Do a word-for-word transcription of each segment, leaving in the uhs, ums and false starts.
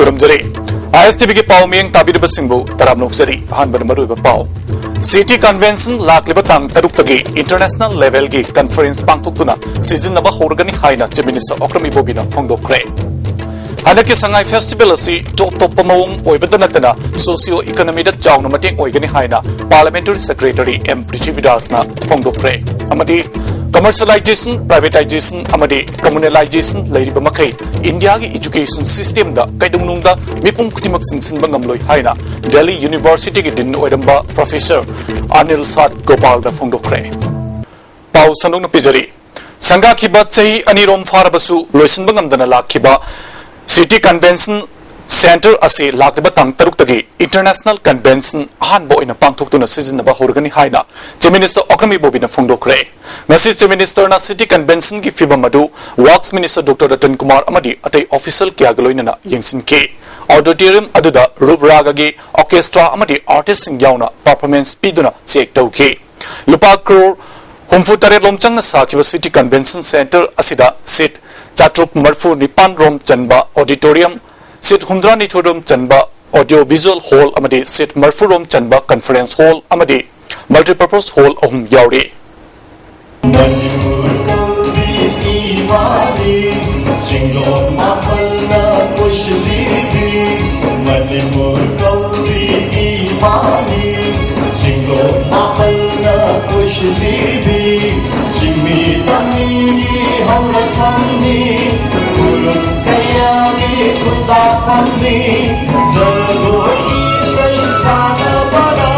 ꯈꯨꯔꯨꯝꯖꯔꯤ꯫ ISTVꯒꯤ ꯄꯥꯎ ꯃꯤꯠꯌꯦꯡ ꯇꯥꯕꯤꯔꯤꯕꯁꯤꯡꯕꯨ ꯇꯔꯥꯝꯅ ꯑꯣꯛꯆꯔꯤ꯫ ꯑꯍꯥꯟꯕꯗ ꯃꯔꯨꯑꯣꯏꯕ ꯄꯥꯎ꯫ CITI Convention ꯂꯥꯛꯂꯤꯕ ꯇꯥꯡ ꯇꯔꯨꯛꯇꯒꯤ international levelꯒꯤ conference ꯄꯥꯡꯊꯣꯛꯇꯨꯅ ꯁꯤꯖꯤꯟꯅꯕ ꯍꯧꯔꯒꯅꯤ ꯍꯥꯏꯅ Chief Minister ꯑꯣꯀ꯭ꯔꯝ ꯏꯕꯣꯕꯤꯅ ꯐꯣꯡꯗꯣꯛꯈ꯭ꯔꯦ꯫ ꯍꯟꯗꯛꯀꯤ ꯁꯉꯥꯏ festival ꯑꯁꯤ ꯇꯣꯞ ꯇꯣꯞꯄ ꯃꯑꯣꯡ ꯑꯣꯏꯕꯗ ꯅꯠꯇꯅ socio economyꯗ ꯆꯥꯎꯅ ꯃꯇꯦꯡ ꯑꯣꯏꯒꯅꯤ ꯍꯥꯏꯅ Parliamentary Secretary M ꯄ꯭ꯔꯤꯊꯤꯕꯤꯗꯥꯁꯅ ꯐꯣꯡꯗꯣꯛꯈ꯭ꯔꯦ꯫ ꯑꯃꯗꯤ commercialization, privatization ꯑꯃꯗꯤ communalization ꯂꯩꯔꯤꯕ ꯃꯈꯩ ꯏꯟꯗꯤꯌꯥꯒꯤ education systemꯗ ꯀꯩꯗꯧꯅꯨꯡꯗ ꯃꯤꯄꯨꯝ ꯈꯨꯗꯤꯡꯃꯛ ꯆꯤꯡꯁꯤꯟꯕ ꯉꯝꯂꯣꯏ ꯍꯥꯏꯅ Delhi Universityꯒꯤ Dean ꯑꯣꯏꯔꯝꯕ Professor ꯑꯅꯤꯜ ꯁꯥꯠ ꯒꯣꯄꯥꯜꯅ ꯐꯣꯡꯗꯣꯛꯈ꯭ꯔꯦ꯫ ꯄꯥꯎ ꯁꯟꯗꯣꯛꯅ ꯄꯤꯖꯔꯤ꯫ ꯁꯪꯒꯥꯈꯤꯕ ꯆꯍꯤ ꯑꯅꯤꯔꯣꯝ ꯐꯥꯔꯕꯁꯨ ꯂꯣꯏꯁꯤꯟꯕ ꯉꯝꯗꯅ ꯂꯥꯛꯈꯤꯕ CITI Convention Centre ꯑꯁꯤ ꯂꯥꯛꯂꯤꯕ ꯇꯥꯡ ꯇꯔꯨꯛꯇꯒꯤ international convention ꯑꯍꯥꯟꯕ ꯑꯣꯏꯅ ꯄꯥꯡꯊꯣꯛꯇꯨꯅ ꯁꯤꯖꯤꯟꯅꯕ ꯍꯧꯔꯒꯅꯤ ꯍꯥꯏꯅ Chief Minister ꯑꯣꯀ꯭ꯔꯝ ꯏꯕꯣꯕꯤꯅ ꯐꯣꯡꯗꯣꯛꯈ꯭ꯔꯦ꯫ ꯉꯁꯤ Chief Ministerꯅ CITI Conventionꯒꯤ ꯐꯤꯕꯝ ꯑꯗꯨ Works Minister Doctor Ratan Kumar ꯑꯃꯗꯤ ꯑꯇꯩ official ꯀꯌꯥꯒ ꯂꯣꯏꯅꯅ ꯌꯦꯡꯁꯤꯟꯈꯤ꯫ Auditorium ꯑꯗꯨꯗ ꯔꯨꯞ ꯔꯥꯒꯒꯤ orchestra ꯑꯃꯗꯤ artistꯁꯤꯡ ꯌꯥꯎꯅ performance ꯄꯤꯗꯨꯅ check ꯇꯧꯈꯤ꯫ ꯂꯨꯄꯥ ꯀ꯭ꯔꯣꯔ ꯍꯨꯝꯐꯨ ꯇꯔꯦꯠ ꯂꯣꯝ ꯆꯪꯅ ꯁꯥꯈꯤꯕ CITI Convention Centre ꯑꯁꯤꯗ seat ꯆꯥꯇ꯭ꯔꯨꯛ ꯃꯔꯤꯐꯨ ꯅꯤꯄꯥꯟ ꯔꯣꯝ ꯆꯟꯕ auditorium, seat ꯍꯨꯝꯗ꯭ꯔꯥ ꯅꯤꯊꯣꯏ ꯔꯣꯝ ꯆꯟꯕ audio visual hall ꯑꯃꯗꯤ seat ꯃꯔꯤꯐꯨ ꯔꯣꯝ ꯆꯟꯕ conference hall ꯑꯃꯗꯤ multipurpose hall ꯑꯍꯨꯝ ꯌꯥꯎꯔꯤ꯫ ꯃꯅꯤꯄꯨꯔ ꯀꯧꯕꯤ ꯏꯃꯥꯅꯤ, ꯆꯤꯡꯂꯣꯟ ꯃꯥꯄꯜꯅ ꯀꯣꯏꯁꯤꯜꯂꯤꯕꯤ꯫ ꯃꯅꯤꯄꯨꯔ ꯀꯧꯕꯤ ꯏꯃꯥꯅꯤ, ꯆꯤꯡꯂꯣꯟ ꯃꯥꯄꯜꯅ ꯀꯣꯏꯁꯤꯜꯂꯤꯕꯤ꯫ ꯆꯤꯡꯃꯤ ꯇꯝꯃꯤꯒꯤ ꯍꯧꯔꯛꯐꯝꯅꯤ, ꯐꯨꯔꯨꯞ ꯀꯌꯥꯒꯤ ꯈꯨꯟꯗꯥꯐꯝꯅꯤ꯫ ꯖꯒꯣꯏ ꯏꯁꯩ ꯁꯥꯟꯅꯕꯅ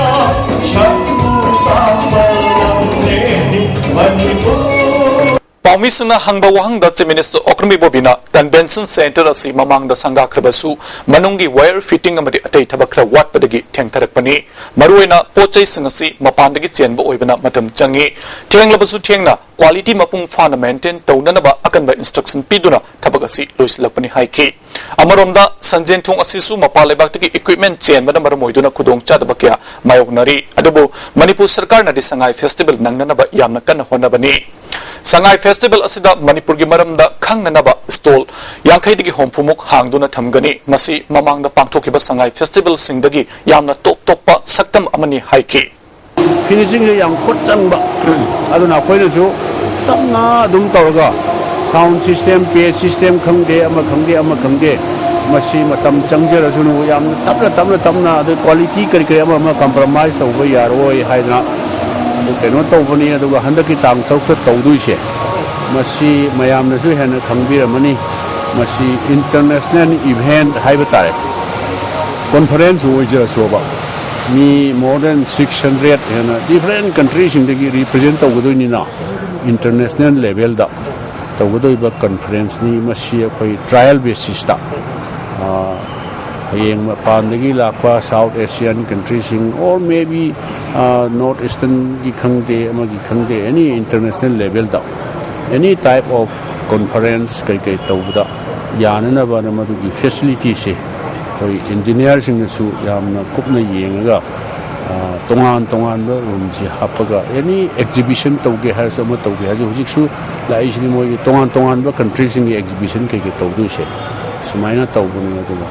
ꯁꯛꯄꯨ ꯇꯥꯛꯄ ꯂꯝꯂꯦꯟꯅꯤ ꯃꯅꯤꯄꯨꯔ꯫ ꯄꯥꯎꯃꯤꯁꯤꯡꯅ ꯍꯪꯕ ꯋꯥꯍꯪꯗ Chief Minister Okram ꯏꯕꯣꯕꯤꯅ Convention Centre ꯑꯁꯤ ꯃꯃꯥꯡꯗ ꯁꯪꯒꯥꯈ꯭ꯔꯕꯁꯨ ꯃꯅꯨꯡꯒꯤ wire fitting ꯑꯃꯗꯤ ꯑꯇꯩ ꯊꯕꯛ ꯈꯔ ꯋꯥꯠꯄꯗꯒꯤ ꯊꯦꯡꯊꯔꯛꯄꯅꯤ꯫ ꯃꯔꯨꯑꯣꯏꯅ ꯄꯣꯠ ꯆꯩꯁꯤꯡ ꯑꯁꯤ ꯃꯄꯥꯟꯗꯒꯤ ꯆꯦꯟꯕ ꯑꯣꯏꯕꯅ ꯃꯇꯝ ꯆꯪꯏ꯫ ꯊꯦꯡꯂꯕꯁꯨ ꯊꯦꯡꯅ quality ꯃꯄꯨꯡ ꯐꯥꯅ maintain ꯇꯧꯅꯅꯕ ꯑꯀꯟꯕ instruction ꯄꯤꯗꯨꯅ ꯊꯕꯛ ꯑꯁꯤ ꯂꯣꯏꯁꯤꯜꯂꯛꯄꯅꯤ ꯍꯥꯏꯈꯤ꯫ ꯑꯃꯔꯣꯝꯗ, ꯁꯟꯖꯦꯟ ꯊꯣꯡ ꯑꯁꯤꯁꯨ ꯃꯄꯥꯟ ꯂꯩꯕꯥꯛꯇꯒꯤ equipment ꯆꯦꯟꯕꯅ ꯃꯔꯝ ꯑꯣꯏꯗꯨꯅ ꯈꯨꯗꯣꯡꯆꯥꯗꯕ ꯀꯌꯥ ꯃꯥꯌꯣꯛꯅꯔꯤ꯫ ꯑꯗꯨꯕꯨ ꯃꯅꯤꯄꯨꯔ ꯁꯔꯀꯥꯔꯅꯗꯤ ꯁꯉꯥꯏ festival ꯅꯪꯅꯅꯕ ꯌꯥꯝꯅ ꯀꯟꯅ ꯍꯣꯠꯅꯕꯅꯤ꯫ ꯁꯉꯥꯏ festival ꯑꯁꯤꯗ ꯃꯅꯤꯄꯨꯔꯒꯤ ꯃꯔꯝꯗ ꯈꯪꯅꯅꯕ stall ꯌꯥꯡꯈꯩꯗꯒꯤ ꯍꯨꯝꯐꯨꯃꯨꯛ ꯍꯥꯡꯗꯨꯅ ꯊꯝꯒꯅꯤ꯫ ꯃꯁꯤ ꯃꯃꯥꯡꯗ ꯄꯥꯡꯊꯣꯛꯈꯤꯕ ꯁꯉꯥꯏ festivalꯁꯤꯡꯗꯒꯤ ꯌꯥꯝꯅ top ꯇꯣꯞꯄ ꯁꯛꯇꯝ ꯑꯃꯅꯤ ꯍꯥꯏꯈꯤ꯫ Finishingꯁꯦ ꯌꯥꯝ ꯈꯨꯠ ꯆꯪꯕ, ꯑꯗꯨꯅ ꯑꯩꯈꯣꯏꯅꯁꯨ ꯇꯞꯅ ꯑꯗꯨꯝ ꯇꯧꯔꯒ sound system, page system ꯈꯪꯗꯦ, ꯑꯃ ꯈꯪꯗꯦ, ꯑꯃ ꯈꯪꯗꯦ, ꯃꯁꯤ ꯃꯇꯝ ꯆꯪꯖꯔꯁꯅꯨ, ꯌꯥꯝꯅ ꯇꯞꯅ, ꯇꯞꯅ, ꯇꯞꯅ, ꯑꯗꯩ quality ꯀꯔꯤ ꯀꯔꯤ ꯑꯃ ꯑꯃ compromise ꯇꯧꯕ ꯌꯥꯔꯣꯏ ꯍꯥꯏꯗꯅ ꯑꯗꯨ ꯀꯩꯅꯣ ꯇꯧꯕꯅꯤ꯫ ꯑꯗꯨꯒ ꯍꯟꯗꯛꯀꯤ ꯇꯥꯡ ꯇꯔꯨꯛꯇ ꯇꯧꯗꯣꯏꯁꯦ, ꯃꯁꯤ ꯃꯌꯥꯝꯅꯁꯨ ꯍꯦꯟꯅ ꯈꯪꯕꯤꯔꯝꯃꯅꯤ, ꯃꯁꯤ international event ꯍꯥꯏꯕ ꯇꯥꯔꯦ, conference ꯑꯣꯏꯖꯔꯁꯨꯕ, ꯃꯤ more than six hundred ꯍꯦꯟꯅ different countryꯁꯤꯡꯗꯒꯤ represent ꯇꯧꯒꯗꯣꯏꯅꯤꯅ, international levelꯗ ꯇꯧꯒꯗꯧꯔꯤꯕ conferenceꯅꯤ꯫ ꯃꯁꯤ ꯑꯩꯈꯣꯏ trial basisꯇ, ꯑ, ꯍꯌꯦꯡ ꯃꯄꯥꯟꯗꯒꯤ ꯂꯥꯛꯄ South Asian countryꯁꯤꯡ, or maybe, ꯑ, North Easternꯒꯤ ꯈꯪꯗꯦ, ꯑꯃꯒꯤ ꯈꯪꯗꯦ, any international levelꯗ, any type of conference ꯀꯩ ꯀꯩ ꯇꯧꯕꯗ ꯌꯥꯅꯅꯕꯅ ꯃꯗꯨꯒꯤ facilityꯁꯦ ꯑꯩꯈꯣꯏ engineerꯁꯤꯡꯅꯁꯨ ꯌꯥꯝꯅ ꯀꯨꯞꯅ ꯌꯦꯡꯉꯒ, ꯑ, ꯇꯣꯉꯥꯟ ꯇꯣꯉꯥꯟꯕ roomꯁꯦ ꯍꯥꯞꯄꯒ, any exhibition ꯇꯧꯒꯦ ꯍꯥꯏꯔꯁꯨ, ꯑꯃ ꯇꯧꯒꯦ ꯍꯥꯏꯔꯁꯨ, ꯍꯧꯖꯤꯛꯁꯨ ꯂꯥꯛꯏꯁꯤꯗꯤ ꯃꯣꯏꯒꯤ ꯇꯣꯉꯥꯟ ꯇꯣꯉꯥꯟꯕ countryꯁꯤꯡꯒꯤ exhibition ꯀꯩꯀꯩ ꯇꯧꯗꯣꯏꯁꯦ ꯁꯨꯃꯥꯏꯅ ꯇꯧꯕꯅꯤ꯫ ꯑꯗꯨꯒ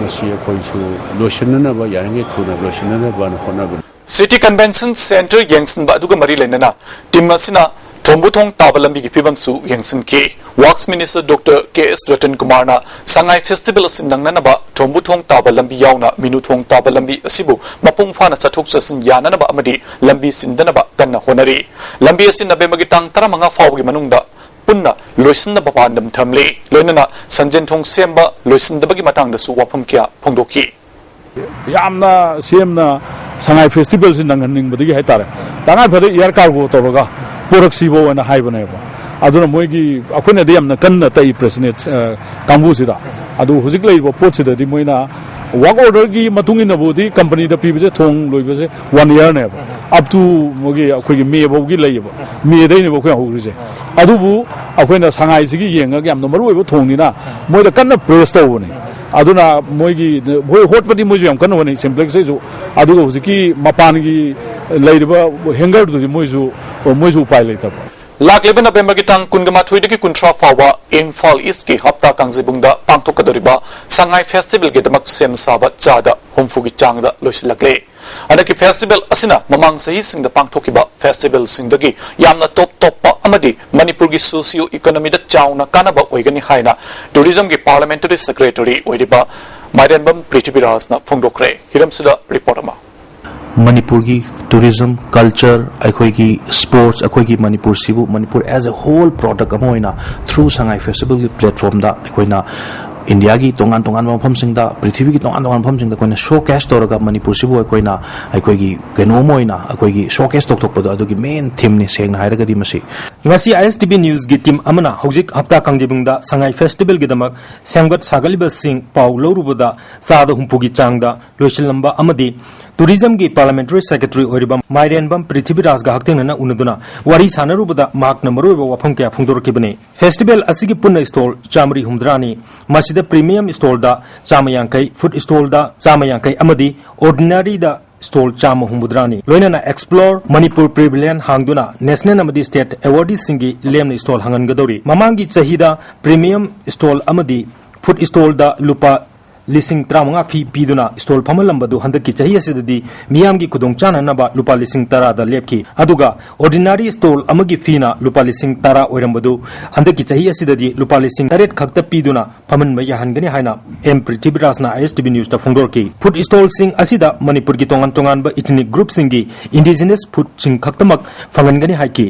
ꯃꯁꯤ ꯑꯩꯈꯣꯏꯁꯨ ꯂꯣꯏꯁꯤꯟꯅꯅꯕ, ꯌꯥꯔꯤꯉꯩ ꯊꯨꯅ ꯂꯣꯏꯁꯤꯟꯅꯅꯕꯅ ꯍꯣꯠꯅꯕꯅꯤ꯫ City Convention Centre ꯌꯦꯡꯁꯤꯟꯕ ꯑꯗꯨꯒ ꯃꯔꯤ ꯂꯩꯅꯅ team ꯑꯁꯤꯅ ꯊꯣꯝꯕꯨꯊꯣꯡ ꯇꯥꯕ ꯂꯝꯕꯤꯒꯤ ꯐꯤꯕꯝꯁꯨ ꯌꯦꯡꯁꯤꯟꯈꯤ꯫ Works Minister Doctor K S Ratan ꯀꯨꯃꯥꯔꯅ ꯁꯉꯥꯏ festival ꯑꯁꯤ ꯅꯪꯅꯅꯕ ꯊꯣꯝꯕꯨꯊꯣꯡ ꯇꯥꯕ ꯂꯝꯕꯤ ꯌꯥꯎꯅ ꯃꯤꯅꯨꯊꯣꯡ ꯇꯥꯕ ꯂꯝꯕꯤ ꯑꯁꯤꯕꯨ ꯃꯄꯨꯡ ꯐꯥꯅ ꯆꯠꯊꯣꯛ ꯆꯠꯁꯤꯟ ꯌꯥꯅꯅꯕ ꯑꯃꯗꯤ ꯂꯝꯕꯤ ꯁꯤꯟꯗꯅꯕ ꯀꯟꯅ ꯍꯣꯠꯅꯔꯤ꯫ ꯂꯝꯕꯤ ꯑꯁꯤ ꯅꯕꯦꯝꯕꯔꯒꯤ ꯇꯥꯡ ꯇꯔꯥꯃꯉꯥ ꯐꯥꯎꯕꯒꯤ ꯃꯅꯨꯡꯗ ꯄꯨꯟꯅ ꯂꯣꯏꯁꯤꯟꯅꯕ ꯄꯥꯟꯗꯝ ꯊꯝꯂꯤ꯫ ꯂꯣꯏꯅꯅ ꯁꯟꯖꯦꯟꯊꯣꯡ ꯁꯦꯝꯕ ꯂꯣꯏꯁꯤꯟꯗꯕꯒꯤ ꯃꯇꯥꯡꯗꯁꯨ ꯋꯥꯐꯝ ꯀꯌꯥ ꯐꯣꯡꯗꯣꯛꯈꯤ꯫ ꯌꯥꯝꯅ ꯁꯦꯝꯅ ꯁꯉꯥꯏ festivalꯁꯤ ꯅꯪꯍꯟꯅꯤꯡꯕꯗꯒꯤ ꯍꯥꯏꯇꯥꯔꯦ, ꯇꯉꯥꯏ ꯐꯗꯦ air cargo ꯇꯧꯔꯒ ꯄꯨꯔꯛꯁꯤꯕꯣꯅ ꯍꯥꯏꯕꯅꯦꯕ꯫ ꯑꯗꯨꯅ ꯃꯣꯏꯒꯤ, ꯑꯩꯈꯣꯏꯅꯗꯤ ꯌꯥꯝꯅ ꯀꯟꯅ ꯇꯛꯏ president, ꯑ, ꯀꯥꯡꯕꯨꯁꯤꯗ꯫ ꯑꯗꯨ ꯍꯧꯖꯤꯛ ꯂꯩꯔꯤꯕ ꯄꯣꯠꯁꯤꯗꯗꯤ ꯃꯣꯏꯅ ꯋꯥꯔꯛ ꯑꯣꯔꯗꯔꯒꯤ ꯃꯇꯨꯡ ꯏꯟꯅꯕꯨꯗꯤ ꯀꯝꯄꯅꯤꯗ ꯄꯤꯕꯁꯦ, ꯊꯣꯡ ꯂꯣꯏꯕꯁꯦ ꯋꯥꯟ ꯏꯌꯥꯔꯅꯦꯕ, ꯑꯞ ꯇꯨ ꯃꯣꯏꯒꯤ ꯑꯩꯈꯣꯏꯒꯤ ꯃꯦ ꯐꯥꯎꯒꯤ ꯂꯩꯌꯦꯕ, ꯃꯦꯗꯩꯅꯦꯕ ꯑꯩꯈꯣꯏꯅ ꯍꯧꯔꯤꯁꯦ꯫ ꯑꯗꯨꯕꯨ ꯑꯩꯈꯣꯏꯅ ꯁꯉꯥꯏꯁꯤꯒꯤ ꯌꯦꯡꯉꯒ ꯌꯥꯝꯅ ꯃꯔꯨ ꯑꯣꯏꯕ ꯊꯣꯡꯅꯤꯅ ꯃꯣꯏꯗ ꯀꯟꯅ ꯄ꯭ꯔꯦꯁ ꯇꯧꯕꯅꯦ꯫ ꯑꯗꯨꯅ ꯃꯣꯏꯒꯤ ꯍꯣꯏ ꯍꯣꯠꯄꯗꯤ ꯃꯣꯏꯁꯨ ꯌꯥꯝ ꯀꯟꯅ ꯍꯣꯠꯅꯩ ꯁꯤꯝꯄ꯭ꯂꯦꯛꯁꯇꯩꯁꯨ, ꯑꯗꯨꯒ ꯍꯧꯖꯤꯛꯀꯤ ꯃꯄꯥꯟꯒꯤ ꯂꯩꯔꯤꯕ ꯍꯦꯡꯒꯔꯗꯨꯗꯤ ꯃꯣꯏꯁꯨ ꯃꯣꯏꯁꯨ ꯎꯄꯥꯏ ꯂꯩꯇꯕ꯫ ꯂꯥꯛꯂꯤꯕ ꯅꯕꯦꯝꯕꯔꯒꯤ ꯇꯥꯡ ꯀꯨꯟꯒ ꯃꯥꯊꯣꯏꯗꯒꯤ ꯀꯨꯟꯊ꯭ꯔꯥ ꯐꯥꯎꯕ ꯏꯝꯐꯥꯜ ꯏꯁꯀꯤ ꯍꯞꯇꯥ ꯀꯥꯡꯖꯩꯕꯨꯡꯗ ꯄꯥꯡꯊꯣꯛꯀꯗꯧꯔꯤꯕ ꯁꯉꯥꯏ ꯐꯦꯁꯇꯤꯚꯦꯜꯒꯤꯗꯃꯛ ꯁꯦꯝ ꯁꯥꯕ ꯆꯥꯗ ꯍꯨꯝꯐꯨꯒꯤ ꯆꯥꯡꯗ ꯂꯣꯏꯁꯤꯜꯂꯛꯂꯦ꯫ ꯍꯟꯗꯛꯀꯤ ꯐꯦꯁꯇꯤꯚꯦꯜ ꯑꯁꯤꯅ ꯃꯃꯥꯡ ꯆꯍꯤꯁꯤꯡꯗ ꯄꯥꯡꯊꯣꯛꯈꯤꯕ ꯐꯦꯁꯇꯤꯚꯦꯜꯁꯤꯡꯗꯒꯤ ꯌꯥꯝꯅ ꯇꯣꯞ ꯇꯣꯞꯄ ꯑꯃꯗꯤ ꯃꯅꯤꯄꯨꯔꯒꯤ ꯁꯣꯁꯤꯌꯣ ꯏꯀꯣꯅꯣꯃꯤꯗ ꯆꯥꯎꯅ ꯀꯥꯟꯅꯕ ꯑꯣꯏꯒꯅꯤ ꯍꯥꯏꯅ ꯇꯨꯔꯤꯖꯝꯒꯤ ꯄꯥꯔꯂꯤꯌꯥꯃꯦꯟꯇꯔꯤ ꯁꯦꯀ꯭ꯔꯦꯇꯔꯤ ꯑꯣꯏꯔꯤꯕ ꯃꯥꯏꯔꯦꯟꯕꯝ ꯄ꯭ꯔꯤꯊꯤꯕꯤꯔꯥꯖꯅ ꯐꯣꯡꯗꯣꯛꯈ꯭ꯔꯦ꯫ ꯍꯤꯔꯝꯁꯤꯗ ꯔꯤꯄꯣꯔꯠ ꯑꯃ꯫ ꯃꯅꯤꯄꯨꯔꯒꯤ ꯇꯨꯔꯤꯖꯝ, ꯀꯜꯆꯔ, ꯑꯩꯈꯣꯏꯒꯤ ꯁ꯭ꯄꯣꯔꯠꯁ, ꯑꯩꯈꯣꯏꯒꯤ ꯃꯅꯤꯄꯨꯔꯁꯤꯕꯨ, Manipur as a whole product ꯑꯃ ꯑꯣꯏꯅ through ꯁꯉꯥꯏ ꯐꯦꯁꯇꯤꯚꯦꯜꯒꯤ ꯄ꯭ꯂꯦꯠꯐꯣꯝꯗ ꯑꯩꯈꯣꯏꯅ ꯏꯟꯗꯤꯌꯥꯒꯤ ꯇꯣꯉꯥꯟ ꯇꯣꯉꯥꯟꯕ ꯃꯐꯝꯁꯤꯡꯗ, ꯄ꯭ꯔꯤꯊꯤꯕꯤꯒꯤ ꯇꯣꯉꯥꯟ ꯇꯣꯉꯥꯟꯕ ꯃꯐꯝꯁꯤꯡꯗ ꯑꯩꯈꯣꯏꯅ ꯁꯣ ꯀꯦꯁ ꯇꯧꯔꯒ ꯃꯅꯤꯄꯨꯔꯁꯤꯕꯨ ꯑꯩꯈꯣꯏꯅ ꯑꯩꯈꯣꯏꯒꯤ ꯀꯩꯅꯣꯝ ꯑꯣꯏꯅ ꯑꯩꯈꯣꯏꯒꯤ ꯁꯣ ꯀꯦꯁ ꯇꯧꯊꯣꯛꯄꯗꯣ, ꯑꯗꯨꯒꯤ ꯃꯦꯟ ꯊꯤꯝꯅꯤ ꯁꯦꯡꯅ ꯍꯥꯏꯔꯒꯗꯤ ꯃꯁꯤ꯫ ꯉꯁꯤ ꯑꯥꯏ ꯑꯦꯁ ꯇꯤ ꯚꯤ ꯅ꯭ꯌꯨꯁꯀꯤ ꯇꯤꯝ ꯑꯃꯅ ꯍꯧꯖꯤꯛ ꯍꯞꯇꯥ ꯀꯥꯡꯖꯩꯕꯨꯡꯗ ꯁꯉꯥꯏ ꯐꯦꯁꯇꯤꯚꯦꯜꯒꯤꯗꯃꯛ ꯁꯦꯝꯒꯠ ꯁꯥꯒꯠꯂꯤꯕꯁꯤꯡ ꯄꯥꯎ ꯂꯧꯔꯨꯕꯗ ꯆꯥꯗ ꯍꯨꯝꯐꯨꯒꯤ ꯆꯥꯡꯗ ꯂꯣꯏꯁꯤꯜꯂꯝꯕ ꯑꯃꯗꯤ ꯇꯨꯔꯤꯖꯝꯒꯤ ꯄꯥꯔꯂꯤꯌꯥꯃꯦꯟꯇꯔꯤ ꯁꯦꯀ꯭ꯔꯦꯇꯔꯤ ꯑꯣꯏꯔꯤꯕ ꯃꯥꯏꯔꯦꯟꯕꯝ ꯄ꯭ꯔꯤꯊꯤꯕꯤꯔꯥꯖꯒ ꯍꯛꯊꯦꯡꯅꯅ ꯎꯅꯗꯨꯅ ꯋꯥꯔꯤ ꯁꯥꯟꯅꯔꯨꯕꯗ ꯃꯍꯥꯛꯅ ꯃꯔꯨꯑꯣꯏꯕ ꯋꯥꯐꯝ ꯀꯌꯥ ꯐꯣꯡꯗꯣꯔꯛꯈꯤꯕꯅꯤ꯫ ꯐꯦꯁꯇꯤꯚꯦꯜ ꯑꯁꯤꯒꯤ ꯄꯨꯟꯅ ꯁ꯭ꯇꯣꯜ ꯆꯥꯃꯔꯤ ꯍꯨꯝꯗ꯭ꯔꯥꯅꯤ꯫ ꯃꯁꯤꯗ ꯄ꯭ꯔꯤꯃꯤꯌꯝ ꯁ꯭ꯇꯣꯜꯗ ꯆꯥꯝꯃ ꯌꯥꯡꯈꯩ, ꯐꯨꯗ ꯁ꯭ꯇꯣꯜꯗ ꯆꯥꯝꯃ ꯌꯥꯡꯈꯩ ꯑꯃꯗꯤ ꯑꯣꯔꯗꯤꯅꯥꯔꯤꯗ ꯁ꯭ꯇꯣꯜ ꯆꯥꯝꯃ ꯍꯨꯝꯐꯨꯇꯔꯥꯅꯤ꯫ ꯂꯣꯏꯅꯅ ꯑꯦꯛꯁꯄ꯭ꯂꯣꯔ ꯃꯅꯤꯄꯨꯔ ꯄꯦꯚꯤꯂꯤꯌꯟ ꯍꯥꯡꯗꯨꯅ ꯅꯦꯁꯅꯦꯜ ꯑꯃꯗꯤ ꯁ꯭ꯇꯦꯠ ꯑꯦꯋꯥꯔꯗꯤꯁꯤꯡꯒꯤ ꯂꯦꯝꯅ ꯁ꯭ꯇꯣꯜ ꯍꯥꯡꯍꯟꯒꯗꯧꯔꯤ꯫ ꯃꯃꯥꯡꯒꯤ ꯆꯍꯤꯗ ꯄ꯭ꯔꯤꯃꯤꯌꯝ ꯁ꯭ꯇꯣꯜ ꯑꯃꯗꯤ ꯐꯨꯗ ꯁ꯭ꯇꯣꯜꯗ ꯂꯨꯄꯥ ꯂꯤꯁꯤꯡ ꯇꯔꯥꯃꯉꯥ ꯐꯤ ꯄꯤꯗꯨꯅ ꯁ꯭ꯇꯣꯜ ꯐꯝꯍꯜꯂꯝꯕꯗꯨ ꯍꯟꯗꯛꯀꯤ ꯆꯍꯤ ꯑꯁꯤꯗꯗꯤ ꯃꯤꯌꯥꯝꯒꯤ ꯈꯨꯗꯣꯡ ꯆꯥꯅꯅꯕ ꯂꯨꯄꯥ ꯂꯤꯁꯤꯡ ꯇꯔꯥꯗ ꯂꯦꯞꯈꯤ꯫ ꯑꯗꯨꯒ ꯑꯣꯔꯗꯤꯅꯥꯔꯤ ꯁ꯭ꯇꯣꯜ ꯑꯃꯒꯤ ꯐꯤꯅ ꯂꯨꯄꯥ ꯂꯤꯁꯤꯡ ꯇꯔꯥ ꯑꯣꯏꯔꯝꯕꯗꯨ ꯍꯟꯗꯛꯀꯤ ꯆꯍꯤ ꯑꯁꯤꯗꯗꯤ ꯂꯨꯄꯥ ꯂꯤꯁꯤꯡ ꯇꯔꯦꯠ ꯈꯛꯇ ꯄꯤꯗꯨꯅ ꯐꯝꯍꯟꯕ ꯌꯥꯍꯟꯒꯅꯤ ꯍꯥꯏꯅ ꯑꯦꯝ ꯄ꯭ꯔꯤꯊꯤꯕꯤꯔꯥꯖꯅ ꯑꯥꯏ ꯑꯦꯁ ꯇꯤ ꯚꯤ ꯅ꯭ꯌꯨꯁꯇ ꯐꯣꯡꯗꯣꯔꯛꯈꯤ꯫ ꯐꯨꯗ ꯁ꯭ꯇꯣꯜꯁꯤꯡ ꯑꯁꯤꯗ ꯃꯅꯤꯄꯨꯔꯒꯤ ꯇꯣꯉꯥꯟ ꯇꯣꯉꯥꯟꯕ ꯏꯊꯅꯤꯛ ꯒ꯭ꯔꯨꯞꯁꯤꯡꯒꯤ ꯏꯟꯗꯤꯖꯤꯅꯁ ꯐꯨꯗꯁꯤꯡ ꯈꯛꯇꯃꯛ ꯐꯪꯍꯟꯒꯅꯤ ꯍꯥꯏꯈꯤ꯫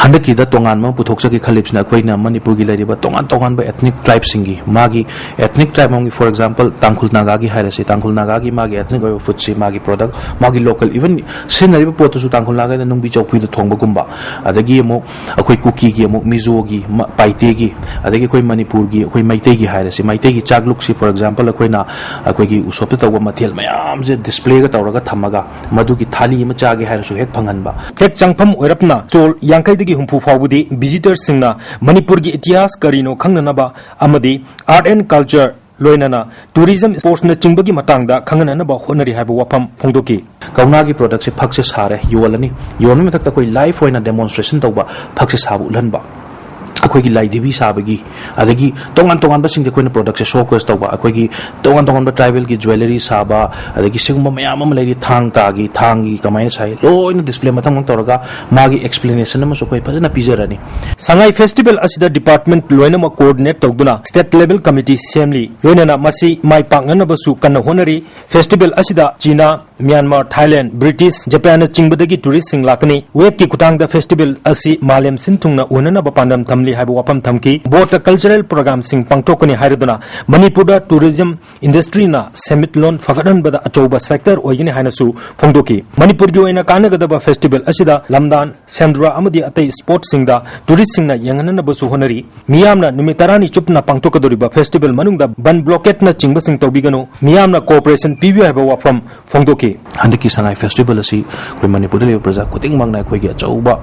ꯍꯟꯗꯛꯀꯤꯗ ꯇꯣꯉꯥꯟꯕ ꯑꯃ ꯄꯨꯊꯣꯛꯆꯒꯦ ꯈꯜꯂꯤꯕꯁꯤꯅ ꯑꯩꯈꯣꯏꯅ ꯃꯅꯤꯄꯨꯔꯒꯤ ꯂꯩꯔꯤꯕ ꯇꯣꯉꯥꯟ ꯇꯣꯉꯥꯟꯕ ethnic tribeꯁꯤꯡꯒꯤ ꯃꯥꯒꯤ ethnic tribe ꯑꯃꯒꯤ, for example, ꯇꯥꯡꯈꯨꯜ ꯅꯥꯒꯥꯒꯤ ꯍꯥꯏꯔꯁꯤ, ꯇꯥꯡꯈꯨꯜ ꯅꯥꯒꯥꯒꯤ ꯃꯥꯒꯤ ethnic ꯑꯣꯏꯕ foodꯁꯤ, ꯃꯥꯒꯤ product, ꯃꯥꯒꯤ local, even ꯁꯤꯖꯤꯟꯅꯔꯤꯕ ꯄꯣꯠꯇꯨꯁꯨ ꯇꯥꯡꯈꯨꯜ ꯅꯥꯒꯥꯗ ꯅꯨꯡꯕꯤ ꯆꯧꯐꯨꯗ ꯊꯣꯡꯕꯒꯨꯝꯕ, ꯑꯗꯒꯤ ꯑꯃꯨꯛ ꯑꯩꯈꯣꯏ ꯀꯨꯀꯤꯒꯤ, ꯑꯃꯨꯛ ꯃꯤꯖꯣꯒꯤ, ꯃ-, ꯄꯥꯏꯇꯦꯒꯤ, ꯑꯗꯒꯤ ꯑꯩꯈꯣꯏ ꯃꯅꯤꯄꯨꯔꯒꯤ, ꯑꯩꯈꯣꯏ ꯃꯩꯇꯩꯒꯤ ꯍꯥꯏꯔꯁꯤ, ꯃꯩꯇꯩꯒꯤ ꯆꯥꯛꯂꯨꯛꯁꯤ, for example, ꯑꯩꯈꯣꯏꯅ ꯑꯩꯈꯣꯏꯒꯤ ꯎꯁꯣꯞꯇ ꯇꯧꯕ ꯃꯊꯦꯜ ꯃꯌꯥꯝꯁꯦ displayꯒ ꯇꯧꯔꯒ ꯊꯝꯃꯒ, ꯃꯗꯨꯒꯤ ꯊꯥꯂꯤ ꯑꯃ ꯆꯥꯒꯦ ꯍꯥꯏꯔꯁꯨ ꯍꯦꯛ ꯐꯪꯍꯟꯕ꯫ ꯍꯦꯛ ꯆꯪꯐꯝ ꯑꯣꯏꯔꯞꯅ stall ꯌꯥꯡꯈꯩꯗꯒꯤ ꯍꯨꯝꯐꯨ ꯐꯥꯎꯕꯗꯤ visitorꯁꯤꯡꯅ ꯃꯅꯤꯄꯨꯔꯒꯤ ꯏꯇꯤꯍꯥꯁ ꯀꯔꯤꯅꯣ ꯈꯪꯅꯅꯕ ꯑꯃꯗꯤ art and culture ꯂꯣꯏꯅꯅ tourism, sportsꯅꯆꯤꯡꯕꯒꯤ ꯃꯇꯥꯡꯗ ꯈꯪꯍꯟꯅꯅꯕ ꯍꯣꯠꯅꯔꯤ ꯍꯥꯏꯕ ꯋꯥꯐꯝ ꯐꯣꯡꯗꯣꯛꯈꯤ꯫ ꯀꯧꯅꯥꯒꯤ productꯁꯦ ꯐꯛꯁꯦ ꯁꯥꯔꯦ, ꯌꯣꯜꯂꯅꯤ꯫ ꯌꯣꯟꯕꯒꯤ ꯃꯊꯛꯇ ꯑꯩꯈꯣꯏ live ꯑꯣꯏꯅ demonstration ꯇꯧꯕ, ꯐꯛꯁꯦ ꯁꯥꯕ ꯎꯠꯍꯟꯕ꯫ ꯑꯩꯈꯣꯏꯒꯤ ꯂꯥꯏꯙꯤꯕꯤ ꯁꯥꯕꯒꯤ, ꯑꯗꯒꯤ ꯇꯣꯉꯥꯟ ꯇꯣꯉꯥꯟꯕꯁꯤꯡꯁꯦ ꯑꯩꯈꯣꯏꯅ productꯁꯦ showcase ꯇꯧꯕ, ꯑꯩꯈꯣꯏꯒꯤ ꯇꯣꯉꯥꯟ ꯇꯣꯉꯥꯟꯕ tribalꯒꯤ jewellery ꯁꯥꯕ, ꯑꯗꯒꯤ ꯁꯤꯒꯨꯝꯕ ꯃꯌꯥꯝ ꯑꯃ ꯂꯩꯔꯤ, ꯊꯥꯡ ꯇꯥꯒꯤ, ꯊꯥꯡꯒꯤ ꯀꯃꯥꯏꯅ ꯁꯥꯏ, ꯂꯣꯏꯅ display ꯃꯊꯪ ꯃꯊꯪ ꯇꯧꯔꯒ ꯃꯥꯒꯤ explanation ꯑꯃꯁꯨ ꯑꯩꯈꯣꯏ ꯐꯖꯅ ꯄꯤꯖꯔꯅꯤ꯫ ꯁꯉꯥꯏ festival ꯑꯁꯤꯗ department ꯂꯣꯏꯅꯃꯛ coordinate ꯇꯧꯗꯨꯅ state level committee ꯁꯦꯝꯂꯤ꯫ ꯂꯣꯏꯅꯅ ꯃꯁꯤ ꯃꯥꯏ ꯄꯥꯛꯅꯅꯕꯁꯨ ꯀꯟꯅ ꯍꯣꯠꯅꯔꯤ꯫ Festival ꯑꯁꯤꯗ ꯆꯤꯅꯥ, ꯃ꯭ꯌꯥꯟꯃꯥꯔ, ꯊꯥꯏꯂꯦꯟ, ꯕ꯭ꯔꯤꯇꯤꯁ, ꯖꯄꯥꯟꯅꯆꯤꯡꯕꯗꯒꯤ touristꯁꯤꯡ ꯂꯥꯛꯀꯅꯤ꯫ Webꯀꯤ ꯈꯨꯠꯊꯥꯡꯗ festival ꯑꯁꯤ ꯃꯥꯂꯦꯝ ꯁꯤꯟ ꯊꯨꯡꯅ ꯎꯍꯟꯅꯅꯕ ꯄꯥꯟꯗꯝ ꯊꯝꯂꯤ ꯍꯥꯏꯕ ꯋꯥꯐꯝ ꯊꯝꯈꯤ꯫ Boatꯇ cultural programꯁꯤꯡ ꯄꯥꯡꯊꯣꯛꯀꯅꯤ ꯍꯥꯏꯔꯗꯨꯅ ꯃꯅꯤꯄꯨꯔꯗ tourism industryꯅ ꯁꯦꯟꯃꯤꯠꯂꯣꯟ ꯐꯒꯠꯍꯟꯕꯗ ꯑꯆꯧꯕ sector ꯑꯣꯏꯒꯅꯤ ꯍꯥꯏꯅꯁꯨ ꯐꯣꯡꯗꯣꯛꯈꯤ꯫ ꯃꯅꯤꯄꯨꯔꯒꯤ ꯑꯣꯏꯅ ꯀꯥꯟꯅꯒꯗꯕ festival ꯑꯁꯤꯗ ꯂꯝꯗꯥꯟ, ꯁꯦꯟꯗ꯭ꯔꯥ ꯑꯃꯗꯤ ꯑꯇꯩ sportsꯁꯤꯡꯗ touristꯁꯤꯡꯅ ꯌꯦꯡꯍꯟꯅꯕꯁꯨ ꯍꯣꯠꯅꯔꯤ꯫ ꯃꯤꯌꯥꯝꯅ ꯅꯨꯃꯤꯠ ꯇꯔꯥꯅꯤ ꯆꯨꯞꯅ ꯄꯥꯡꯊꯣꯛꯀꯗꯧꯔꯤꯕ festival ꯃꯅꯨꯡꯗ ꯕꯟ blockadesꯅꯆꯤꯡꯕꯁꯤꯡ ꯇꯧꯕꯤꯒꯅꯨ, ꯃꯤꯌꯥꯝꯅ cooperation ꯄꯤꯕꯤꯌꯨ ꯍꯥꯏꯕ ꯋꯥꯐꯝ ꯐꯣꯡꯗꯣꯛꯈꯤ꯫ ꯍꯟꯗꯛꯀꯤ ꯁꯉꯥꯏ festival ꯑꯁꯤ ꯑꯩꯈꯣꯏ ꯃꯅꯤꯄꯨꯔꯗ ꯂꯩꯕ ꯄ꯭ꯔꯖꯥ ꯈꯨꯗꯤꯡꯃꯛꯅ ꯑꯩꯈꯣꯏꯒꯤ ꯑꯆꯧꯕ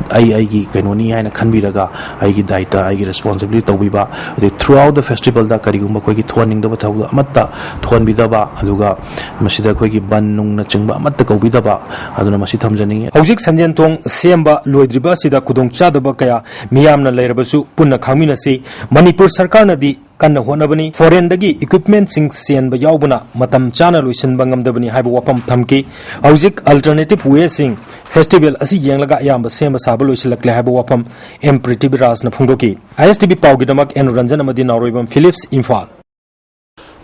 ꯑꯩ ꯑꯩꯒꯤ ꯀꯩꯅꯣꯅꯤ ꯍꯥꯏꯅ ꯈꯟꯕꯤꯔꯒ, ꯑꯩꯒꯤ ꯗꯥꯏꯇ, ꯑꯩꯒꯤ responsibility ꯇꯧꯕꯤꯕ, ꯑꯗꯩ throughout the festivalꯗ ꯀꯔꯤꯒꯨꯝꯕ ꯑꯩꯈꯣꯏꯒꯤ ꯊꯣꯛꯍꯟꯅꯤꯡꯗꯕ ꯊꯧꯗꯣꯛ ꯑꯃꯠꯇ ꯊꯣꯛꯍꯟꯕꯤꯗꯕ, ꯑꯗꯨꯒ ꯃꯁꯤꯗ ꯑꯩꯈꯣꯏꯒꯤ ꯕꯟ ꯅꯨꯡꯅꯆꯤꯡꯕ ꯑꯃꯠꯇ ꯀꯧꯕꯤꯗꯕ, ꯑꯗꯨꯅ ꯃꯁꯤ ꯊꯝꯖꯅꯤꯡꯉꯤ꯫ ꯍꯧꯖꯤꯛ ꯁꯟꯖꯦꯟ ꯊꯣꯡ ꯁꯦꯝꯕ ꯂꯣꯏꯗ꯭ꯔꯤꯕ ꯑꯁꯤꯗ ꯈꯨꯗꯣꯡꯆꯥꯗꯕ ꯀꯌꯥ ꯃꯤꯌꯥꯝꯅ ꯂꯩꯔꯕꯁꯨ ꯄꯨꯟꯅ ꯈꯪꯃꯤꯟꯅꯁꯤ꯫ ꯃꯅꯤꯄꯨꯔ ꯁꯔꯀꯥꯔꯅꯗꯤ ꯀꯟꯅ ꯍꯣꯠꯅꯕꯅꯤ꯫ Foreignꯗꯒꯤ equipmentꯁꯤꯡ ꯆꯦꯟꯕ ꯌꯥꯎꯕꯅ ꯃꯇꯝ ꯆꯥꯅ ꯂꯣꯏꯁꯤꯟꯕ ꯉꯝꯗꯕꯅꯤ ꯍꯥꯏꯕ ꯋꯥꯐꯝ ꯊꯝꯈꯤ꯫ ꯍꯧꯖꯤꯛ alternative wayꯁꯤꯡ festival ꯑꯁꯤ ꯌꯦꯡꯂꯒ ꯑꯌꯥꯝꯕ ꯁꯦꯝꯕ ꯁꯥꯕ ꯂꯣꯏꯁꯤꯜꯂꯛꯂꯦ ꯍꯥꯏꯕ ꯋꯥꯐꯝ ꯑꯦꯝ ꯄ꯭ꯔꯤꯊꯤꯕꯤꯔꯥꯖꯅ ꯐꯣꯡꯗꯣꯛꯈꯤ꯫ ISTV ꯄꯥꯎꯒꯤꯗꯃꯛ ꯑꯦꯟ ꯔꯟꯖꯟ ꯑꯃꯗꯤ ꯅꯥꯎꯔꯣꯏꯕꯝ ꯐꯤꯂꯤꯞꯁ, ꯏꯝꯐꯥꯜ꯫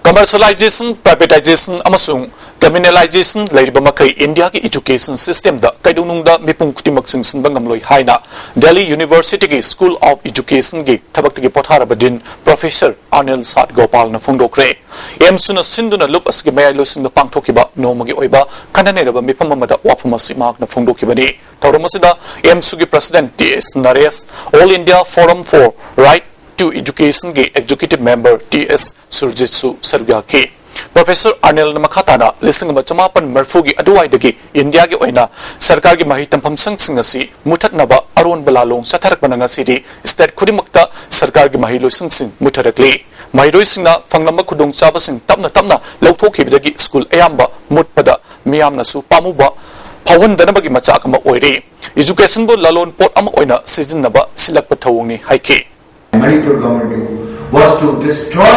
Commercialization, privatization ꯑꯃꯁꯨꯡ communalization ꯂꯩꯔꯤꯕ ꯃꯈꯩ ꯏꯟꯗꯤꯌꯥꯒꯤ education systemꯗ ꯀꯩꯗꯧꯅꯨꯡꯗ ꯃꯤꯄꯨꯝ ꯈꯨꯗꯤꯡꯃꯛ ꯆꯤꯡꯁꯤꯟꯕ ꯉꯝꯂꯣꯏ ꯍꯥꯏꯅ ꯗꯦꯜꯂꯤ ꯌꯨꯅꯤꯚꯔꯁꯤꯇꯤꯒꯤ School of Educationꯒꯤ ꯊꯕꯛꯇꯒꯤ ꯄꯣꯊꯥꯔꯕ ꯗꯤꯟ ꯄ꯭ꯔꯣꯐꯦꯁꯔ ꯑꯅꯤꯜ ꯁꯥꯠ ꯒꯣꯄꯥꯜꯅ ꯐꯣꯡꯗꯣꯛꯈ꯭ꯔꯦ꯫ ꯑꯦꯝꯁꯨꯅ ꯁꯤꯟꯗꯨꯅ ꯂꯨꯞ ꯑꯁꯤꯒꯤ ꯃꯌꯥꯏ ꯂꯣꯏꯁꯤꯡꯗ ꯄꯥꯡꯊꯣꯛꯈꯤꯕ ꯅꯣꯡꯃꯒꯤ ꯑꯣꯏꯕ ꯈꯟꯅ ꯅꯩꯅꯕ ꯃꯤꯐꯝ ꯑꯃꯗ ꯋꯥꯐꯝ ꯑꯁꯤ ꯃꯍꯥꯛꯅ ꯐꯣꯡꯗꯣꯛꯈꯤꯕꯅꯤ꯫ ꯊꯧꯔꯝ ꯑꯁꯤꯗ ꯑꯦꯝꯁꯨꯒꯤ President T S Naresh, All India Forum for Right to Educationꯒꯤ Executive Member ꯇꯤ ꯑꯦꯁ ꯁꯨꯔꯖꯤꯠꯁꯨ ꯁꯔꯨꯛ ꯌꯥꯈꯤ꯫ ꯄ꯭ꯔꯣꯐꯦꯁꯔ ꯑꯔꯅꯦꯜꯅ ꯃꯈꯥ ꯇꯥꯅ ꯂꯤꯁꯤꯡ ꯑꯃ ꯆꯃꯥꯄꯟ ꯃꯔꯤꯐꯨꯒꯤ ꯑꯗꯨꯋꯥꯏꯗꯒꯤ ꯏꯟꯗꯤꯌꯥꯒꯤ ꯑꯣꯏꯅ ꯁꯔꯀꯥꯔꯒꯤ ꯃꯍꯩ ꯇꯝꯐꯝ ꯁꯪꯁꯤꯡ ꯑꯁꯤ ꯃꯨꯊꯠꯅꯕ ꯑꯔꯣꯟꯕ ꯂꯥꯂꯣꯡ ꯆꯠꯊꯔꯛꯄꯅ ꯉꯁꯤꯗꯤ state ꯈꯨꯗꯤꯡꯃꯛꯇ ꯁꯔꯀꯥꯔꯒꯤ ꯃꯍꯩ ꯂꯣꯏꯁꯪꯁꯤꯡ ꯃꯨꯠꯊꯔꯛꯂꯤ꯫ ꯃꯍꯩꯔꯣꯏꯁꯤꯡꯅ ꯐꯪꯂꯝꯕ ꯈꯨꯗꯣꯡꯆꯥꯕꯁꯤꯡ ꯇꯞꯅ ꯇꯞꯅ ꯂꯧꯊꯣꯛꯈꯤꯕꯗꯒꯤ ꯁ꯭ꯀꯨꯜ ꯑꯌꯥꯝꯕ ꯃꯨꯠꯄꯗ ꯃꯤꯌꯥꯝꯅꯁꯨ ꯄꯥꯝꯃꯨꯕ ꯐꯥꯎꯍꯟꯗꯅꯕꯒꯤ ꯃꯆꯥꯛ ꯑꯃ ꯑꯣꯏꯔꯤ꯫ Educationꯕꯨ ꯂꯂꯣꯟ ꯄꯣꯠ ꯑꯃ ꯑꯣꯏꯅ ꯁꯤꯖꯤꯟꯅꯕ ꯁꯤꯜꯂꯛꯄ ꯊꯧꯑꯣꯡꯅꯤ ꯍꯥꯏꯈꯤ꯫ Manipur government do was to destroy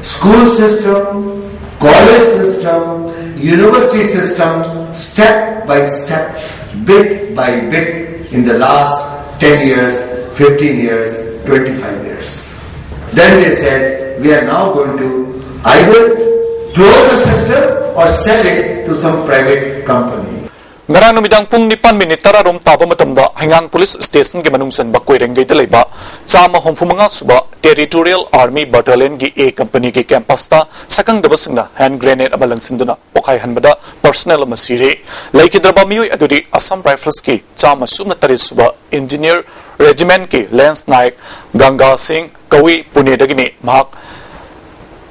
school system, college system, university system, step by step, bit by bit, in the last ten years, fifteen years, twenty-five years. Then they said, "We are now going to either close the system or sell it to some private company." ꯉꯔꯥꯡ ꯅꯨꯃꯤꯗꯥꯡ ꯄꯨꯡ ꯅꯤꯄꯥꯟ minute ꯇꯔꯥ ꯔꯣꯝ ꯇꯥꯕ ꯃꯇꯝꯗ ꯍꯩꯉꯥꯡ police ꯁ꯭ꯇꯦꯁꯟꯒꯤ ꯃꯅꯨꯡ ꯆꯟꯕ ꯀꯣꯏꯔꯦꯡꯒꯩꯗ ꯂꯩꯕ ꯆꯥꯝꯃ ꯍꯨꯝꯐꯨ ꯃꯉꯥ ꯁꯨꯕ Territorial Army Battalionꯒꯤ A Companyꯒꯤ campusꯇ ꯁꯛꯈꯪꯗꯕꯁꯤꯡꯅ hand grenade ꯑꯃ ꯂꯪꯁꯤꯟꯗꯨꯅ ꯄꯣꯈꯥꯏꯍꯟꯕꯗ personnel ꯑꯃ ꯁꯤꯔꯦ꯫ ꯂꯩꯈꯤꯗ꯭ꯔꯕ ꯃꯤꯑꯣꯏ ꯑꯗꯨꯗꯤ Assam Riflesꯀꯤ ꯆꯥꯝꯃ ꯁꯨꯞꯅ ꯇꯔꯦꯠ ꯁꯨꯕ Engineer Regimentꯀꯤ Lance Naik Ganga Singh ꯀꯧꯏ, ꯄꯨꯅꯦꯗꯒꯤꯅꯤ꯫ ꯃꯍꯥꯛ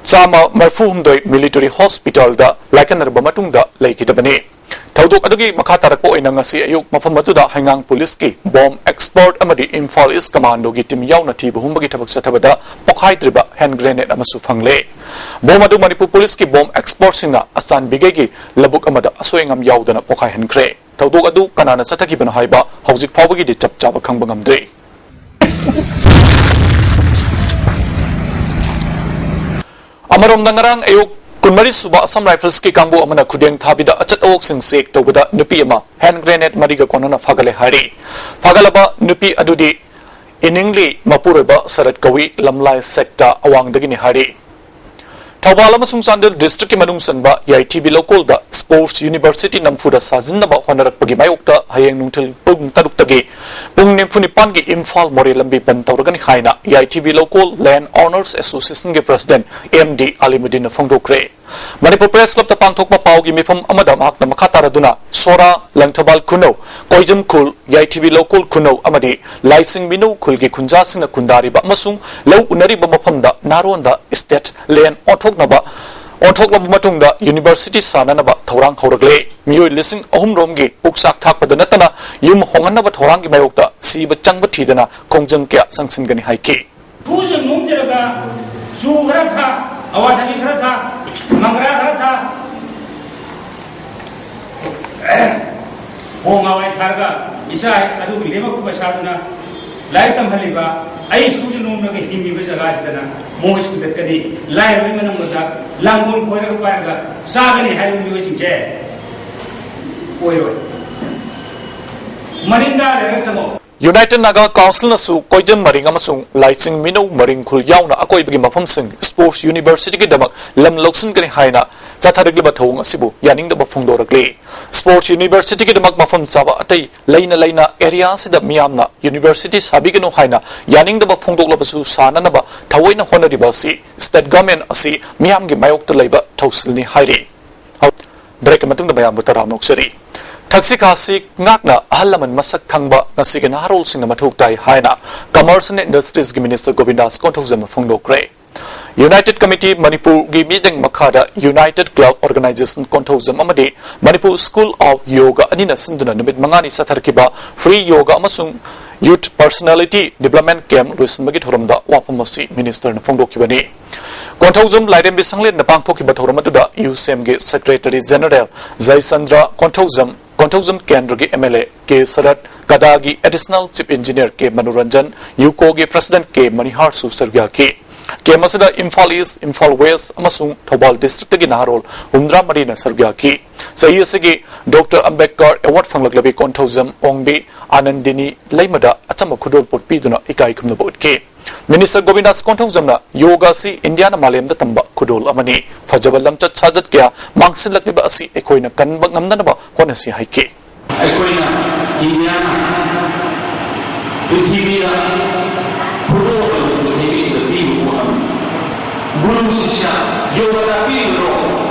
ꯆꯥꯝꯃ ꯃꯔꯤꯐꯨ ꯍꯨꯝꯗꯣꯏ Military Hospitalꯗ ꯂꯥꯏꯀꯠꯅꯔꯕ ꯃꯇꯨꯡꯗ ꯂꯩꯈꯤꯗꯕꯅꯤ꯫ ꯊꯧꯗꯣꯛ ꯑꯗꯨꯒꯤ ꯃꯈꯥ ꯇꯥꯔꯛꯄ ꯑꯣꯏꯅ ꯉꯁꯤ ꯑꯌꯨꯛ ꯃꯐꯝ ꯑꯗꯨꯗ ꯍꯩꯉꯥꯡ ꯄꯨꯂꯤꯁꯀꯤ bomb expert ꯑꯃꯗꯤ ꯏꯝꯐꯥꯜ ꯏꯁ ꯀꯃꯥꯟꯗꯣꯒꯤ team ꯌꯥꯎꯅ ꯊꯤꯕ ꯍꯨꯝꯕꯒꯤ ꯊꯕꯛ ꯆꯠꯊꯕꯗ ꯄꯣꯈꯥꯏꯗ꯭ꯔꯤꯕ hand grenade ꯑꯃꯁꯨ ꯐꯪꯂꯦ꯫ Bomb ꯑꯗꯨ ꯃꯅꯤꯄꯨꯔ ꯄꯨꯂꯤꯁꯀꯤ bomb expertꯁꯤꯡꯅ ꯑꯆꯥꯟꯕꯤꯒꯩꯒꯤ ꯂꯧꯕꯨꯛ ꯑꯃꯗ ꯑꯁꯣꯏ ꯑꯉꯥꯝ ꯌꯥꯎꯗꯅ ꯄꯣꯈꯥꯏꯍꯟꯈ꯭ꯔꯦ꯫ ꯊꯧꯗꯣꯛ ꯑꯗꯨ ꯀꯅꯥꯅ ꯆꯠꯊꯈꯤꯕꯅꯣ ꯍꯥꯏꯕ ꯍꯧꯖꯤꯛ ꯐꯥꯎꯕꯒꯤꯗꯤ ꯆꯞ ꯆꯥꯕ ꯈꯪꯕ ꯉꯝꯗ꯭ꯔꯤ꯫ ꯑꯃꯔꯣꯝꯗ, ꯉꯔꯥꯡ ꯑꯌꯨꯛ ꯀꯨꯟꯃꯔꯤ ꯁꯨꯕ Assam Riflesꯀꯤ ꯀꯥꯡꯕꯨ ꯑꯃꯅ ꯈꯨꯗꯦꯡ ꯊꯥꯕꯤꯗ ꯑꯆꯠ ꯑꯋꯣꯛꯁꯤꯡ check ꯇꯧꯕꯗ ꯅꯨꯄꯤ ꯑꯃ hand grenade ꯃꯔꯤꯒ ꯀꯣꯟꯅꯅ ꯐꯥꯒꯠꯂꯦ ꯍꯥꯏꯔꯤ꯫ ꯐꯥꯒꯠꯂꯕ ꯅꯨꯄꯤ ꯑꯗꯨꯗꯤ ꯏꯅꯤꯡꯂꯤ ꯃꯄꯨꯔꯣꯏꯕ ꯁꯔꯠ ꯀꯧꯏ, ꯂꯝꯂꯥꯏ sector ꯑꯋꯥꯡꯗꯒꯤꯅꯤ ꯍꯥꯏꯔꯤ꯫ ꯊꯧꯕꯥꯜ ꯑꯃꯁꯨꯡ ꯆꯥꯟꯗꯦꯜ districtꯀꯤ ꯃꯅꯨꯡ ꯆꯟꯕ ꯌꯥꯏꯊꯤꯕꯤ ꯂꯧꯀꯣꯜꯗ Sports University ꯅꯝꯐꯨꯗ ꯁꯥꯖꯤꯟꯅꯕ ꯍꯣꯠꯅꯔꯛꯄꯒꯤ ꯃꯥꯌꯣꯛꯇ ꯍꯌꯦꯡ ꯅꯨꯡꯊꯤꯜ ꯄꯨꯡ ꯇꯔꯨꯛꯇꯒꯤ ꯄꯨꯡ ꯅꯤꯐꯨ ꯅꯤꯄꯥꯟꯒꯤ ꯏꯝꯐꯥꯜ ꯃꯣꯔꯦ ꯂꯝꯕꯤ ꯕꯟ ꯇꯧꯔꯒꯅꯤ ꯍꯥꯏꯅ ꯌꯥꯏꯊꯤꯕꯤ ꯂꯧꯀꯣꯜ Land Owners Associationꯒꯤ President M D ꯑꯂꯤꯃꯨꯗꯤꯟꯅ ꯐꯣꯡꯗꯣꯛꯈ꯭ꯔꯦ꯫ Manipur Press Clubꯇ ꯄꯥꯡꯊꯣꯛꯄ ꯄꯥꯎꯒꯤ ꯃꯤꯐꯝ ꯑꯃꯗ ꯃꯍꯥꯛꯅ ꯃꯈꯥ ꯇꯥꯔꯗꯨꯅ ꯁꯣꯔꯥ, ꯂꯪꯊꯕꯥꯜ ꯈꯨꯅꯧ, ꯀꯣꯏꯖꯝ ꯈꯨꯜ, ꯌꯥꯏꯊꯤꯕꯤ ꯂꯧꯀꯣꯜ ꯈꯨꯅꯧ ꯑꯃꯗꯤ ꯂꯥꯏꯁꯤꯡ ꯃꯤꯅꯧ ꯈꯨꯜꯒꯤ ꯈꯨꯟꯖꯥꯁꯤꯡꯅ ꯈꯨꯟꯗꯥꯔꯤꯕ ꯑꯃꯁꯨꯡ ꯂꯧ ꯎꯅꯔꯤꯕ ꯃꯐꯝꯗ ꯅꯥꯔꯣꯟꯗ state land ꯑꯣꯟꯊꯣꯛꯅꯕ, ꯑꯣꯟꯊꯣꯛꯂꯕ ꯃꯇꯨꯡꯗ university ꯁꯥꯅꯅꯕ ꯊꯧꯔꯥꯡ ꯍꯧꯔꯛꯂꯦ꯫ ꯃꯤꯑꯣꯏ ꯂꯤꯁꯤꯡ ꯑꯍꯨꯝ ꯔꯣꯝꯒꯤ ꯄꯨꯛꯆꯥꯛ ꯊꯥꯛꯄꯗ ꯅꯠꯇꯅ ꯌꯨꯝ ꯍꯣꯡꯍꯟꯅꯕ ꯊꯧꯔꯥꯡꯒꯤ ꯃꯥꯌꯣꯛꯇ ꯁꯤꯕ ꯆꯪꯕ ꯊꯤꯗꯅ ꯈꯣꯡꯖꯪ ꯀꯌꯥ ꯆꯪꯁꯤꯟꯒꯅꯤ ꯍꯥꯏꯈꯤ꯫ ꯊꯨꯁꯨ ꯅꯣꯝꯖꯔꯒ ꯆꯨ ꯈꯔ ꯊꯥ, ꯑꯋꯥꯊꯕꯤ ꯈꯔ ꯊꯥ, ꯃꯪꯒ꯭ꯔꯥ ꯈꯔ ꯊꯥ, ꯄꯣꯡ ꯍꯋꯥꯏ ꯊꯥꯔꯒ ꯏꯆꯥ ꯑꯗꯨꯒꯤ ꯂꯦꯝꯃꯛꯄ ꯄꯩꯁꯥꯗꯨꯅ ꯂꯥꯏꯔꯤꯛ ꯇꯝꯍꯜꯂꯤꯕ ꯑꯩ ꯁꯨꯁꯨ ꯅꯣꯝꯂꯒ ꯍꯤꯡꯉꯤꯕ ꯖꯒꯥꯁꯤꯗꯅ ꯃꯣꯏ ꯁꯨꯗꯠꯀꯅꯤ, ꯂꯥꯏꯔꯕꯒꯤ ꯃꯅꯨꯡꯗ ꯂꯥꯡꯒꯣꯜ ꯈꯣꯏꯔꯒ ꯄꯥꯏꯔꯒ ꯆꯥꯒꯅꯤ ꯍꯥꯏꯔꯤꯕ ꯃꯤꯑꯣꯏꯁꯤꯡꯁꯦ ꯑꯣꯏꯔꯣꯏ꯫ ꯃꯅꯤꯡꯗ ꯂꯩꯔꯒ ꯆꯪꯉꯣ꯫ United Naga Councilꯅꯁꯨ ꯀꯣꯏꯖꯝ ꯃꯔꯤꯡ ꯑꯃꯁꯨꯡ ꯂꯥꯏꯆꯤꯡ ꯃꯤꯅꯧ ꯃꯔꯤꯡ ꯈꯨꯜ ꯌꯥꯎꯅ ꯑꯀꯣꯏꯕꯒꯤ ꯃꯐꯝꯁꯤꯡ Sports Universityꯒꯤꯗꯃꯛ ꯂꯝ ꯂꯧꯁꯤꯟꯒꯅꯤ ꯍꯥꯏꯅ ꯆꯠꯊꯔꯛꯂꯤꯕ ꯊꯧꯑꯣꯡ ꯑꯁꯤꯕꯨ ꯌꯥꯅꯤꯡꯗꯕ ꯐꯣꯡꯗꯣꯔꯛꯂꯤ꯫ Sports Universityꯒꯤꯗꯃꯛ ꯃꯐꯝ ꯆꯥꯕ ꯑꯇꯩ ꯂꯩꯅ ꯂꯩꯅ area ꯑꯁꯤꯗ ꯃꯤꯌꯥꯝꯅ university ꯁꯥꯕꯤꯒꯅꯨ ꯍꯥꯏꯅ ꯌꯥꯅꯤꯡꯗꯕ ꯐꯣꯡꯗꯣꯛꯂꯕꯁꯨ ꯁꯥꯅꯅꯕ ꯊꯑꯣꯏꯅ ꯍꯣꯠꯅꯔꯤꯕ ꯑꯁꯤ state government ꯑꯁꯤ ꯃꯤꯌꯥꯝꯒꯤ ꯃꯥꯌꯣꯛꯇ ꯂꯩꯕ ꯊꯧꯁꯤꯜꯅꯤ ꯍꯥꯏꯔꯤ꯫ Break ꯃꯇꯨꯡꯗ ꯃꯌꯥꯝꯕꯨ ꯇꯔꯥꯝꯅ ꯑꯣꯛꯆꯔꯤ꯫ ꯊꯛꯁꯤ ꯈꯥꯁꯤ ꯉꯥꯛꯅ ꯑꯍꯜ ꯂꯃꯟ ꯃꯁꯛ ꯈꯪꯕ ꯉꯁꯤꯒꯤ ꯅꯍꯥꯔꯣꯜꯁꯤꯡꯅ ꯃꯊꯧ ꯇꯥꯏ ꯍꯥꯏꯅ Commerce and Industriesꯒꯤ Minister ꯒꯣꯕꯤꯟꯗꯥꯁ ꯀꯣꯟꯊꯧꯖꯝꯅ ꯐꯣꯡꯗꯣꯛꯈ꯭ꯔꯦ꯫ United Committee ꯃꯅꯤꯄꯨꯔꯒꯤ ꯃꯤꯠꯌꯦꯡ ꯃꯈꯥꯗ United Club Organisation ꯀꯣꯟꯊꯧꯖꯝ ꯑꯃꯗꯤ Manipur School of Yoga ꯑꯅꯤꯅ ꯁꯤꯟꯗꯨꯅ ꯅꯨꯃꯤꯠ ꯃꯉꯥꯅꯤ ꯆꯠꯊꯔꯛꯈꯤꯕ Free Yoga ꯑꯃꯁꯨꯡ Youth Personality Development Camp ꯂꯣꯏꯁꯤꯟꯕꯒꯤ ꯊꯧꯔꯝꯗ ꯋꯥꯐꯝ ꯑꯁꯤ ministerꯅ ꯐꯣꯡꯗꯣꯛꯈꯤꯕꯅꯤ꯫ ꯀꯣꯟꯊꯧꯖꯝ ꯂꯥꯏꯔꯦꯝꯕꯤ ꯁꯪꯂꯦꯟꯗ ꯄꯥꯡꯊꯣꯛꯈꯤꯕ ꯊꯧꯔꯝ ꯑꯗꯨꯗ ꯌꯨꯁꯦꯝꯒꯤ Secretary General ꯖꯌꯆꯟꯗ꯭ꯔ ꯀꯣꯟꯊꯧꯖꯝ, ꯀꯣꯟꯊꯧꯖꯝ ꯀꯦꯟꯗ꯭ꯔꯒꯤ M L A K shirt, ꯀꯗꯥꯒꯤ Additional Chief Engineer K ꯃꯅꯨꯔꯟꯖꯟ, ꯌꯨꯀꯣꯒꯤ President ꯀꯦ ꯃꯅꯤꯍꯥꯔꯁꯨ ꯁꯔꯨꯛ ꯌꯥꯈꯤ꯫ Camp ꯑꯁꯤꯗ ꯏꯝꯐꯥꯜ East, ꯏꯝꯐꯥꯜ West ꯑꯃꯁꯨꯡ ꯊꯧꯕꯥꯜ districtꯒꯤ ꯅꯍꯥꯔꯣꯜ ꯍꯨꯝꯗ꯭ꯔꯥ ꯃꯔꯤꯅ ꯁꯔꯨꯛ ꯌꯥꯈꯤ꯫ ꯆꯍꯤ ꯑꯁꯤꯒꯤ Doctor Ambedkar Award ꯐꯪꯂꯛꯂꯕꯤ ꯀꯣꯟꯊꯧꯖꯝ ꯑꯣꯡꯕꯤ ꯑꯥꯅꯟꯗꯤꯅꯤ ꯂꯩꯃꯗ ꯑꯆꯝꯕ ꯈꯨꯗꯣꯜꯄꯣꯠ ꯄꯤꯗꯨꯅ ꯏꯀꯥꯏ ꯈꯨꯝꯅꯕ ꯎꯠꯈꯤ꯫ ꯃꯤꯅꯤꯁꯇꯔ ꯒꯣꯕꯤꯟꯗꯥꯁ ꯀꯣꯟꯊꯧꯖꯝꯅ ꯌꯣꯒꯥ ꯑꯁꯤ ꯏꯟꯗꯤꯌꯥꯅ ꯃꯥꯂꯦꯝꯗ ꯇꯝꯕ ꯈꯨꯗꯣꯜ ꯑꯃꯅꯤ꯫ ꯐꯖꯕ ꯂꯝꯆꯠ ꯁꯥꯖꯠ ꯀꯌꯥ ꯃꯥꯡꯁꯤꯜꯂꯛꯂꯤꯕ ꯑꯁꯤ ꯑꯩꯈꯣꯏꯅ ꯀꯟꯕ ꯉꯝꯅꯅꯕ ꯍꯣꯠꯅꯁꯤ ꯍꯥꯏꯈꯤ꯫ ꯑꯩꯈꯣꯏꯅ ꯏꯟꯗꯤꯌꯥꯅ ꯄ꯭ꯔꯤꯊꯤꯕꯤꯗ ꯈꯨꯗꯣꯜ ꯑꯣꯏꯅ ꯄ꯭ꯔꯤꯊꯤꯕꯤꯁꯤꯗ ꯄꯤꯕ ꯄꯣꯠ ꯑꯃꯅꯤ꯫ ꯒꯨꯔꯨ ꯁꯤꯁ꯭ꯌꯥ, ꯌꯣꯒ ꯇꯥꯛꯄꯤꯕꯗꯣ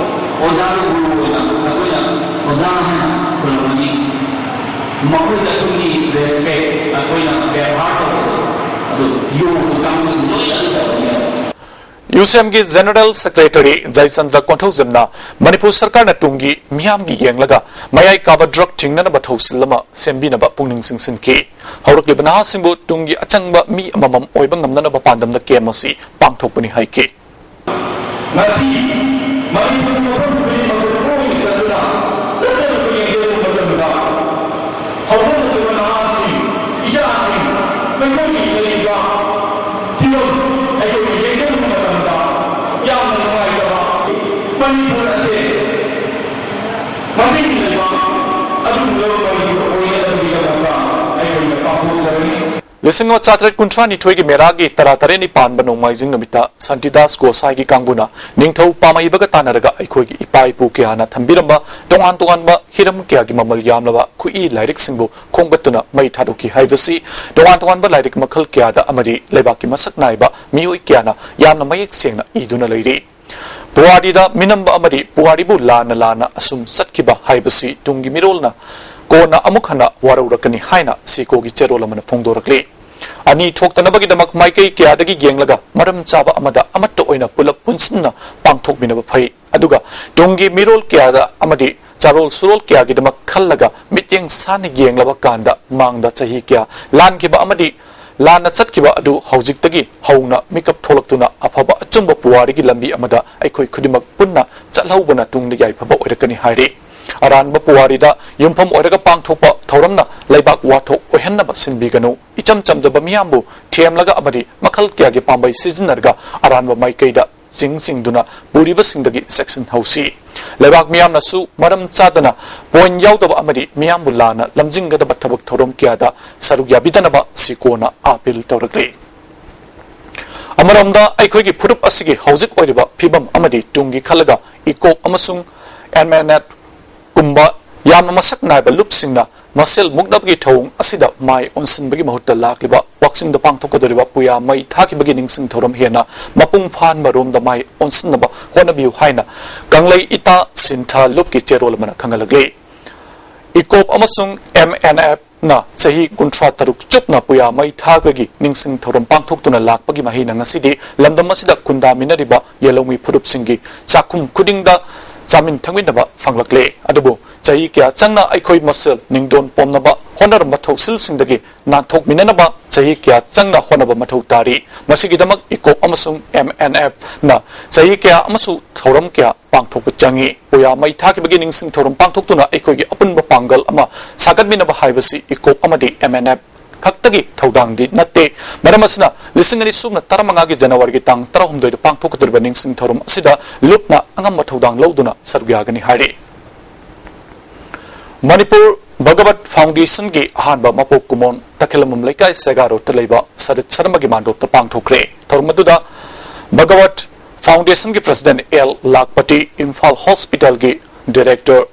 ꯑꯣꯖꯥꯒ ꯒꯨꯔꯨ ꯑꯣꯏꯅ ꯑꯩꯈꯣꯏꯅ ꯑꯣꯖꯥ ꯍꯥꯏꯅ ꯈꯨꯔꯨꯝꯃꯅꯤ꯫ ꯃꯈꯣꯏꯗ ꯑꯩꯈꯣꯏꯒꯤ respect, ꯑꯩꯈꯣꯏꯅ ꯕꯦꯕꯥꯔ ꯇꯧꯕꯗꯣ ꯑꯗꯨ ꯌꯣꯒ ꯀꯥꯡꯕꯨꯁꯤꯡ ꯂꯣꯏꯅ ꯑꯗꯨ ꯇꯧꯕꯅꯤ꯫ ꯌꯨꯁꯤꯑꯦꯝꯒꯤ ꯖꯦꯅꯔꯦꯜ ꯁꯦꯀ꯭ꯔꯦꯇꯔꯤ ꯖꯌꯆꯟꯗ꯭ꯔ ꯀꯣꯟꯊꯧꯖꯝꯅ ꯃꯅꯤꯄꯨꯔ ꯁꯔꯀꯥꯔꯅ ꯇꯨꯡꯒꯤ ꯃꯤꯌꯥꯝꯒꯤ ꯌꯦꯡꯂꯒ ꯃꯌꯥꯏ ꯀꯥꯕ ꯗ꯭ꯔꯒ ꯊꯤꯡꯅꯅꯕ ꯊꯧꯁꯤꯜ ꯑꯃ ꯁꯦꯝꯕꯤꯅꯕ ꯄꯨꯛꯅꯤꯡ ꯆꯤꯡꯁꯤꯟꯈꯤ꯫ ꯍꯧꯔꯛꯂꯤꯕ ꯅꯍꯥꯁꯤꯡꯕꯨ ꯇꯨꯡꯒꯤ ꯑꯆꯪꯕ ꯃꯤ ꯑꯃꯃꯝ ꯑꯣꯏꯕ ꯉꯝꯅꯅꯕ ꯄꯥꯟꯗꯝꯗ ꯀꯦꯝ ꯑꯁꯤ ꯄꯥꯡꯊꯣꯛꯄꯅꯤ ꯍꯥꯏꯈꯤ꯫ ꯉꯁꯤ ꯃꯅꯤꯄꯨꯔꯒꯤ ꯃꯐꯝ ꯈꯨꯗꯤꯡꯃꯛꯇ ꯀꯣꯏꯅ ꯆꯠꯇꯨꯅ ꯆꯠꯆꯔꯛꯄ ꯌꯦꯡꯖꯔꯨꯕ ꯃꯇꯝꯗ ꯍꯧꯒꯠꯂꯛꯂꯤꯕ ꯅꯍꯥꯁꯤꯡ, ꯏꯆꯥꯁꯤꯡ, ꯃꯈꯣꯏꯒꯤ ꯂꯩꯔꯤꯕ ꯐꯤꯕꯝ ꯑꯩꯈꯣꯏꯅ ꯌꯦꯡꯖꯔꯨꯕ ꯃꯇꯝꯗ ꯌꯥꯝꯅ ꯅꯨꯡꯉꯥꯏꯇꯕ꯫ ꯃꯅꯤꯄꯨꯔ ꯑꯁꯦ ꯃꯃꯤꯡ ꯂꯩꯕ ꯑꯗꯨꯒꯨꯝꯂꯕ ꯃꯅꯤꯄꯨꯔ ꯑꯣꯏꯅꯅꯕꯒꯤꯗꯃꯛꯇ ꯑꯩꯈꯣꯏꯅ ꯄꯥꯡꯊꯣꯛꯆꯔꯤ꯫ ꯂꯤꯁꯤꯡ ꯑꯃ ꯆꯥꯇ꯭ꯔꯦꯠ ꯀꯨꯟꯊ꯭ꯔꯥ ꯅꯤꯊꯣꯏꯒꯤ ꯃꯦꯔꯥꯒꯤ ꯇꯔꯥ ꯇꯔꯦꯠꯅꯤ ꯄꯥꯟꯕ ꯅꯣꯡꯃꯥꯏꯖꯤꯡ ꯅꯨꯃꯤꯠꯇ ꯁꯥꯟꯇꯤꯗꯥꯁ ꯒꯣꯁꯥꯏꯒꯤ ꯀꯥꯡꯕꯨꯅ ꯅꯤꯡꯊꯧ ꯄꯥꯝꯍꯩꯕꯒ ꯇꯥꯟꯅꯔꯒ ꯑꯩꯈꯣꯏꯒꯤ ꯏꯄꯥ ꯏꯄꯨ ꯀꯌꯥꯅ ꯊꯝꯕꯤꯔꯝꯕ ꯇꯣꯉꯥꯟ ꯇꯣꯉꯥꯟꯕ ꯍꯤꯔꯝ ꯀꯌꯥꯒꯤ ꯃꯃꯜ ꯌꯥꯝꯂꯕ ꯈꯨꯠꯏ ꯂꯥꯏꯔꯤꯛꯁꯤꯡꯕꯨ ꯈꯣꯝꯒꯠꯇꯨꯅ ꯃꯩ ꯊꯥꯗꯣꯛꯈꯤ ꯍꯥꯏꯕꯁꯤ ꯇꯣꯉꯥꯟ ꯇꯣꯉꯥꯟꯕ ꯂꯥꯏꯔꯤꯛ ꯃꯈꯜ ꯀꯌꯥꯗ ꯑꯃꯗꯤ ꯂꯩꯕꯥꯛꯀꯤ ꯃꯁꯛ ꯅꯥꯏꯕ ꯃꯤꯑꯣꯏ ꯀꯌꯥꯅ ꯌꯥꯝꯅ ꯃꯌꯦꯛ ꯁꯦꯡꯅ ꯏꯗꯨꯅ ꯂꯩꯔꯤ꯫ ꯄꯨꯋꯥꯔꯤꯗ ꯃꯤꯅꯝꯕ ꯑꯃꯗꯤ ꯄꯨꯋꯥꯔꯤꯕꯨ ꯂꯥꯟꯅ ꯂꯥꯟꯅ ꯑꯁꯨꯝ ꯆꯠꯈꯤꯕ ꯍꯥꯏꯕꯁꯤ ꯇꯨꯡꯒꯤ ꯃꯤꯔꯣꯜꯅ ꯀꯣꯟꯅ ꯑꯃꯨꯛ ꯍꯟꯅ ꯋꯥꯔꯧꯔꯛꯀꯅꯤ ꯍꯥꯏꯅ ꯁꯤꯀꯣꯒꯤ ꯆꯦꯔꯣꯜ ꯑꯃꯅ ꯐꯣꯡꯗꯣꯔꯛꯂꯤ꯫ ꯑꯅꯤ ꯊꯣꯛꯇꯅꯕꯒꯤꯗꯃꯛ ꯃꯥꯏꯀꯩ ꯀꯌꯥꯗꯒꯤ ꯌꯦꯡꯂꯒ ꯃꯔꯝ ꯆꯥꯕ ꯑꯃꯗ ꯑꯃꯠꯇ ꯑꯣꯏꯅ ꯄꯨꯂꯞ ꯄꯨꯟꯁꯤꯟꯅ ꯄꯥꯡꯊꯣꯛꯃꯤꯟꯅꯕ ꯐꯩ꯫ ꯑꯗꯨꯒ ꯇꯨꯡꯒꯤ ꯃꯤꯔꯣꯜ ꯀꯌꯥꯗ ꯑꯃꯗꯤ ꯆꯥꯔꯣꯜ ꯁꯨꯔꯣꯜ ꯀꯌꯥꯒꯤꯗꯃꯛ ꯈꯜꯂꯒ ꯃꯤꯠꯌꯦꯡ ꯁꯥꯟꯅ ꯌꯦꯡꯂꯕ ꯀꯥꯟꯗ ꯃꯥꯡꯗ ꯆꯍꯤ ꯀꯌꯥ ꯂꯥꯟꯈꯤꯕ ꯑꯃꯗꯤ ꯂꯥꯟꯅ ꯆꯠꯈꯤꯕ ꯑꯗꯨ ꯍꯧꯖꯤꯛꯇꯒꯤ ꯍꯧꯅ ꯃꯤꯀꯞ ꯊꯣꯛꯂꯛꯇꯨꯅ ꯑꯐꯕ ꯑꯆꯨꯝꯕ ꯄꯨꯋꯥꯔꯤꯒꯤ ꯂꯝꯕꯤ ꯑꯃꯗ ꯑꯩꯈꯣꯏ ꯈꯨꯗꯤꯡꯃꯛ ꯄꯨꯟꯅ ꯆꯠꯍꯧꯕꯅ ꯇꯨꯡꯗ ꯌꯥꯏꯐꯕ ꯑꯣꯏꯔꯛꯀꯅꯤ ꯍꯥꯏꯔꯤ꯫ ꯑꯔꯥꯟꯕ ꯄꯨꯋꯥꯔꯤꯗ ꯌꯨꯝꯐꯝ ꯑꯣꯏꯔꯒ ꯄꯥꯡꯊꯣꯛꯄ ꯊꯧꯔꯝꯅ ꯂꯩꯕꯥꯛ ꯋꯥꯊꯣꯛ ꯑꯣꯏꯍꯟꯅꯕ ꯁꯤꯟꯕꯤꯒꯅꯨ꯫ ꯏꯆꯝ ꯆꯝꯖꯕ ꯃꯤꯌꯥꯝꯕꯨ ꯊꯦꯝꯂꯒ ꯑꯃꯗꯤ ꯃꯈꯜ ꯀꯌꯥꯒꯤ ꯄꯥꯝꯕꯩ ꯁꯤꯖꯤꯟꯅꯔꯒ ꯑꯔꯥꯟꯕ ꯃꯥꯏꯀꯩꯗ ꯆꯤꯡꯁꯤꯡꯗꯨꯅ ꯄꯨꯔꯤꯕꯁꯤꯡꯗꯒꯤ ꯆꯦꯛꯁꯤꯟꯍꯧꯁꯤ꯫ ꯂꯩꯕꯥꯛ ꯃꯤꯌꯥꯝꯅꯁꯨ ꯃꯔꯝ ꯆꯥꯗꯅ ꯄꯣꯏꯟ ꯌꯥꯎꯗꯕ ꯑꯃꯗꯤ ꯃꯤꯌꯥꯝꯕꯨ ꯂꯥꯟꯅ ꯂꯝꯖꯤꯡꯒꯗꯕ ꯊꯕꯛ ꯊꯧꯔꯝ ꯀꯌꯥꯗ ꯁꯔꯨꯛ ꯌꯥꯕꯤꯗꯅꯕ ꯁꯤꯀꯣꯅ ꯑꯥꯄꯤꯜ ꯇꯧꯔꯛꯂꯤ꯫ ꯑꯃꯔꯣꯝꯗ ꯑꯩꯈꯣꯏꯒꯤ ꯐꯨꯔꯨꯞ ꯑꯁꯤꯒꯤ ꯍꯧꯖꯤꯛ ꯑꯣꯏꯔꯤꯕ ꯐꯤꯕꯝ ꯑꯃꯗꯤ ꯇꯨꯡꯒꯤ ꯈꯜꯂꯒ ꯏꯀꯣꯞ ꯑꯃꯁꯨꯡ ꯑꯦꯝ ꯑꯦꯟ ꯑꯦꯐ ꯀꯨꯝꯕ ꯌꯥꯝꯅ ꯃꯁꯛ ꯅꯥꯏꯕ ꯂꯨꯞꯁꯤꯡꯅ ꯃꯁꯦꯜ ꯃꯨꯛꯅꯕꯒꯤ ꯊꯧꯑꯣꯡ ꯑꯁꯤꯗ ꯃꯥꯏ ꯑꯣꯟꯁꯤꯟꯕꯒꯤ ꯃꯍꯨꯠꯇ ꯂꯥꯛꯂꯤꯕ ꯋꯥꯛꯆꯤꯡꯗ ꯄꯥꯡꯊꯣꯛꯀꯗꯧꯔꯤꯕ ꯄꯨꯌꯥ ꯃꯩ ꯊꯥꯈꯤꯕꯒꯤ ꯅꯤꯡꯁꯤꯡ ꯊꯧꯔꯝ ꯍꯦꯟꯅ ꯃꯄꯨꯡ ꯐꯥꯍꯟꯕ ꯔꯣꯝꯗ ꯃꯥꯏ ꯑꯣꯟꯁꯤꯟꯅꯕ ꯍꯣꯠꯅꯕꯤꯌꯨ ꯍꯥꯏꯅ ꯀꯪꯂꯩ ꯏꯇꯥ ꯁꯤꯟꯊꯥ ꯂꯨꯞꯀꯤ ꯆꯦꯔꯣꯜ ꯑꯃꯅ ꯈꯪꯍꯜꯂꯛꯂꯤ꯫ ꯏꯀꯣꯞ ꯑꯃꯁꯨꯡ ꯑꯦꯝ ꯑꯦꯟ ꯑꯦꯐ ꯅ ꯆꯍꯤ ꯀꯨꯟꯊ꯭ꯔꯥ ꯇꯔꯨꯛ ꯆꯨꯞꯅ ꯄꯨꯌꯥ ꯃꯩ ꯊꯥꯕꯒꯤ ꯅꯤꯡꯁꯤꯡ ꯊꯧꯔꯝ ꯄꯥꯡꯊꯣꯛꯇꯨꯅ ꯂꯥꯛꯄꯒꯤ ꯃꯍꯩꯅ ꯉꯁꯤꯗꯤ ꯂꯝꯗꯝ ꯑꯁꯤꯗ ꯈꯨꯟꯗꯥꯃꯤꯟꯅꯔꯤꯕ ꯌꯦꯜꯍꯧꯃꯤ ꯐꯨꯔꯨꯞꯁꯤꯡꯒꯤ ꯆꯥꯛꯈꯨꯝ ꯈꯨꯗꯤꯡꯗ ꯆꯥꯃꯤꯟ ꯊꯛꯃꯤꯟꯅꯕ ꯐꯪꯂꯛꯂꯦ꯫ ꯑꯗꯨꯕꯨ ꯆꯍꯤ ꯀꯌꯥ ꯆꯪꯅ ꯑꯩꯈꯣꯏ ꯃꯁꯦꯜ ꯅꯤꯡꯗꯣꯟ ꯄꯣꯝꯅꯕ ꯍꯣꯠꯅꯔꯝꯕ ꯊꯧꯁꯤꯜꯁꯤꯡꯗꯒꯤ ꯅꯥꯟꯊꯣꯛꯃꯤꯟꯅꯅꯕ ꯆꯍꯤ ꯀꯌꯥ ꯆꯪꯅ ꯍꯣꯠꯅꯕ ꯃꯊꯧ ꯇꯥꯔꯤ꯫ ꯃꯁꯤꯒꯤꯗꯃꯛ ꯏꯀꯣꯞ ꯑꯃꯁꯨꯡ ꯑꯦꯝ ꯑꯦꯟ ꯑꯦꯐꯅ ꯆꯍꯤ ꯀꯌꯥ ꯑꯃꯁꯨꯡ ꯊꯧꯔꯝ ꯀꯌꯥ ꯄꯥꯡꯊꯣꯛꯄ ꯆꯪꯏ꯫ ꯄꯨꯌꯥ ꯃꯩ ꯊꯥꯈꯤꯕꯒꯤ ꯅꯤꯡꯁꯤꯡ ꯊꯧꯔꯝ ꯄꯥꯡꯊꯣꯛꯇꯨꯅ ꯑꯩꯈꯣꯏꯒꯤ ꯑꯄꯨꯟꯕ ꯄꯥꯡꯒꯜ ꯑꯃ ꯁꯥꯒꯠꯃꯤꯟꯅꯕ ꯍꯥꯏꯕꯁꯤ ꯏꯀꯣꯞ ꯑꯃꯗꯤ ꯑꯦꯝ ꯑꯦꯟ ꯑꯦꯐ ꯈꯛꯇꯒꯤ ꯊꯧꯗꯥꯡꯗꯤ ꯅꯠꯇꯦ꯫ ꯃꯔꯝ ꯑꯁꯤꯅ ꯂꯤꯁꯤꯡ ꯑꯅꯤ ꯁꯨꯞꯅ ꯇꯔꯥꯃꯉꯥꯒꯤ ꯖꯅꯋꯥꯔꯤꯒꯤ ꯇꯥꯡ ꯇꯔꯥꯍꯨꯝꯗꯣꯏꯗ ꯄꯥꯡꯊꯣꯛꯀꯗꯧꯔꯤꯕ ꯅꯤꯡꯁꯤꯡ ꯊꯧꯔꯝ ꯑꯁꯤꯗ ꯂꯨꯞꯅ ꯑꯉꯝꯕ ꯊꯧꯗꯥꯡ ꯂꯧꯗꯨꯅ ꯁꯔꯨꯛ ꯌꯥꯒꯅꯤ ꯍꯥꯏꯔꯤ꯫ ꯃꯅꯤꯄꯨꯔ ꯚꯒꯋꯠ ꯐꯥꯎꯟꯗꯦꯁꯟꯒꯤ ꯑꯍꯥꯟꯕ ꯃꯄꯣꯛ ꯀꯨꯝꯑꯣꯟ ꯇꯈꯦꯂꯝꯕꯝ ꯂꯩꯀꯥꯏ ꯁꯦꯒꯥ ꯔꯣꯗꯇ ꯂꯩꯕ ꯁꯔꯤꯠ ꯁꯔꯃꯒꯤ ꯃꯥꯟꯗꯣꯞꯇ ꯄꯥꯡꯊꯣꯛꯈ꯭ꯔꯦ꯫ ꯊꯧꯔꯝ ꯑꯗꯨꯗ ꯚꯒꯋꯠ ꯐꯥꯎꯟꯗꯦꯁꯟꯒꯤ ꯄ꯭ꯔꯁꯤꯗꯦꯟꯠ ꯑꯦꯜ ꯂꯥꯈꯄꯇꯤ, ꯏꯝꯐꯥꯜ ꯍꯣꯁꯄꯤꯇꯥꯜꯒꯤ director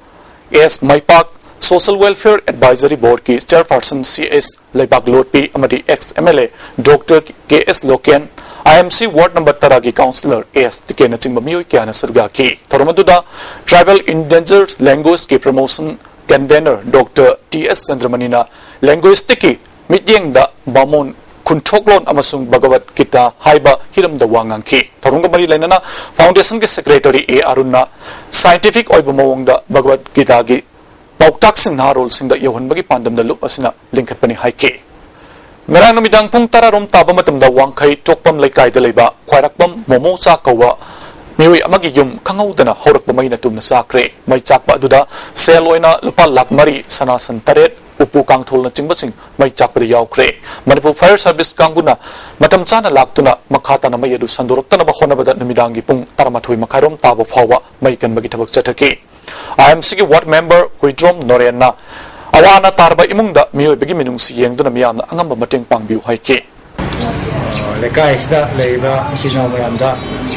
S Meipak, social welfare advisory ꯕꯣꯔꯗꯀꯤ ꯆꯦꯌꯔꯄꯔꯁꯟ ꯁꯤ ꯑꯦꯁ ꯂꯩꯕꯥꯛꯂꯣꯠꯄꯤ ꯑꯃꯗꯤ ex M L A doctor K S Loken, I M C ward number ꯇꯔꯥꯒꯤ ꯀꯥꯎꯟꯁꯤꯂꯔ ꯑꯦꯁ ꯇꯤꯀꯦꯟꯅꯆꯤꯡꯕ ꯃꯤꯑꯣꯏ ꯀꯌꯥꯅ ꯁꯔꯨꯛ ꯌꯥꯈꯤ꯫ ꯊꯧꯔꯝ ꯑꯗꯨꯗ ꯇ꯭ꯔꯥꯏꯕꯦꯜ ꯏꯟꯗꯦꯟꯖꯔ ꯂꯦꯡꯒ꯭ꯋꯦꯖꯀꯤ promotion convener doctor T S ꯆꯟꯗ꯭ꯔꯃꯅꯤꯅ ꯂꯦꯡꯒ꯭ꯋꯦꯖꯇꯤꯛꯀꯤ ꯃꯤꯠꯌꯦꯡꯗ ꯕꯥꯃꯣꯟ ꯈꯨꯟꯊꯣꯛꯂꯣꯟ ꯑꯃꯁꯨꯡ ꯚꯒꯋꯠ ꯒꯤꯇꯥ ꯍꯥꯏꯕ ꯍꯤꯔꯝꯗ ꯋꯥ ꯉꯥꯡꯈꯤ꯫ ꯊꯧꯔꯝꯒ ꯃꯔꯤ ꯂꯩꯅꯅ ꯐꯥꯎꯟꯗꯦꯁꯟꯒꯤ ꯁꯦꯀ꯭ꯔꯦꯇꯔꯤ ꯑꯦ ꯑꯔꯨꯟꯅ ꯁꯥꯏꯟꯇꯤꯐꯤꯛ ꯑꯣꯏꯕ ꯃꯑꯣꯡꯗ ꯚꯒꯋꯠ ꯒꯤꯇꯥꯒꯤ ꯄꯥꯎꯇꯥꯛꯁꯤꯡ ꯅꯍꯥꯔꯣꯜꯁꯤꯡꯗ ꯌꯧꯍꯟꯕꯒꯤ ꯄꯥꯟꯗꯝꯗ ꯂꯨꯞ ꯑꯁꯤꯅ ꯂꯤꯡꯈꯠꯄꯅꯤ ꯍꯥꯏꯈꯤ꯫ ꯉꯔꯥꯡ ꯅꯨꯃꯤꯗꯥꯡ ꯄꯨꯡ ꯇꯔꯥ ꯔꯣꯝ ꯇꯥꯕ ꯃꯇꯝꯗ ꯋꯥꯡꯈꯩ ꯇꯣꯛꯄꯝ ꯂꯩꯀꯥꯏꯗ ꯂꯩꯕ ꯈ꯭ꯋꯥꯏꯔꯥꯛꯄꯝ ꯃꯣꯃꯣ ꯆꯥ ꯀꯧꯕ ꯃꯤꯑꯣꯏ ꯑꯃꯒꯤ ꯌꯨꯝ ꯈꯪꯍꯧꯗꯅ ꯍꯧꯔꯛꯄ ꯃꯩꯅ ꯇꯨꯝꯅ ꯆꯥꯛꯈ꯭ꯔꯦ꯫ ꯃꯩ ꯆꯥꯛꯄ ꯑꯗꯨꯗ ꯁꯦꯜ ꯑꯣꯏꯅ ꯂꯨꯄꯥ ꯂꯥꯈ ꯃꯔꯤ, ꯁꯅꯥ ꯁꯟ ꯇꯔꯦꯠ, ꯎꯄꯨ ꯀꯥꯡꯊꯣꯜꯅꯆꯤꯡꯕꯁꯤꯡ ꯃꯩ ꯆꯥꯛꯄꯗ ꯌꯥꯎꯈ꯭ꯔꯦ꯫ ꯃꯅꯤꯄꯨꯔ ꯐꯥꯌꯔ ꯁꯔꯚꯤꯁ ꯀꯥꯡꯕꯨꯅ ꯃꯇꯝ ꯆꯥꯅ ꯂꯥꯛꯇꯨꯅ ꯃꯈꯥ ꯇꯥꯅ ꯃꯩ ꯑꯗꯨ ꯁꯟꯗꯣꯔꯛꯇꯅꯕ ꯍꯣꯠꯅꯕꯗ ꯅꯨꯃꯤꯗꯥꯡꯒꯤ ꯄꯨꯡ ꯇꯔꯥꯃꯥꯊꯣꯏ ꯃꯈꯥꯏꯔꯣꯝ ꯇꯥꯕ ꯐꯥꯎꯕ ꯃꯩ ꯀꯟꯕꯒꯤ ꯊꯕꯛ ꯆꯠꯊꯈꯤ꯫ ꯑꯥꯏ ꯑꯦꯝ ꯁꯤꯒꯤ ꯋꯥꯔꯗ ꯃꯦꯝꯕꯔ ꯍꯨꯏꯗ꯭ꯔꯣꯝ ꯅꯣꯔꯦꯟꯅ ꯑꯋꯥ ꯑꯅꯥ ꯇꯥꯔꯕ ꯏꯃꯨꯡꯗ ꯃꯤꯑꯣꯏꯕꯒꯤ ꯃꯤꯅꯨꯡꯁꯤ ꯌꯦꯡꯗꯨꯅ ꯃꯤꯌꯥꯝꯅ ꯑꯉꯝꯕ ꯃꯇꯦꯡ ꯄꯥꯡꯕꯤꯌꯨ ꯍꯥꯏꯈꯤ꯫ ꯂꯩꯀꯥꯏꯁꯤꯗ ꯂꯩꯔꯤꯕ ꯏꯆꯤꯜ ꯏꯅꯥꯎ ꯃꯌꯥꯝꯗ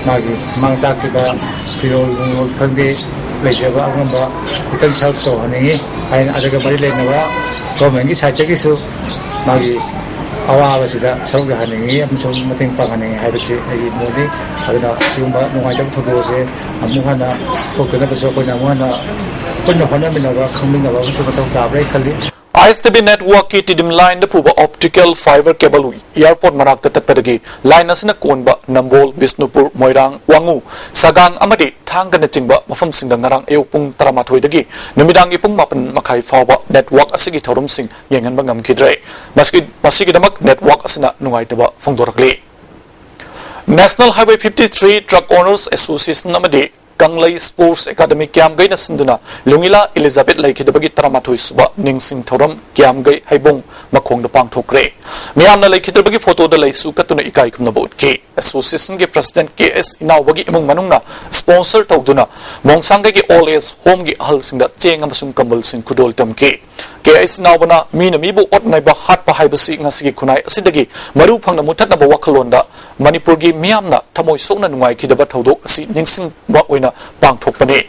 ꯃꯥꯒꯤ ꯃꯥꯡ ꯇꯥꯛꯈꯤꯕ ꯐꯤꯔꯣꯜ ꯅꯨꯡꯔꯣꯜ ꯈꯪꯗꯦ, ꯂꯩꯖꯕ ꯑꯉꯝꯕ ꯈꯤꯇꯪ help ꯇꯧꯍꯟꯅꯤꯡꯉꯤ ꯍꯥꯏꯅ, ꯑꯗꯨꯒ ꯃꯔꯤ ꯂꯩꯅꯕ governmentꯀꯤ sideꯇꯒꯤꯁꯨ ꯃꯥꯒꯤ ꯑꯋꯥꯕꯁꯤꯗ ꯁꯔꯨꯛ ꯌꯥꯍꯟꯅꯤꯡꯉꯤ ꯑꯃꯁꯨꯡ ꯃꯇꯦꯡ ꯄꯥꯡꯍꯟꯅꯤꯡꯉꯤ ꯍꯥꯏꯕꯁꯤ ꯑꯩꯒꯤ ꯃꯣꯠꯅꯤ꯫ ꯑꯗꯨꯅ ꯁꯤꯒꯨꯝꯕ ꯅꯨꯡꯉꯥꯏꯇꯕ ꯊꯧꯗꯣꯛ ꯑꯁꯦ ꯑꯃꯨꯛ ꯍꯟꯅ ꯊꯣꯛꯇꯅꯕꯁꯨ ꯑꯩꯈꯣꯏꯅ ꯑꯃꯨꯛ ꯍꯟꯅ ꯄꯨꯟꯅ ꯍꯣꯠꯅꯃꯤꯟꯅꯕ, ꯈꯪꯃꯤꯟꯅꯕ ꯑꯃꯁꯨ ꯃꯊꯧ ꯇꯥꯕ꯭ꯔꯥ ꯈꯜꯂꯤ꯫ ꯑꯥꯏ ꯑꯦꯁ ꯇꯤ ꯚꯤ networkꯀꯤ ꯇꯤꯗꯤꯝ lineꯗ ꯄꯨꯕ optical fiber cable airport ꯃꯅꯥꯛꯇ ꯇꯠꯄꯗꯒꯤ line ꯑꯁꯤꯅ ꯀꯣꯟꯕ ꯅꯝꯕꯣꯜ, ꯕꯤꯁꯅꯨꯄꯨꯔ, ꯃꯣꯏꯔꯥꯡ, ꯋꯥꯉꯨ, ꯁꯒꯥꯡ ꯑꯃꯗꯤ ꯊꯥꯡꯒꯅꯆꯤꯡꯕ ꯃꯐꯝꯁꯤꯡꯗ ꯉꯔꯥꯡ ꯑꯌꯨꯛ ꯄꯨꯡ ꯇꯔꯥꯃꯥꯊꯣꯏꯗꯒꯤ ꯅꯨꯃꯤꯗꯥꯡꯒꯤ ꯄꯨꯡ ꯃꯥꯄꯟ ꯃꯈꯥꯏ ꯐꯥꯎꯕ network ꯑꯁꯤꯒꯤ ꯊꯧꯔꯝꯁꯤꯡ ꯌꯦꯡꯍꯟꯕ ꯉꯝꯈꯤꯗ꯭ꯔꯦ꯫ ꯃꯁꯤꯒꯤ-, ꯃꯁꯤꯒꯤꯗꯃꯛ network ꯑꯁꯤꯅ ꯅꯨꯡꯉꯥꯏꯇꯕ ꯐꯣꯡꯗꯣꯔꯛꯂꯤ꯫ National Highway fifty three Truck Owners Association ꯑꯃꯗꯤ ꯀꯪꯂꯩ Sports Academy ꯀꯤꯌꯥꯝꯒꯩꯅ ꯁꯤꯟꯗꯨꯅ ꯂꯨꯡꯉꯤꯂꯥ ꯏꯂꯤꯖꯥꯕꯦꯠ ꯂꯩꯈꯤꯗꯕꯒꯤ ꯇꯔꯥꯃꯥꯊꯣꯏ ꯁꯨꯕ ꯅꯤꯡꯁꯤꯡ ꯊꯧꯔꯝ ꯀꯤꯌꯥꯝꯒꯩ ꯍꯩꯕꯣꯡ ꯃꯈꯣꯡꯗ ꯄꯥꯡꯊꯣꯛꯈ꯭ꯔꯦ꯫ ꯃꯤꯌꯥꯝꯅ ꯂꯩꯈꯤꯗ꯭ꯔꯕꯒꯤ photoꯗ ꯂꯩꯁꯨ ꯀꯠꯇꯨꯅ ꯏꯀꯥꯏ ꯈꯨꯝꯅꯕ ꯎꯠꯈꯤ꯫ Associationꯒꯤ president ꯀꯦ ꯑꯦꯁ ꯏꯅꯥꯎꯕꯒꯤ ꯏꯃꯨꯡ ꯃꯅꯨꯡꯅ sponsor ꯇꯧꯗꯨꯅ ꯃꯣꯡꯁꯥꯡꯒꯩꯒꯤ old age homeꯒꯤ ꯑꯍꯜꯁꯤꯡꯗ ꯆꯦꯡ ꯑꯃꯁꯨꯡ ꯀꯝꯕꯜꯁꯤꯡ ꯈꯨꯗꯣꯜ ꯇꯝꯈꯤ꯫ ꯀꯦ ꯑꯦꯁ ꯏꯅꯥꯎꯕꯅ ꯃꯤꯅ ꯃꯤꯕꯨ ꯑꯣꯠ ꯅꯩꯕ ꯍꯥꯠꯄ ꯍꯥꯏꯕꯁꯤ ꯉꯁꯤꯒꯤ ꯈꯨꯟꯅꯥꯏ ꯑꯁꯤꯗꯒꯤ ꯃꯔꯨ ꯐꯪꯅ ꯃꯨꯊꯠꯅꯕ ꯋꯥꯈꯜꯂꯣꯟꯗ ꯃꯅꯤꯄꯨꯔꯒꯤ ꯃꯤꯌꯥꯝꯅ ꯊꯃꯣꯏ ꯁꯣꯛꯅ ꯅꯨꯡꯉꯥꯏꯈꯤꯗꯕ ꯊꯧꯗꯣꯛ ꯑꯁꯤ ꯅꯤꯡꯁꯤꯡꯕ ꯑꯣꯏꯅ ꯄꯥꯡꯊꯣꯛꯄꯅꯤ꯫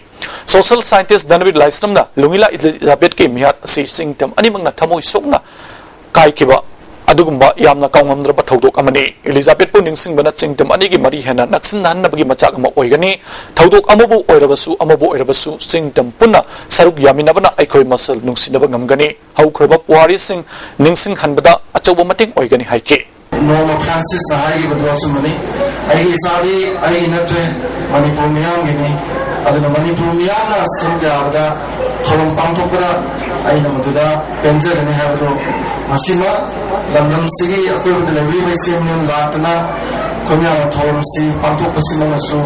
Social scientist ꯙꯅꯕꯤꯔ ꯂꯥꯏꯁ꯭ꯔꯝꯅ ꯂꯨꯡꯉꯤꯂꯥ ꯏꯂꯤꯖꯥꯕꯦꯠꯀꯤ ꯃꯤꯍꯥꯠ ꯑꯁꯤ ꯆꯤꯡꯇꯝ ꯑꯅꯤꯃꯛꯅ ꯊꯃꯣꯏ ꯁꯣꯛꯅ ꯀꯥꯏꯈꯤꯕ ꯑꯗꯨꯒꯨꯝꯕ ꯌꯥꯝꯅ ꯀꯥꯎꯉꯝꯗ꯭ꯔꯕ ꯊꯧꯗꯣꯛ ꯑꯃꯅꯤ꯫ ꯏꯂꯤꯖꯥꯕꯦꯠꯄꯨ ꯅꯤꯡꯁꯤꯡꯕꯅ ꯆꯤꯡꯇꯝ ꯑꯅꯤꯒꯤ ꯃꯔꯤ ꯍꯦꯟꯅ ꯅꯛꯁꯤꯟꯅꯍꯟꯅꯕꯒꯤ ꯃꯆꯥꯛ ꯑꯃ ꯑꯣꯏꯒꯅꯤ꯫ ꯊꯧꯗꯣꯛ ꯑꯃꯕꯨ ꯑꯣꯏꯔꯕꯁꯨ, ꯑꯃꯕꯨ ꯑꯣꯏꯔꯕꯁꯨ, ꯆꯤꯡꯇꯝ ꯄꯨꯟꯅ ꯁꯔꯨꯛ ꯌꯥꯃꯤꯟꯅꯕꯅ ꯑꯩꯈꯣꯏ ꯃꯁꯦꯜ ꯅꯨꯡꯁꯤꯅꯕ ꯉꯝꯒꯅꯤ꯫ ꯍꯧꯈ꯭ꯔꯕ ꯄꯨꯋꯥꯔꯤꯁꯤꯡ ꯅꯤꯡꯁꯤꯡꯍꯟꯕꯗ ꯑꯆꯧꯕ ꯃꯇꯦꯡ ꯑꯣꯏꯒꯅꯤ ꯍꯥꯏꯈꯤ꯫ ꯅꯣꯡꯃ ꯐ꯭ꯔꯥꯟꯁꯤꯁꯅ ꯍꯥꯏꯈꯤꯕꯗꯨ ꯑꯆꯨꯝꯕꯅꯤ꯫ "ꯑꯩꯒꯤ ꯏꯆꯥꯗꯤ ꯑꯩꯒꯤ ꯅꯠꯇ꯭ꯔꯦ, ꯃꯅꯤꯄꯨꯔ ꯃꯤꯌꯥꯝꯒꯤꯅꯤ꯫ ꯑꯗꯨꯅ ꯃꯅꯤꯄꯨꯔ ꯃꯤꯌꯥꯝꯅ ꯁꯔꯨꯛ ꯌꯥꯕꯗ ꯊꯧꯔꯝ ꯄꯥꯡꯊꯣꯛꯄꯗ ꯑꯩꯅ ꯃꯗꯨꯗ ꯄꯦꯟꯖꯒꯅꯤ" ꯍꯥꯏꯕꯗꯨ ꯉꯁꯤꯃꯛ ꯂꯝꯗꯝꯁꯤꯒꯤ ꯑꯀꯣꯏꯕꯗ ꯂꯩꯕꯤꯔꯤꯕ ꯏꯆꯦ ꯃꯤꯌꯥꯝ ꯂꯥꯛꯇꯨꯅ ꯑꯩꯈꯣꯏ ꯃꯌꯥꯝꯅ ꯊꯧꯔꯝꯁꯤ ꯄꯥꯡꯊꯣꯛꯄꯁꯤꯃꯛꯅꯁꯨ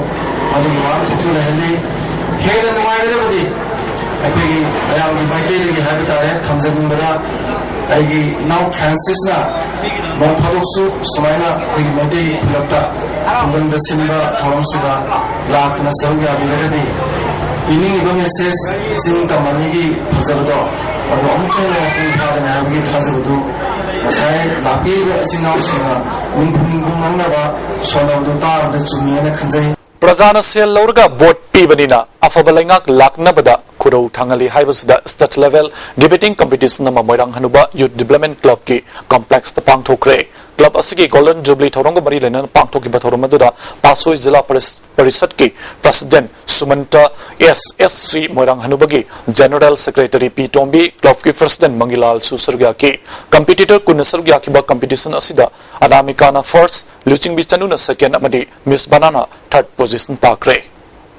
ꯃꯗꯨꯒꯤ ꯋꯥꯍꯟꯊꯣꯛꯇꯨ ꯂꯩꯍꯜꯂꯤ꯫ ꯍꯦꯟꯅ ꯅꯨꯡꯉꯥꯏꯒꯗꯕꯗꯤ ꯑꯩꯈꯣꯏꯒꯤ ꯃꯌꯥꯝꯒꯤ ꯃꯥꯏꯀꯩꯗꯒꯤ ꯍꯥꯏꯕ ꯇꯥꯔꯦ, ꯊꯝꯖꯅꯤꯡꯕꯗ ꯑꯩꯒꯤ ꯏꯅꯥꯎ ꯐ꯭ꯔꯥꯟꯁꯤꯁꯅ ꯅꯣꯡ ꯐꯥꯗꯣꯛꯁꯨ ꯁꯨꯃꯥꯏꯅ ꯑꯩꯈꯣꯏꯒꯤ ꯃꯩꯇꯩ ꯈꯨꯜꯂꯛꯇ ꯈꯨꯡꯒꯪꯗ ꯁꯤꯟꯕ ꯊꯧꯔꯝꯁꯤꯗ ꯂꯥꯛꯇꯨꯅ ꯁꯔꯨꯛ ꯌꯥꯕꯤꯔꯒꯗꯤ ꯄꯤꯅꯤꯡꯉꯤꯕ ꯃꯦꯁꯦꯖ ꯆꯤꯡ ꯇꯝ ꯑꯅꯤꯒꯤ ꯐꯖꯕꯗꯣ ꯑꯗꯨ ꯑꯃꯨꯛꯀ ꯍꯦꯟꯅ ꯃꯄꯨꯡ ꯐꯥꯒꯅꯤ ꯍꯥꯏꯕꯒꯤ ꯊꯥꯖꯕꯗꯨ ꯉꯁꯥꯏ ꯂꯥꯛꯄꯤꯔꯤꯕ ꯏꯆꯤꯟ ꯏꯅꯥꯎꯁꯤꯡꯅ ꯅꯤꯡꯈꯨꯝ ꯅꯤꯡꯈꯨꯝ ꯉꯝꯅꯕ ꯁꯣꯟꯅꯕꯗꯨ ꯇꯥꯕꯗ ꯆꯨꯝꯃꯤ ꯍꯥꯏꯅ ꯈꯟꯖꯩ꯫ ꯄ꯭ꯔꯖꯥꯅ ꯁꯦꯜ ꯂꯧꯔꯒ ꯚꯣꯠ ꯄꯤꯕꯅꯤꯅ ꯑꯐꯕ ꯂꯩꯉꯥꯛ ꯂꯥꯛꯅꯕꯗ ꯈꯨꯔꯧ ꯊꯥꯡꯍꯜꯂꯤ ꯍꯥꯏꯕꯁꯤꯗ state level debating competition ꯑꯃ ꯃꯣꯏꯔꯥꯡ ꯍꯅꯨꯕ Youth Development Clubꯀꯤ complexꯇ ꯄꯥꯡꯊꯣꯛꯈ꯭ꯔꯦ꯫ Club ꯑꯁꯤꯒꯤ Golden Jubilee ꯊꯧꯔꯝꯒ ꯃꯔꯤ ꯂꯩꯅꯅ ꯄꯥꯡꯊꯣꯛꯈꯤꯕ ꯊꯧꯔꯝ ꯑꯗꯨꯗ ꯄꯥꯠꯁꯣꯏ ꯖꯤꯂꯥ ꯄꯔꯤꯁ-, ꯄꯔꯤꯁꯠꯀꯤ President ꯁꯨꯃꯟꯇ, S S C ꯃꯣꯏꯔꯥꯡ ꯍꯅꯨꯕꯒꯤ General Secretary ꯄꯤ ꯇꯣꯝꯕꯤ, clubꯀꯤ President ꯃꯪꯒꯤꯂꯥꯜꯁꯨ ꯁꯔꯨꯛ ꯌꯥꯈꯤ꯫ Competitor ꯀꯨꯟꯅ ꯁꯔꯨꯛ ꯌꯥꯈꯤꯕ competition ꯑꯁꯤꯗ ꯑꯅꯥꯃꯤꯀꯥꯅ first, ꯂꯨꯆꯤꯡꯕꯤ ꯆꯅꯨꯅ second ꯑꯃꯗꯤ Miss ꯕꯅꯥꯅ third position ꯇꯥꯈ꯭ꯔꯦ꯫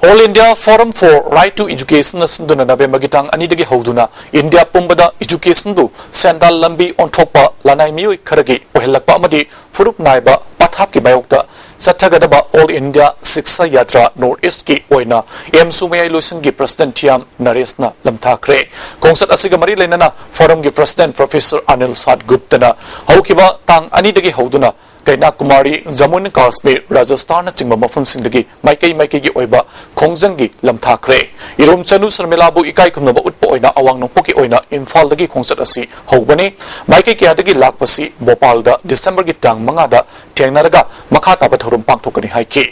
All India Forum for Right to Educationꯅ ꯁꯤꯟꯗꯨꯅ ꯅꯕꯦꯝꯕꯔꯒꯤ ꯇꯥꯡ ꯑꯅꯤꯗꯒꯤ ꯍꯧꯗꯨꯅ ꯏꯟꯗꯤꯌꯥ ꯄꯨꯝꯕꯗ educationꯕꯨ ꯁꯦꯟꯗꯥꯟ ꯂꯝꯕꯤ ꯑꯣꯟꯊꯣꯛꯄ ꯂꯅꯥꯏ ꯃꯤꯑꯣꯏ ꯈꯔꯒꯤ ꯑꯣꯏꯍꯜꯂꯛꯄ ꯑꯃꯗꯤ ꯐꯨꯔꯨꯞ ꯅꯥꯏꯕ ꯄꯊꯥꯞꯀꯤ ꯃꯥꯌꯣꯛꯇ ꯆꯠꯊꯒꯗꯕ All India Shiksha Yatra North Eastꯀꯤ ꯑꯣꯏꯅ ꯑꯦꯝꯁꯨ ꯃꯌꯥꯏ ꯂꯣꯏꯁꯪꯒꯤ President ꯊꯤꯌꯥꯝ ꯅꯔꯦꯁꯅ ꯂꯝꯊꯥꯈ꯭ꯔꯦ꯫ ꯈꯣꯡꯆꯠ ꯑꯁꯤꯒ ꯃꯔꯤ ꯂꯩꯅꯅ Forumꯒꯤ President Professor ꯑꯅꯤꯜ ꯁꯥꯠ ꯒꯨꯞꯇꯅ ꯍꯧꯈꯤꯕ ꯇꯥꯡ ꯑꯅꯤꯗꯒꯤ ꯍꯧꯗꯨꯅ ꯀꯩꯅꯥꯀꯨꯃꯥꯔꯤ, ꯖꯃꯨ ꯑꯦꯟ ꯀꯥꯁꯃꯤꯔ, ꯔꯥꯖꯁꯊꯥꯟꯅꯆꯤꯡꯕ ꯃꯐꯝꯁꯤꯡꯗꯒꯤ ꯃꯥꯏꯀꯩ ꯃꯥꯏꯀꯩꯒꯤ ꯑꯣꯏꯕ ꯈꯣꯡꯖꯪꯒꯤ ꯂꯝꯊꯥꯈ꯭ꯔꯦ꯫ ꯏꯔꯣꯝ ꯆꯅꯨ ꯁꯔꯃꯤꯂꯥꯕꯨ ꯏꯀꯥꯏ ꯈꯨꯝꯅꯕ ꯎꯠꯄ ꯑꯣꯏꯅ ꯑꯋꯥꯡ ꯅꯣꯡꯄꯣꯛꯀꯤ ꯑꯣꯏꯅ ꯏꯝꯐꯥꯜꯗꯒꯤ ꯈꯣꯡꯆꯠ ꯑꯁꯤ ꯍꯧꯕꯅꯤ꯫ ꯃꯥꯏꯀꯩ ꯀꯌꯥꯗꯒꯤ ꯂꯥꯛꯄꯁꯤ ꯚꯣꯄꯥꯜꯗ ꯗꯤꯁꯦꯝꯕꯔꯒꯤ ꯇꯥꯡ ꯃꯉꯥꯗ ꯊꯦꯡꯅꯔꯒ ꯃꯈꯥ ꯇꯥꯕ ꯊꯧꯔꯝ ꯄꯥꯡꯊꯣꯛꯀꯅꯤ ꯍꯥꯏꯈꯤ꯫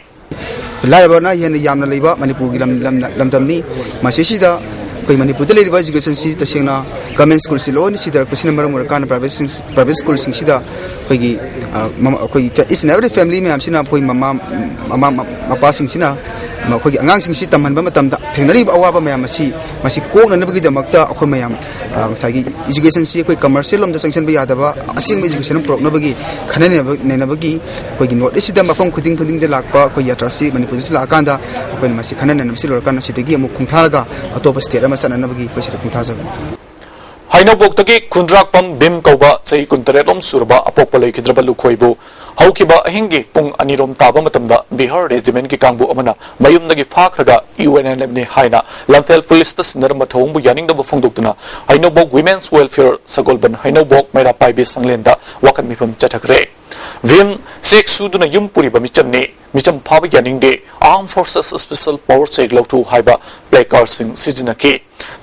ꯂꯥꯏꯔꯕꯅ ꯍꯦꯟꯅ ꯌꯥꯝꯅ ꯂꯩꯕ ꯃꯅꯤꯄꯨꯔꯒꯤ ꯂꯝ-, ꯂꯝ-, ꯂꯝꯗꯝꯅꯤ꯫ ꯃꯁꯤꯁꯤꯗ ꯑꯩꯈꯣꯏ ꯃꯅꯤꯄꯨꯔꯗ ꯂꯩꯔꯤꯕ educationꯁꯤ ꯇꯁꯦꯡꯅ government schoolꯁꯤ ꯂꯣꯏꯅ ꯁꯤꯊꯔꯛꯄꯁꯤꯅ ꯃꯔꯝ ꯑꯣꯏꯔꯀꯥꯟꯗ private ꯁꯤꯡ-, private schoolꯁꯤꯡꯁꯤꯗ ꯑꯩꯈꯣꯏꯒꯤ, ꯑ, ꯃꯃ-, ꯑꯩꯈꯣꯏꯒꯤ fa-, each and every family ꯃꯌꯥꯝꯁꯤꯅ ꯑꯩꯈꯣꯏ ꯃꯃꯥ, ꯃꯃꯥ, ꯃ-, ꯃꯄꯥꯁꯤꯡꯁꯤꯅ ꯃꯈꯣꯏꯒꯤ ꯑꯉꯥꯡꯁꯤꯡꯁꯤ ꯇꯝꯍꯟꯕ ꯃꯇꯝꯗ ꯊꯦꯡꯅꯔꯤꯕ ꯑꯋꯥꯕ ꯃꯌꯥꯝ ꯑꯁꯤ, ꯃꯁꯤ ꯀꯣꯛꯅꯅꯕꯒꯤꯗꯃꯛꯇ ꯑꯩꯈꯣꯏ ꯃꯌꯥꯝ, ꯑ, ꯉꯁꯥꯏꯒꯤ educationꯁꯤ ꯑꯩꯈꯣꯏ commercial ꯂꯣꯝꯗ ꯆꯪꯁꯤꯟꯕ ꯌꯥꯗꯕ, ꯑꯁꯦꯡꯕ education ꯑꯃ ꯄꯨꯔꯛꯅꯕꯒꯤ ꯈꯟꯅ ꯅꯩꯅꯕ-, ꯅꯩꯅꯕꯒꯤ ꯑꯩꯈꯣꯏꯒꯤ North Eastꯁꯤꯗ ꯃꯐꯝ ꯈꯨꯗꯤꯡ ꯈꯨꯗꯤꯡꯗ ꯂꯥꯛꯄ ꯑꯩꯈꯣꯏ ꯌꯥꯇ꯭ꯔꯥꯁꯤ ꯃꯅꯤꯄꯨꯔꯗꯁꯨ ꯂꯥꯛꯑꯀꯥꯟꯗ ꯑꯩꯈꯣꯏꯅ ꯃꯁꯤ ꯈꯟꯅ ꯅꯩꯅꯕꯁꯤ ꯂꯣꯏꯔꯀꯥꯟꯗ ꯁꯤꯗꯒꯤ ꯑꯃꯨꯛ ꯈꯣꯡꯊꯥꯔꯒ ꯑꯇꯣꯞꯄ state ꯑꯃ ꯆꯠꯅꯅꯕꯒꯤ ꯑꯩꯈꯣꯏ ꯁꯤꯗ ꯈꯣꯡꯊꯥꯖꯕꯅꯤ꯫ ꯍꯩꯅꯧꯕꯣꯛꯇꯒꯤ ꯈꯨꯟꯗ꯭ꯔꯥꯛꯄꯝ ꯚꯤꯝ ꯀꯧꯕ ꯆꯍꯤ ꯀꯨꯟꯇꯔꯦꯠꯂꯣꯝ ꯁꯨꯔꯕ ꯑꯄꯣꯛꯄ ꯂꯩꯈꯤꯗ꯭ꯔꯕ ꯂꯨꯈꯣꯏꯕꯨ ꯍꯧꯈꯤꯕ ꯑꯍꯤꯡꯒꯤ ꯄꯨꯡ ꯑꯅꯤꯔꯣꯝ ꯇꯥꯕ ꯃꯇꯝꯗ ꯕꯤꯍꯥꯔ ꯔꯦꯖꯤꯃꯦꯟꯠꯀꯤ ꯀꯥꯡꯕꯨ ꯑꯃꯅ ꯃꯌꯨꯝꯗꯒꯤ ꯐꯥꯈ꯭ꯔꯒ ꯌꯨ ꯑꯦꯟ ꯑꯦꯜ ꯑꯦꯐꯅꯤ ꯍꯥꯏꯅ ꯂꯝꯐꯦꯜ ꯄꯨꯂꯤꯁꯇ ꯁꯤꯟꯅꯔꯝꯕ ꯊꯧꯑꯣꯡꯕꯨ ꯌꯥꯅꯤꯡꯗꯕ ꯐꯣꯡꯗꯣꯛꯇꯨꯅ ꯍꯩꯅꯧꯕꯣꯛ ꯋꯤꯃꯦꯟꯁ ꯋꯦꯜꯐꯤꯌꯔ ꯁꯒꯣꯜꯕꯟ ꯍꯩꯅꯧꯕꯣꯛ ꯃꯩꯔꯥ ꯄꯥꯏꯕꯤ ꯁꯪꯂꯦꯟꯗ ꯋꯥꯀꯠ ꯃꯤꯐꯝ ꯆꯠꯊꯈ꯭ꯔꯦ꯫ ꯚꯤꯝ ꯆꯦꯛ ꯁꯨꯗꯨꯅ ꯌꯨꯝ ꯄꯨꯔꯤꯕ ꯃꯤꯆꯝꯅꯤ, ꯃꯤꯆꯝ ꯐꯥꯕ ꯌꯥꯅꯤꯡꯗꯦ, Armed Forces Special Power check ꯂꯧꯊꯣꯛꯎ ꯍꯥꯏꯕ ꯄ꯭ꯂꯦ ꯀꯥꯔꯗꯁꯤꯡ ꯁꯤꯖꯤꯟꯅꯈꯤ꯫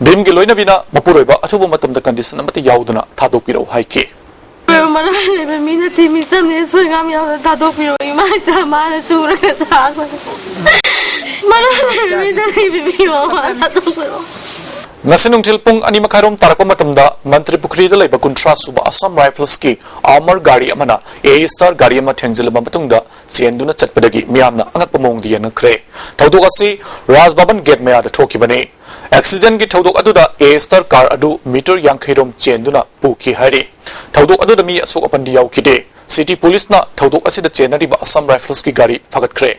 ꯚꯤꯝꯒꯤ ꯂꯣꯏꯅꯕꯤꯅ ꯃꯄꯨꯔꯣꯏꯕ ꯑꯊꯨꯕ ꯃꯇꯝꯗ ꯀꯟꯗꯤꯁꯟ ꯑꯃꯠꯇ ꯌꯥꯎꯗꯅ ꯊꯥꯗꯣꯛꯄꯤꯔꯛꯎ ꯍꯥꯏꯈꯤ꯫ ꯃꯔꯥꯜ ꯂꯩꯕ ꯃꯤ ꯅꯠꯇꯦ, ꯃꯤꯆꯝꯅꯦ, ꯁꯣꯏ ꯉꯥꯝ ꯌꯥꯎꯗꯅ ꯊꯥꯗꯣꯛꯄꯤꯔꯛꯑꯣ꯫ ꯏꯃꯥ ꯏꯆꯥ ꯃꯥꯅ ꯁꯨꯔꯒ ꯆꯥꯕꯅꯦ꯫ ꯃꯔꯥꯜ ꯂꯩꯕ ꯃꯤꯗ ꯂꯩꯕꯤꯌꯣ, ꯃꯥ ꯊꯥꯗꯣꯛꯄꯤꯔꯛꯑꯣ꯫ ꯉꯁꯤ ꯅꯨꯡꯊꯤꯜ ꯄꯨꯡ ꯑꯅꯤ ꯃꯈꯥꯏꯔꯣꯝ ꯇꯥꯔꯛꯄ ꯃꯇꯝꯗ ꯃꯟꯇ꯭ꯔꯤ ꯄꯨꯈ꯭ꯔꯤꯗ ꯂꯩꯕ ꯀꯨꯟꯊ꯭ꯔꯥ ꯁꯨꯕ ꯑꯁꯥꯝ ꯔꯥꯏꯐꯜꯁꯀꯤ ꯑꯥꯔꯃꯔ ꯒꯥꯔꯤ ꯑꯃꯅ ꯑꯦ ꯁ꯭ꯇꯥꯔ ꯒꯥꯔꯤ ꯑꯃ ꯊꯦꯡꯖꯤꯜꯂꯕ ꯃꯇꯨꯡꯗ ꯆꯦꯟꯗꯨꯅ ꯆꯠꯄꯗꯒꯤ ꯃꯤꯌꯥꯝꯅ ꯑꯉꯛꯄ ꯃꯑꯣꯡꯗ ꯌꯦꯡꯅꯈ꯭ꯔꯦ꯫ ꯊꯧꯗꯣꯛ ꯑꯁꯤ ꯔꯥꯖ ꯚꯕꯟ ꯒꯦꯠ ꯃꯌꯥꯗ ꯊꯣꯛꯈꯤꯕꯅꯤ꯫ ꯑꯦꯛꯁꯤꯗꯦꯟꯒꯤ ꯊꯧꯗꯣꯛ ꯑꯗꯨꯗ ꯑꯦ ꯁ꯭ꯇꯥꯔ ꯀꯥꯔ ꯑꯗꯨ ꯃꯤꯇꯔ ꯌꯥꯡꯈꯩ ꯔꯣꯝ ꯆꯦꯟꯗꯨꯅ ꯄꯨꯈꯤ ꯍꯥꯏꯔꯤ꯫ ꯊꯧꯗꯣꯛ ꯑꯗꯨꯗ ꯃꯤ ꯑꯁꯣꯛ ꯑꯄꯟꯗꯤ ꯌꯥꯎꯈꯤꯗꯦ꯫ ꯁꯤꯇꯤ ꯄꯨꯂꯤꯁꯅ ꯊꯧꯗꯣꯛ ꯑꯁꯤꯗ ꯆꯦꯟꯅꯔꯤꯕ ꯑꯁꯥꯝ ꯔꯥꯏꯐꯜꯁꯀꯤ ꯒꯥꯔꯤ ꯐꯥꯒꯠꯈ꯭ꯔꯦ꯫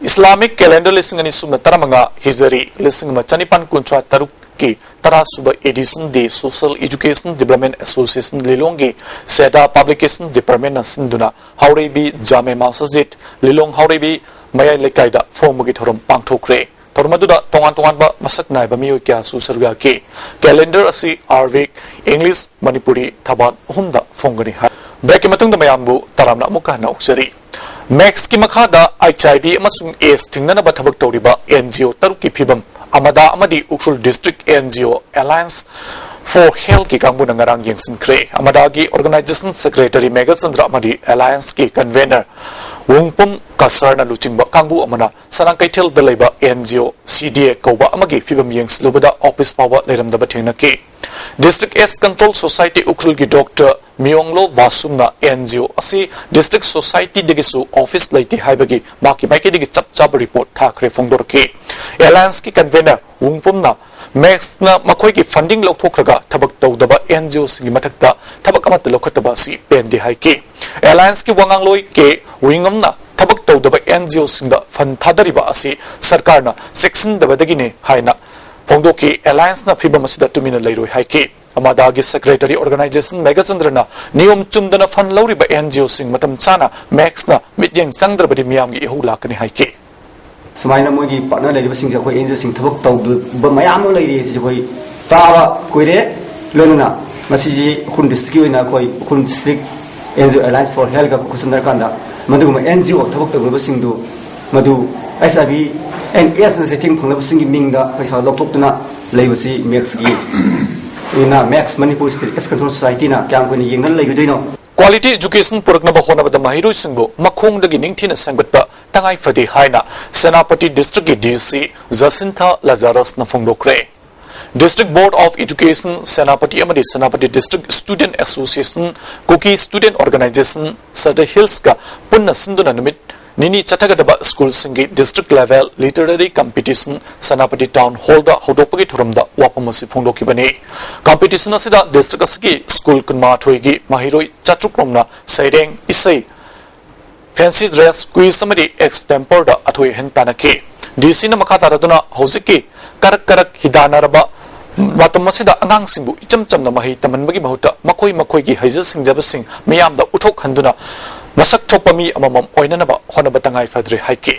ꯏꯁꯂꯥꯃꯤꯛ ꯀꯦꯂꯦꯟꯗꯔ ꯂꯤꯁꯤꯡ ꯑꯅꯤ ꯁꯨꯞꯅ ꯇꯔꯥꯃꯉꯥ ꯍꯤꯖꯔꯤ ꯂꯤꯁꯤꯡ ꯑꯃ ꯆꯅꯤꯄꯥꯟ ꯀꯨꯟꯊ꯭ꯔꯥ ꯇꯔꯨꯛꯀꯤ ꯇꯔꯥ ꯁꯨꯕ ꯑꯦꯗꯤꯁꯟ ꯗꯦ ꯁꯣꯁꯤꯌꯦꯜ ꯑꯦꯖꯨꯀꯦꯁꯟ ꯗꯤꯕ꯭ꯂꯞꯃꯦꯟ ꯑꯦꯁꯣꯁꯤꯌꯦꯁꯟ ꯂꯤꯂꯣꯡꯒꯤ ꯁꯦꯗꯥ ꯄꯕ꯭ꯂꯤꯀꯦꯁꯟ ꯗꯤꯄꯥꯔꯠꯃꯦꯟꯅ ꯁꯤꯟꯗꯨꯅ ꯍꯥꯎꯔꯩꯕꯤ ꯖꯥꯃꯦ ꯃꯁꯖꯤꯗ ꯂꯤꯂꯣꯡ ꯍꯥꯎꯔꯩꯕꯤ ꯃꯌꯥꯏ ꯂꯩꯀꯥꯏꯗ ꯐꯣꯡꯕꯒꯤ ꯊꯧꯔꯝ ꯄꯥꯡꯊꯣꯛꯈ꯭ꯔꯦ꯫ ꯊꯧꯔꯝ ꯑꯗꯨꯗ ꯇꯣꯉꯥꯟ ꯇꯣꯉꯥꯟꯕ ꯃꯁꯛ ꯅꯥꯏꯕ ꯃꯤꯑꯣꯏ ꯀꯌꯥꯁꯨ ꯁꯔꯨꯛ ꯌꯥꯈꯤ꯫ ꯀꯦꯂꯦꯟꯗꯔ ꯑꯁꯤ ꯑꯥꯔꯕꯤꯛ, ꯏꯪꯂꯤꯁ, ꯃꯅꯤꯄꯨꯔꯤ ꯊꯕꯥꯠ ꯑꯍꯨꯝꯗ ꯐꯣꯡꯒꯅꯤ ꯍꯥꯏ꯫ ꯕ꯭ꯔꯦꯛꯀꯤ ꯃꯇꯨꯡꯗ ꯃꯌꯥꯝꯕꯨ ꯇꯔꯥꯝꯅ ꯑꯃꯨꯛꯀ ꯍꯟꯅ ꯑꯣꯛꯆꯔꯤ꯫ ꯃꯦꯛꯁꯀꯤ ꯃꯈꯥꯗ ꯑꯩꯆ ꯑꯥꯏ ꯚꯤ ꯑꯃꯁꯨꯡ ꯑꯦꯗꯁ ꯊꯤꯡꯅꯅꯕ ꯊꯕꯛ ꯇꯧꯔꯤꯕ ꯑꯦꯟ ꯖꯤ ꯑꯣ ꯇꯔꯨꯛꯀꯤ ꯐꯤꯕꯝ ꯑꯃꯗꯥ ꯑꯃꯗꯤ Ukhrul district and G O ꯑꯦꯂꯥꯌꯟꯁ four ꯍꯦꯜꯊꯀꯤ ꯀꯥꯡꯕꯨꯅ ꯉꯔꯥꯡ ꯌꯦꯡꯁꯤꯟꯈ꯭ꯔꯦ꯫ ꯑꯃꯗꯥꯒꯤ ꯑꯣꯔꯒꯅꯥꯏꯖꯦꯁꯟ ꯁꯦꯀ꯭ꯔꯦꯇꯔꯤ ꯃꯦꯘꯆꯟꯗ꯭ꯔ ꯑꯃꯗꯤ ꯑꯦꯂꯥꯌꯟꯁꯀꯤ ꯀꯟꯚꯦꯅꯔ ꯋꯨꯡꯄꯨꯝ ꯀꯁꯔꯅ ꯂꯨꯆꯤꯡꯕ ꯀꯥꯡꯕꯨ ꯑꯃꯅ ꯁꯅꯥ ꯀꯩꯊꯦꯜꯗ ꯂꯩꯕ ꯑꯦꯟ ꯖꯤ ꯑꯣ ꯁꯤ ꯗꯤ ꯑꯦ ꯀꯧꯕ ꯑꯃꯒꯤ ꯐꯤꯕꯝ ꯌꯦꯡꯁꯤꯜꯂꯨꯕꯗ ꯑꯣꯐꯤꯁ ꯐꯥꯎꯕ ꯂꯩꯔꯝꯗꯕ ꯊꯦꯡꯅꯈꯤ꯫ ꯗꯤꯁꯇ꯭ꯔꯤꯛ ꯑꯦꯗꯁ ꯀꯟꯇ꯭ꯔꯣꯜ ꯁꯣꯁꯥꯏꯇꯤ ꯎꯈ꯭ꯔꯨꯜꯒꯤ ꯗꯣꯛꯇꯔ ꯃꯤꯌꯣꯡꯂꯣ ꯕꯥꯁꯨꯝꯅ ꯑꯦꯟ ꯖꯤ ꯑꯣ ꯑꯁꯤ ꯗꯤꯁꯇ꯭ꯔꯤꯛ ꯁꯣꯁꯥꯏꯇꯤꯗꯒꯤꯁꯨ ꯑꯣꯐꯤꯁ ꯂꯩꯇꯦ ꯍꯥꯏꯕꯒꯤ ꯃꯍꯥꯛꯀꯤ ꯃꯥꯏꯀꯩꯗꯒꯤ ꯆꯞ ꯆꯥꯕ ꯔꯤꯄꯣꯔꯠ ꯊꯥꯈ꯭ꯔꯦ ꯐꯣꯡꯗꯣꯔꯛꯈꯤ꯫ ꯑꯦꯂꯥꯌꯟꯁꯀꯤ ꯀꯟꯚꯦꯅꯔ ꯋꯨꯡꯄꯨꯝꯅ ꯃꯦꯛꯁꯅ ꯃꯈꯣꯏꯒꯤ ꯐꯟꯗꯤꯡ ꯂꯧꯊꯣꯛꯈ꯭ꯔꯒ ꯊꯕꯛ ꯇꯧꯗꯕ ꯑꯦꯟ ꯖꯤ ꯑꯣꯁꯤꯡꯒꯤ ꯃꯊꯛꯇ ꯊꯕꯛ ꯑꯃꯠꯇ ꯂꯧꯈꯠꯇꯕ ꯑꯁꯤ ꯄꯦꯟꯗꯦ ꯍꯥꯏꯈꯤ꯫ ꯑꯦꯂꯥꯌꯟꯁꯀꯤ ꯋꯥꯉꯥꯡꯂꯣꯏ ꯀꯦ ꯋꯤꯡꯉꯝꯅ ꯊꯕꯛ ꯇꯧꯗꯕ ꯑꯦꯟ ꯖꯤ ꯑꯣꯁꯤꯡꯗ ꯐꯟ ꯊꯥꯗꯔꯤꯕ ꯑꯁꯤ ꯁꯔꯀꯥꯔꯅ ꯆꯦꯛꯁꯤꯟꯗꯕꯗꯒꯤꯅꯤ ꯍꯥꯏꯅ ꯐꯣꯡꯗꯣꯛꯈꯤ꯫ ꯑꯦꯂꯥꯌꯟꯁꯅ ꯐꯤꯕꯝ ꯑꯁꯤꯗ ꯇꯨꯃꯤꯟꯅ ꯂꯩꯔꯣꯏ ꯍꯥꯏꯈꯤ꯫ ꯑꯃꯥꯗꯥꯒꯤ ꯁꯦꯀ꯭ꯔꯦꯇꯔꯤ ꯑꯣꯔꯒꯅꯥꯏꯖꯦꯁꯟ ꯃꯦꯘꯆꯟꯗ꯭ꯔꯅ ꯅꯤꯌꯣꯝ ꯆꯨꯝꯗꯅ ꯐꯟ ꯂꯧꯔꯤꯕ ꯑꯦꯟ ꯖꯤ ꯑꯣꯁꯤꯡ ꯃꯇꯝ ꯆꯥꯅ ꯃꯦꯛꯁꯅ ꯃꯤꯠꯌꯦꯡ ꯆꯪꯗ꯭ꯔꯕꯗꯤ ꯃꯤꯌꯥꯝꯒꯤ ꯏꯍꯧ ꯂꯥꯛꯀꯅꯤ ꯍꯥꯏꯈꯤ꯫ ꯁꯨꯃꯥꯏꯅ ꯃꯣꯏꯒꯤ ꯄꯥꯔꯠꯅꯔ ꯂꯩꯔꯤꯕꯁꯤꯡꯁꯦ ꯑꯩꯈꯣꯏ ꯑꯦꯟ ꯖꯤ ꯑꯣꯁꯤꯡ ꯊꯕꯛ ꯇꯧꯗꯕ ꯃꯌꯥꯝ ꯑꯃ ꯂꯩꯔꯤ꯫ ꯑꯁꯤꯁꯦ ꯑꯩꯈꯣꯏ ꯇꯥꯕ ꯀꯨꯏꯔꯦ꯫ ꯂꯣꯏꯅꯅ ꯉꯁꯤꯁꯦ ꯎꯈ꯭ꯔꯨꯜ ꯗꯤꯁꯇ꯭ꯔꯤꯛꯀꯤ ꯑꯣꯏꯅ ꯑꯩꯈꯣꯏ Ukhrul district and G O alliance four ꯍꯦꯜꯠꯒ ꯈꯨꯠꯁꯝꯅꯔꯀꯥꯟꯗ ꯃꯗꯨꯒꯨꯝꯕ and G O ꯊꯕꯛ ꯇꯧꯗꯕꯁꯤꯡꯗꯨ ꯃꯗꯨ ꯑꯩꯁ ꯑꯥꯏ ꯚꯤ ꯑꯦꯟ ꯑꯦꯁꯅ ꯆꯩꯊꯦꯡ ꯐꯪꯂꯕꯁꯤꯡꯒꯤ ꯃꯤꯡꯗ ꯄꯩꯁꯥ ꯂꯧꯊꯣꯛꯇꯨꯅ ꯂꯩꯕꯁꯤ ꯃꯦꯛꯁꯀꯤ ꯑꯣꯏꯅ MACS Manipur state AIDS control ꯁꯣꯁꯥꯏꯇꯤꯅ ꯀꯌꯥꯝ ꯀꯨꯏꯅ ꯌꯦꯡꯗꯅ ꯂꯩꯒꯗꯣꯏꯅꯣ? ꯀ꯭ꯋꯥꯂꯤꯇꯤ ꯑꯦꯖꯨꯀꯦꯁꯟ ꯄꯨꯔꯛꯅꯕ ꯍꯣꯠꯅꯕꯗ ꯃꯍꯩꯔꯣꯏꯁꯤꯡꯕꯨ ꯃꯈꯣꯡꯗꯒꯤ ꯅꯤꯡꯊꯤꯅ ꯁꯦꯝꯒꯠꯄ ꯇꯉꯥꯏ ꯐꯗꯦ ꯍꯥꯏꯅ ꯁꯦꯅꯥꯄꯇꯤ ꯗꯤꯁꯇ꯭ꯔꯤꯛꯀꯤ ꯗꯤ ꯁꯤ ꯖꯁꯤꯟꯊꯥ ꯂꯖꯥꯔꯁꯅ ꯐꯣꯡꯗꯣꯛꯈ꯭ꯔꯦ꯫ District Board of Education Senapati ꯑꯃꯗꯤ Senapati District Student Association, Kuki Student Organisation, Sadar Hillsꯀ ꯄꯨꯟꯅ ꯁꯤꯟꯗꯨꯅ ꯅꯨꯃꯤꯠ ꯅꯤꯅꯤ ꯆꯠꯊꯒꯗꯕ ꯁ꯭ꯀꯨꯜꯁꯤꯡꯒꯤ district level literary competition Senapati town ꯍꯣꯜꯗ ꯍꯧꯗꯣꯛꯄꯒꯤ ꯊꯧꯔꯝꯗ ꯋꯥꯐꯝ ꯑꯁꯤ ꯐꯣꯡꯗꯣꯛꯈꯤꯕꯅꯤ꯫ ꯀꯝꯄꯤꯇꯤꯁꯟ ꯑꯁꯤꯗ ꯗꯤꯁꯇ꯭ꯔꯤꯛ ꯑꯁꯤꯒꯤ ꯁ꯭ꯀꯨꯜ ꯀꯨꯟꯃꯥꯊꯣꯏꯒꯤ ꯃꯍꯩꯔꯣꯏ ꯆꯥꯇ꯭ꯔꯨꯛ ꯔꯣꯝꯅ ꯁꯩꯔꯦꯡ, ꯏꯁꯩ, ꯐꯦꯟꯁꯤ ꯗ꯭ꯔꯦꯁ, ꯀ꯭ꯋꯤꯖ ꯑꯃꯗꯤ ꯑꯦꯛꯁꯇꯦꯝꯄꯣꯔꯗ ꯑꯊꯣꯏ ꯑꯍꯦꯟ ꯇꯥꯟꯅꯈꯤ꯫ ꯗꯤ ꯁꯤꯅ ꯃꯈꯥ ꯇꯥꯔꯗꯨꯅ ꯍꯧꯖꯤꯛꯀꯤ ꯀꯔꯛ ꯀꯔꯛ ꯍꯤꯗꯥꯟꯅꯔꯕ ꯃꯇꯝ ꯑꯁꯤꯗ ꯑꯉꯥꯡꯁꯤꯡꯕꯨ ꯏꯆꯝ ꯆꯝꯅ ꯃꯍꯩ ꯇꯝꯍꯟꯕꯒꯤ ꯃꯍꯨꯠꯇ ꯃꯈꯣꯏ ꯃꯈꯣꯏꯒꯤ ꯍꯩꯖ ꯁꯤꯡꯖꯕꯁꯤꯡ ꯃꯤꯌꯥꯝꯗ ꯎꯠꯊꯣꯛꯍꯟꯗꯨꯅ ꯃꯁꯛ ꯊꯣꯛꯄ ꯃꯤ ꯑꯃꯃꯝ ꯑꯣꯏꯅꯅꯕ ꯍꯣꯠꯅꯕ ꯇꯉꯥꯏ ꯐꯗ꯭ꯔꯦ ꯍꯥꯏꯈꯤ꯫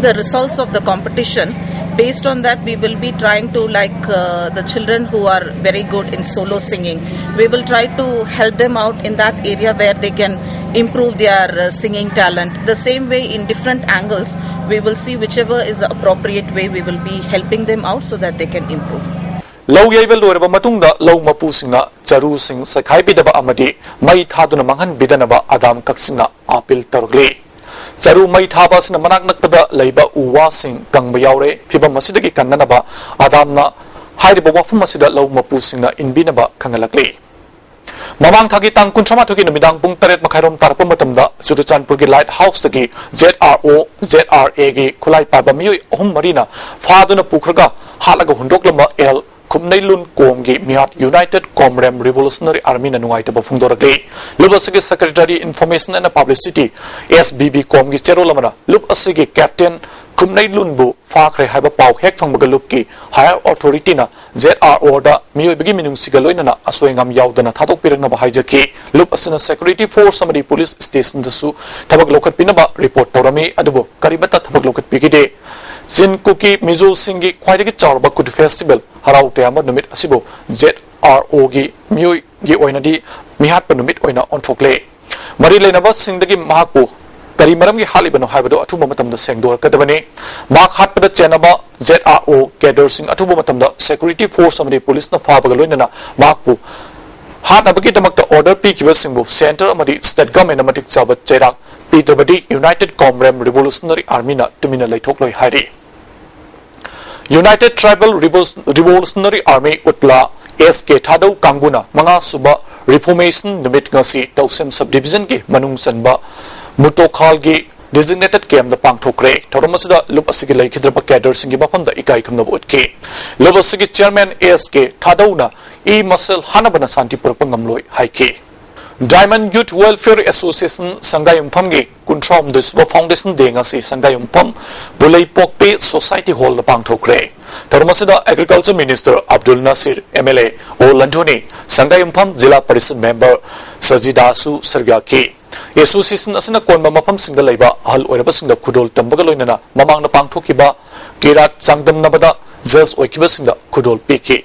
The results of the competition, based on that, we will be trying to, like, uh, the children who are very good in solo singing, we will try to help them out in that area where they can improve their uh, singing talent. The same way, in different angles, we will see whichever is the appropriate way, we will be helping them out so that they can improve. ꯂꯧ ꯌꯩꯕ ꯂꯣꯏꯔꯕ ꯃꯇꯨꯡꯗ ꯂꯧ ꯃꯄꯨꯁꯤꯡꯅ ꯆꯔꯨꯁꯤꯡ ꯆꯥꯏꯈꯥꯏꯕꯤꯗꯕ ꯑꯃꯗꯤ ꯃꯩ ꯊꯥꯗꯨꯅ ꯃꯥꯡꯍꯟꯕꯤꯗꯅꯕ ꯑꯗꯥꯝ ꯀꯛꯆꯤꯡꯅ appeal ꯇꯧꯔꯛꯂꯤ꯫ ꯆꯔꯨ ꯃꯩ ꯊꯥꯕ ꯑꯁꯤꯅ ꯃꯅꯥꯛ ꯅꯛꯄꯗ ꯂꯩꯕ ꯎ ꯋꯥꯁꯤꯡ ꯀꯪꯕ ꯌꯥꯎꯔꯦ꯫ ꯐꯤꯚꯝ ꯑꯁꯤꯗꯒꯤ ꯀꯟꯅꯅꯕ ꯑꯗꯥꯝꯅ ꯍꯥꯏꯔꯤꯕ ꯋꯥꯐꯝ ꯑꯁꯤꯗ ꯂꯧ ꯃꯄꯨꯁꯤꯡꯅ ꯏꯟꯕꯤꯅꯕ ꯈꯪꯍꯜꯂꯛꯂꯤ꯫ ꯃꯃꯥꯡ ꯊꯥꯒꯤ ꯇꯥꯡ ꯀꯨꯟꯊ꯭ꯔꯥ ꯃꯥꯊꯣꯏꯒꯤ ꯅꯨꯃꯤꯗꯥꯡ ꯄꯨꯡ ꯇꯔꯦꯠ ꯃꯈꯥꯏꯔꯣꯝ ꯇꯥꯔꯛꯄ ꯃꯇꯝꯗ ꯆꯨꯔꯆꯥꯟꯄꯨꯔꯒꯤ ꯂꯥꯏꯠ ꯍꯥꯎꯁꯇꯒꯤ Z R O, Z R ꯑꯦꯒꯤ ꯈꯨꯠꯂꯥꯏ ꯄꯥꯏꯕ ꯃꯤꯑꯣꯏ ꯑꯍꯨꯝ ꯃꯔꯤꯅ ꯐꯥꯗꯨꯅ ꯄꯨꯈ꯭ꯔꯒ ꯍꯥꯠꯂꯒ ꯍꯨꯟꯗꯣꯛꯂꯝꯕ ꯑꯦꯜ ꯈꯨꯝꯅꯩꯂꯨꯟ ꯀꯣꯝꯒꯤ ꯃꯤꯍꯥꯠ United Komrem Revolutionary Armyꯅ ꯅꯨꯡꯉꯥꯏꯇꯕ ꯐꯣꯡꯗꯣꯔꯛꯂꯤ꯫ ꯂꯨꯞ ꯑꯁꯤꯒꯤ Secretary Information and Publicity, S B B ꯀꯣꯝꯒꯤ ꯆꯦꯔꯣꯜ ꯑꯃꯅ ꯂꯨꯞ ꯑꯁꯤꯒꯤ ꯀꯦꯞꯇꯦꯟ ꯈꯨꯝꯅꯩꯂꯨꯟꯕꯨ ꯐꯥꯈ꯭ꯔꯦ ꯍꯥꯏꯕ ꯄꯥꯎ ꯍꯦꯛ ꯐꯪꯕꯒ ꯂꯨꯞꯀꯤ higher authorityꯅ ꯖꯦꯠ ꯑꯥꯔ ꯑꯣꯗ ꯃꯤꯑꯣꯏꯕꯒꯤ ꯃꯤꯅꯨꯡꯁꯤꯒ ꯂꯣꯏꯅꯅ ꯑꯁꯣꯏ ꯑꯉꯥꯝ ꯌꯥꯎꯗꯅ ꯊꯥꯗꯣꯛꯄꯤꯔꯛꯅꯕ ꯍꯥꯏꯖꯈꯤ꯫ ꯂꯨꯞ ꯑꯁꯤꯅ ꯁꯦꯀ꯭ꯌꯨꯔꯤꯇꯤ ꯐꯣꯔꯁ ꯑꯃꯗꯤ ꯄꯨꯂꯤꯁ ꯁ꯭ꯇꯦꯁꯟꯗꯁꯨ ꯊꯕꯛ ꯂꯧꯈꯠꯄꯤꯅꯕ ꯔꯤꯄꯣꯔꯠ ꯇꯧꯔꯝꯃꯤ, ꯑꯗꯨꯕꯨ ꯀꯔꯤꯃꯠꯇ ꯊꯕꯛ ꯂꯧꯈꯠꯄꯤꯈꯤꯗꯦ꯫ ꯆꯤꯟ ꯀꯨꯀꯤ ꯃꯤꯖꯣꯁꯤꯡꯒꯤ ꯈ꯭ꯋꯥꯏꯗꯒꯤ ꯆꯥꯎꯔꯕ ꯀꯨꯠ ꯐꯦꯁꯇꯤꯚꯦꯜ ꯍꯔꯥꯎ ꯇꯌꯥꯝꯕ ꯅꯨꯃꯤꯠ ꯑꯁꯤꯕꯨ ꯖꯦꯠ ꯑꯥꯔ ꯑꯣꯒꯤ ꯃꯤꯑꯣꯏꯒꯤ ꯑꯣꯏꯅꯗꯤ ꯃꯤꯍꯥꯠꯄ ꯅꯨꯃꯤꯠ ꯑꯣꯏꯅ ꯑꯣꯟꯊꯣꯛꯂꯦ꯫ ꯃꯔꯤ ꯂꯩꯅꯕꯁꯤꯡꯗꯒꯤ ꯃꯍꯥꯛꯄꯨ ꯀꯔꯤ ꯃꯔꯝꯒꯤ ꯍꯥꯠꯂꯤꯕꯅꯣ ꯍꯥꯏꯕꯗꯨ ꯑꯊꯨꯕ ꯃꯇꯝꯗ ꯁꯦꯡꯗꯣꯔꯛꯀꯗꯕꯅꯤ꯫ ꯃꯍꯥꯛ ꯍꯥꯠꯄꯗ ꯆꯦꯟꯅꯕ ꯖꯦꯠ ꯑꯥꯔ ꯑꯣ ꯀꯦꯗꯔꯁꯤꯡ ꯑꯊꯨꯕ ꯃꯇꯝꯗ ꯁꯦꯀ꯭ꯌꯨꯔꯤꯇꯤ ꯐꯣꯔꯁ ꯑꯃꯗꯤ ꯄꯨꯂꯤꯁꯅ ꯐꯥꯕꯒ ꯂꯣꯏꯅꯅ ꯃꯍꯥꯛꯄꯨ ꯍꯥꯠꯅꯕꯒꯤꯗꯃꯛꯇ ꯑꯣꯔꯗꯔ ꯄꯤꯈꯤꯕꯁꯤꯡꯕꯨ ꯁꯦꯟꯇꯔ ꯑꯃꯗꯤ ꯁ꯭ꯇꯦꯠ ꯒꯚꯔꯟꯃꯦꯟꯠꯅ ꯃꯇꯤꯛ ꯆꯥꯕ ꯆꯩꯔꯥꯛ ꯄꯤꯗ꯭ꯔꯕꯗꯤ ꯌꯨꯅꯥꯏꯇꯦꯗ ꯀꯣꯝꯔꯦꯝ ꯔꯤꯚꯣꯂꯨꯁꯅꯔꯤ ꯑꯥꯔꯃꯤꯅ ꯇꯨꯃꯤꯟꯅ ꯂꯩꯊꯣꯛꯂꯣꯏ ꯍꯥꯏꯔꯤ꯫ ꯌꯨꯅꯥꯏꯇꯦꯗ ꯇ꯭ꯔꯥꯏꯕꯦꯜ ꯔꯤꯚꯣꯂꯨꯁꯅꯔꯤ ꯑꯥꯔꯃꯤ, ꯎꯠꯂꯥ, ꯑꯦꯁ ꯀꯦ ꯊꯥꯗꯧ ꯀꯥꯡꯕꯨꯅ ꯃꯉꯥꯁꯨꯕ ꯔꯤꯐꯣꯔꯃꯦꯁꯟ ꯅꯨꯃꯤꯠ ꯉꯁꯤ ꯇꯧꯁꯦꯝ ꯁꯕ ꯗꯤꯚꯤꯖꯟꯒꯤ ꯃꯅꯨꯡ ꯆꯟꯕ ꯃꯨꯇꯣꯈꯥꯜꯒꯤ ꯗꯤꯖꯤꯒꯅꯦꯇꯦꯗ ꯀꯦꯝꯞꯇ ꯄꯥꯡꯊꯣꯛꯈ꯭ꯔꯦ꯫ ꯊꯧꯔꯝ ꯑꯁꯤꯗ ꯂꯨꯞ ꯑꯁꯤꯒꯤ ꯂꯩꯈꯤꯗ꯭ꯔꯕ ꯀꯦꯗꯔꯁꯤꯡꯒꯤ ꯃꯐꯝꯗ ꯏꯀꯥꯏ ꯈꯨꯝꯅꯕ ꯎꯠꯈꯤ꯫ ꯂꯨꯞ ꯑꯁꯤꯒꯤ ꯆꯤꯌꯔꯃꯦꯟ ꯑꯦꯁ ꯀꯦ ꯊꯥꯗꯧꯅ ꯏ ꯃꯁꯦꯜ ꯍꯥꯠꯅꯕꯅ ꯁꯥꯟꯇꯤ ꯄꯨꯔꯛꯄ ꯉꯝꯂꯣꯏ ꯍꯥꯏꯈꯤ꯫ ꯗꯥꯏꯃꯟ ꯌꯨꯊ ꯋꯦꯜꯐꯤꯌꯔ ꯑꯦꯁꯣꯁꯤꯌꯦꯁꯟ ꯁꯪꯒꯥꯏꯌꯨꯝꯐꯝꯒꯤ ꯀꯨꯟꯊ꯭ꯔꯥ ꯍꯨꯝꯗꯣꯏ ꯁꯨꯕ ꯐꯥꯎꯟꯗꯦꯁꯟ ꯗꯦ ꯉꯁꯤ ꯁꯪꯒꯥꯏꯌꯨꯝꯐꯝ ꯕꯨꯂꯩꯄꯣꯛꯄꯤ ꯁꯣꯁꯥꯏꯇꯤ ꯍꯣꯜꯗ ꯄꯥꯡꯊꯣꯛꯈ꯭ꯔꯦ꯫ ꯊꯧꯔꯝ ꯑꯁꯤꯗ agriculture minister Abdul Nasir, M L A ꯑꯣ ꯂꯟꯊꯣꯅꯤ, ꯁꯪꯒꯥꯏꯌꯨꯝꯐꯝ ꯖꯤꯂꯥ ꯄꯔꯤꯁꯗ ꯃꯦꯝꯕꯔ ꯁꯖꯤꯗꯥꯁꯨ ꯁꯔꯨꯛ ꯌꯥꯈꯤ꯫ ꯑꯦꯁꯣꯁꯤꯌꯦꯁꯟ ꯑꯁꯤꯅ ꯀꯣꯟꯕ ꯃꯐꯝꯁꯤꯡꯗ ꯂꯩꯕ ꯑꯍꯜ ꯑꯣꯏꯔꯕꯁꯤꯡꯗ ꯈꯨꯗꯣꯜ ꯇꯝꯕꯒ ꯂꯣꯏꯅꯅ ꯃꯃꯥꯡꯗ ꯄꯥꯡꯊꯣꯛꯈꯤꯕ ꯀꯤꯔꯥꯠ ꯆꯥꯡꯗꯝꯅꯕꯗ ꯖꯖ ꯑꯣꯏꯈꯤꯕꯁꯤꯡꯗ ꯈꯨꯗꯣꯜ ꯄꯤꯈꯤ꯫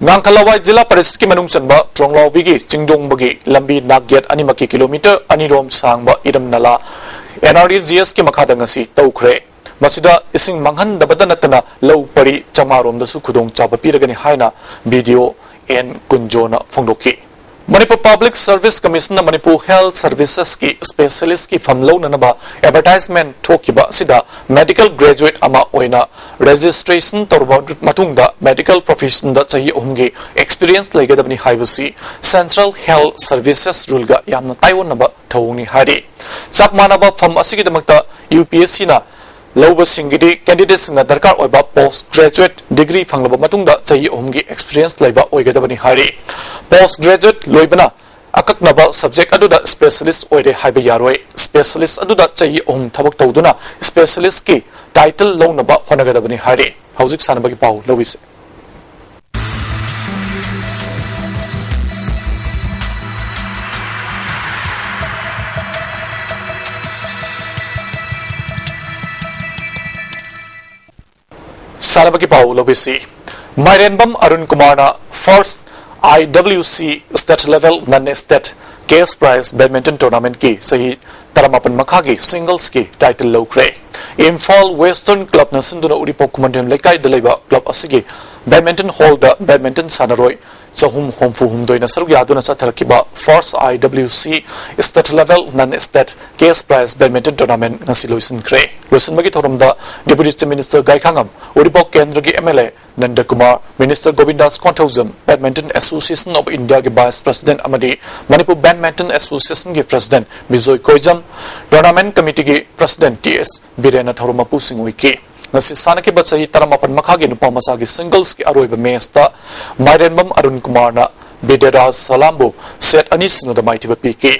ꯉꯥꯡꯈꯂꯋꯥꯏ ꯖꯤꯂꯥ ꯄꯔꯤꯁꯗꯀꯤ ꯃꯅꯨꯡ ꯆꯟꯕ ꯇ꯭ꯔꯣꯡꯂꯥꯎꯕꯤꯒꯤ ꯆꯤꯡꯗꯣꯡꯕꯒꯤ ꯂꯝꯕꯤ ꯅꯥꯛꯌꯦꯠ ꯑꯅꯤꯃꯛꯀꯤ ꯀꯤꯂꯣꯃꯤꯇꯔ ꯑꯅꯤꯔꯣꯝ ꯁꯥꯡꯕ ꯏꯔꯝ ꯅꯂꯥ ꯑꯦꯟ ꯑꯥꯔ ꯏ ꯖꯤ ꯑꯦꯁꯀꯤ ꯃꯈꯥꯗ ꯉꯁꯤ ꯇꯧꯈ꯭ꯔꯦ꯫ ꯃꯁꯤꯗ ꯏꯁꯤꯡ ꯃꯥꯡꯍꯟꯗꯕꯇ ꯅꯠꯇꯅ ꯂꯧ ꯄꯔꯤ ꯆꯥꯝꯃꯉꯥ ꯔꯣꯝꯗꯁꯨ ꯈꯨꯗꯣꯡꯆꯥꯕ ꯄꯤꯔꯒꯅꯤ ꯍꯥꯏꯅ ꯕꯤ ꯗꯤ ꯑꯣ ꯑꯦꯟ ꯀꯨꯟꯖꯣꯅ ꯐꯣꯡꯗꯣꯛꯈꯤ꯫ ꯃꯅꯤꯄꯨꯔ ꯄꯕ꯭ꯂꯤꯛ ꯁꯔꯚꯤꯁ ꯀꯃꯤꯁꯟꯅ ꯃꯅꯤꯄꯨꯔ ꯍꯦꯜꯊ ꯁꯔꯚꯤꯁꯦꯁꯀꯤ ꯁ꯭ꯄꯦꯁꯤꯌꯦꯂꯤꯁꯀꯤ ꯐꯝ ꯂꯧꯅꯅꯕ ꯑꯦꯗꯚꯔꯇꯥꯏꯖꯃꯦꯟꯠ ꯊꯣꯛꯈꯤꯕ ꯑꯁꯤꯗ ꯃꯦꯗꯤꯀꯦꯜ ꯒ꯭ꯔꯦꯖꯨꯑꯦꯠ ꯑꯃ ꯑꯣꯏꯅ ꯔꯦꯖꯤꯁꯇ꯭ꯔꯦꯁꯟ ꯇꯧꯔꯕ ꯃꯇꯨꯡꯗ ꯃꯦꯗꯤꯀꯦꯜ ꯄ꯭ꯔꯣꯐꯦꯁꯟꯗ ꯆꯍꯤ ꯑꯍꯨꯝꯒꯤ ꯑꯦꯛꯁꯄꯤꯔꯤꯌꯦꯟꯁ ꯂꯩꯒꯗꯕꯅꯤ ꯍꯥꯏꯕꯁꯤ ꯁꯦꯟꯇ꯭ꯔꯦꯜ ꯍꯦꯜꯊ ꯁꯔꯚꯤꯁꯦꯁ ꯔꯨꯜꯒ ꯌꯥꯝꯅ ꯇꯥꯏꯑꯣꯟꯅꯕ ꯊꯧꯑꯣꯡꯅꯤ ꯍꯥꯏꯔꯤ꯫ ꯆꯞ ꯃꯥꯟꯅꯕ ꯐꯝ ꯑꯁꯤꯒꯤꯗꯃꯛꯇ ꯌꯨ ꯄꯤ ꯑꯦꯁ ꯁꯤꯅ ꯂꯧꯕꯁꯤꯡꯒꯤꯗꯤ ꯀꯦꯟꯗꯤꯗꯦꯠꯁꯤꯡꯅ ꯗꯔꯀꯥꯔ ꯑꯣꯏꯕ ꯄꯣꯁꯠ ꯒ꯭ꯔꯦꯖꯨꯑꯦꯠ ꯗꯤꯒ꯭ꯔꯤ ꯐꯪꯂꯕ ꯃꯇꯨꯡꯗ ꯆꯍꯤ ꯑꯍꯨꯝꯒꯤ ꯑꯦꯛꯁꯄꯤꯔꯤꯌꯦꯟꯁ ꯂꯩꯕ ꯑꯣꯏꯒꯗꯕꯅꯤ ꯍꯥꯏꯔꯤ꯫ ꯄꯣꯁꯠ ꯒ꯭ꯔꯦꯖꯨꯑꯦꯠ ꯂꯣꯏꯕꯅ ꯑꯀꯛꯅꯕ ꯁꯕꯖꯦꯛ ꯑꯗꯨꯗ ꯁ꯭ꯄꯦꯁꯤꯌꯦꯂꯤꯁ ꯑꯣꯏꯔꯦ ꯍꯥꯏꯕ ꯌꯥꯔꯣꯏ꯫ ꯁ꯭ꯄꯦꯁꯤꯌꯦꯂꯤꯁ ꯑꯗꯨꯗ ꯆꯍꯤ ꯑꯍꯨꯝ ꯊꯕꯛ ꯇꯧꯗꯨꯅ ꯁ꯭ꯄꯦꯁꯤꯌꯦꯂꯤꯁꯀꯤ ꯇꯥꯏꯇꯜ ꯂꯧꯅꯕ ꯍꯣꯠꯅꯒꯗꯕꯅꯤ ꯍꯥꯏꯔꯤ꯫ ꯍꯧꯖꯤꯛ ꯁꯥꯟꯅꯕꯒꯤ ꯄꯥꯎ ꯂꯧꯕꯤꯁꯦ꯫ ꯁꯥꯟꯅꯕꯒꯤ ꯄꯥꯎ ꯂꯧꯕꯤꯁꯤ꯫ ꯃꯥꯏꯔꯦꯟꯕꯝ ꯑꯔꯨꯟ ꯀꯨꯃꯥꯔꯅ first I W C state level non state cash prize badminton tournamentꯀꯤ ꯆꯍꯤ ꯇꯔꯥꯃꯥꯄꯟ ꯃꯈꯥꯒꯤ singlesꯀꯤ title ꯂꯧꯈ꯭ꯔꯦ꯫ ꯏꯝꯐꯥꯜ Western Clubꯅ ꯁꯤꯟꯗꯨꯅ ꯎꯔꯤꯄꯣꯛ ꯈꯨꯃꯟꯊꯦꯝ ꯂꯩꯀꯥꯏꯗ ꯂꯩꯕ club ꯑꯁꯤꯒꯤ badminton hallꯗ badminton ꯁꯥꯟꯅꯔꯣꯏ ꯆꯍꯨꯝ ꯍꯨꯝꯐꯨ ꯍꯨꯝꯗꯣꯏꯅ ꯁꯔꯨꯛ ꯌꯥꯗꯨꯅ ꯆꯠꯊꯔꯛꯈꯤꯕ first I W C state level non state cash prize badminton tournament ꯉꯁꯤ ꯂꯣꯏꯁꯤꯟꯈ꯭ꯔꯦ꯫ ꯂꯣꯏꯁꯤꯟꯕꯒꯤ ꯊꯧꯔꯝꯗ Deputy Chief Minister ꯒꯥꯏꯈꯥꯉꯝ, ꯎꯔꯤꯄꯣꯛ ꯀꯦꯟꯗ꯭ꯔꯒꯤ M L A ꯅꯟꯗꯀꯨꯃꯥꯔ, Minister ꯒꯣꯕꯤꯟꯗꯥꯁ Konthoujam, Badminton Association of Indiaꯒꯤ Vice President ꯑꯃꯗꯤ Manipur Badminton Associationꯒꯤ President Bijoy ꯀꯣꯏꯖꯝ, Tournament Committeeꯒꯤ President T S ꯕꯤꯔꯦꯟꯅ ꯊꯧꯔꯝ ꯃꯄꯨꯁꯤꯡ ꯑꯣꯏꯈꯤ꯫ ꯉꯁꯤ ꯁꯥꯟꯅꯈꯤꯕ ꯆꯍꯤ ꯇꯔꯥꯃꯥꯄꯟ ꯃꯈꯥꯒꯤ ꯅꯨꯄꯥ ꯃꯆꯥꯒꯤ singlesꯀꯤ ꯑꯔꯣꯏꯕ matchꯇ ꯃꯥꯏꯔꯦꯟꯕꯝ ꯑꯔꯨꯟ ꯀꯨꯃꯥꯔꯅ ꯕꯤꯗ꯭ꯌꯥꯔꯥꯖ ꯁꯂꯥꯝꯕꯨ set ꯑꯅꯤ ꯁꯤꯅꯣꯗ ꯃꯥꯏꯊꯤꯕ ꯄꯤꯈꯤ꯫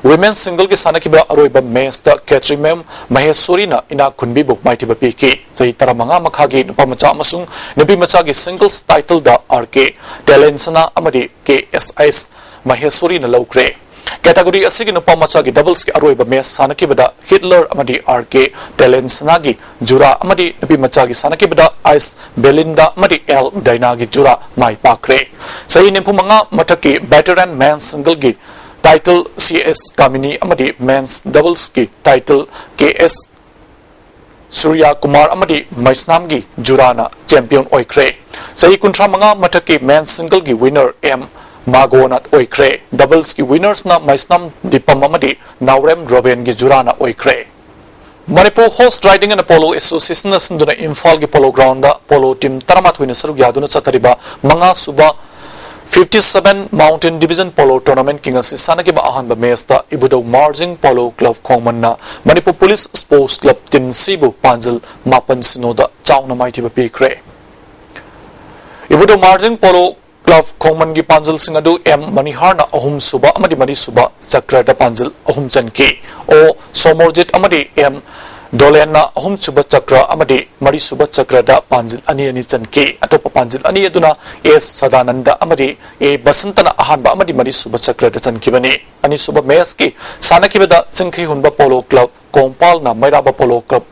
Women singleꯒꯤ ꯁꯥꯟꯅꯈꯤꯕ ꯑꯔꯣꯏꯕ matchꯇ ꯈꯦꯇ꯭ꯔꯤꯃꯌꯨꯝ ꯃꯍꯦꯁꯣꯔꯤꯅ ꯏꯅꯥꯛ ꯈꯨꯟꯕꯤꯕꯨ ꯃꯥꯏꯊꯤꯕ ꯄꯤꯈꯤ꯫ ꯆꯍꯤ ꯇꯔꯥꯃꯉꯥ ꯃꯈꯥꯒꯤ ꯅꯨꯄꯥ ꯃꯆꯥ ꯑꯃꯁꯨꯡ ꯅꯨꯄꯤ ꯃꯆꯥꯒꯤ singles titleꯗ R K ꯇꯦꯂꯦꯟꯁꯅꯥ ꯑꯃꯗꯤ K S S ꯃꯍꯦꯁꯣꯔꯤꯅ ꯂꯧꯈ꯭ꯔꯦ꯫ Category ꯑꯁꯤꯒꯤ ꯅꯨꯄꯥ ꯃꯆꯥꯒꯤ doublesꯀꯤ ꯑꯔꯣꯏꯕ match ꯁꯥꯟꯅꯈꯤꯕꯗ ꯍꯤꯠꯂꯔ ꯑꯃꯗꯤ R K ꯇꯦꯂꯦꯟꯁꯅꯥꯒꯤ ꯖꯨꯔꯥ ꯑꯃꯗꯤ ꯅꯨꯄꯤ ꯃꯆꯥꯒꯤ ꯁꯥꯟꯅꯈꯤꯕꯗ ꯑꯥꯏꯁ ꯕꯦꯂꯤꯟꯗꯥ ꯑꯃꯗꯤ ꯑꯦꯜ ꯗꯥꯏꯅꯥꯒꯤ ꯖꯨꯔꯥ ꯃꯥꯏ ꯄꯥꯛꯈ꯭ꯔꯦ꯫ ꯆꯍꯤ ꯅꯤꯐꯨ ꯃꯉꯥ ꯃꯊꯛꯀꯤ veteran men's singleꯒꯤ title C S ꯀꯥꯃꯤꯅꯤ ꯑꯃꯗꯤ men's doublesꯀꯤ title K S ꯁꯨꯔ꯭ꯌ Kumar ꯑꯃꯗꯤ ꯃꯩꯁꯅꯥꯝꯒꯤ ꯖꯨꯔꯥꯅ champion ꯑꯣꯏꯈ꯭ꯔꯦ꯫ ꯆꯍꯤ ꯀꯨꯟꯊ꯭ꯔꯥ ꯃꯉꯥ ꯃꯊꯛꯀꯤ men's singleꯒꯤ winner M ꯃꯥꯒꯣꯅ ꯑꯣꯏꯈ꯭ꯔꯦ꯫ Doublesꯀꯤ winnersꯅ ꯃꯩꯁꯅꯥꯝ ꯗꯤꯄꯝ ꯑꯃꯗꯤ ꯅꯥꯎꯔꯦꯝ ꯔꯣꯕꯦꯟꯒꯤ ꯖꯨꯔꯥꯅ ꯑꯣꯏꯈ꯭ꯔꯦ꯫ Manipur Horse Riding and Polo Associationꯅ ꯁꯤꯟꯗꯨꯅ ꯏꯝꯐꯥꯜꯒꯤ polo groundꯗ polo team ꯇꯔꯥꯃꯥꯊꯣꯏꯅ ꯁꯔꯨꯛ ꯌꯥꯗꯨꯅ ꯆꯠꯊꯔꯤꯕ ꯃꯉꯥ ꯁꯨꯕ fifty seven Mountain Division Polo Tournamentꯀꯤ ꯉꯁꯤ ꯁꯥꯟꯅꯈꯤꯕ ꯑꯍꯥꯟꯕ matchꯇ ꯏꯕꯨꯙꯧ Marjing polo club ꯈꯣꯡꯃꯟꯅ Manipur Police Sports Club team Cꯕꯨ ꯄꯥꯟꯖꯜ ꯃꯥꯄꯟ ꯁꯤꯅꯣꯗ ꯆꯥꯎꯅ ꯃꯥꯏꯊꯤꯕ ꯄꯤꯈ꯭ꯔꯦ꯫ ꯏꯕꯨꯙꯧ ꯃꯥꯔꯖꯤꯡ polo club ꯈꯣꯡꯃꯟꯒꯤ ꯄꯥꯟꯖꯜꯁꯤꯡ ꯑꯗꯨ M ꯃꯅꯤꯍꯥꯔꯅ ꯑꯍꯨꯝ ꯁꯨꯕ ꯑꯃꯗꯤ ꯃꯔꯤ ꯁꯨꯕ ꯆꯀ꯭ꯔꯗ ꯄꯥꯟꯖꯜ ꯑꯍꯨꯝ ꯆꯟꯈꯤ꯫ O ꯁꯣꯃꯣꯔꯖꯤꯠ ꯑꯃꯗꯤ M ꯗꯣꯂꯦꯟꯅ ꯑꯍꯨꯝꯁꯨꯕ ꯆꯀ꯭ꯔ ꯑꯃꯗꯤ ꯃꯔꯤꯁꯨꯕ ꯆꯀ꯭ꯔꯗ ꯄꯥꯟꯖꯤꯜ ꯑꯅꯤ ꯑꯅꯤ ꯆꯟꯈꯤ꯫ ꯑꯇꯣꯞꯄ ꯄꯥꯟꯖꯤꯜ ꯑꯅꯤ ꯑꯗꯨꯅ ꯑꯦꯁ ꯁꯗꯥꯅꯟꯗ ꯑꯃꯗꯤ ꯑꯦ ꯕꯁꯟꯇꯅ ꯑꯍꯥꯟꯕ ꯑꯃꯗꯤ ꯃꯔꯤꯁꯨꯕ ꯆꯀ꯭ꯔꯗ ꯆꯟꯈꯤꯕꯅꯤ꯫ ꯑꯅꯤꯁꯨꯕ ꯃꯦꯆꯀꯤ ꯁꯥꯟꯅꯈꯤꯕꯗ ꯆꯤꯡꯈꯩꯍꯨꯟꯕ ꯄꯣꯂꯣ ꯀ꯭ꯂꯕ ꯀꯣꯡꯄꯥꯜꯅ ꯃꯩꯔꯥꯕ ꯄꯣꯂꯣ ꯀ꯭ꯂꯕ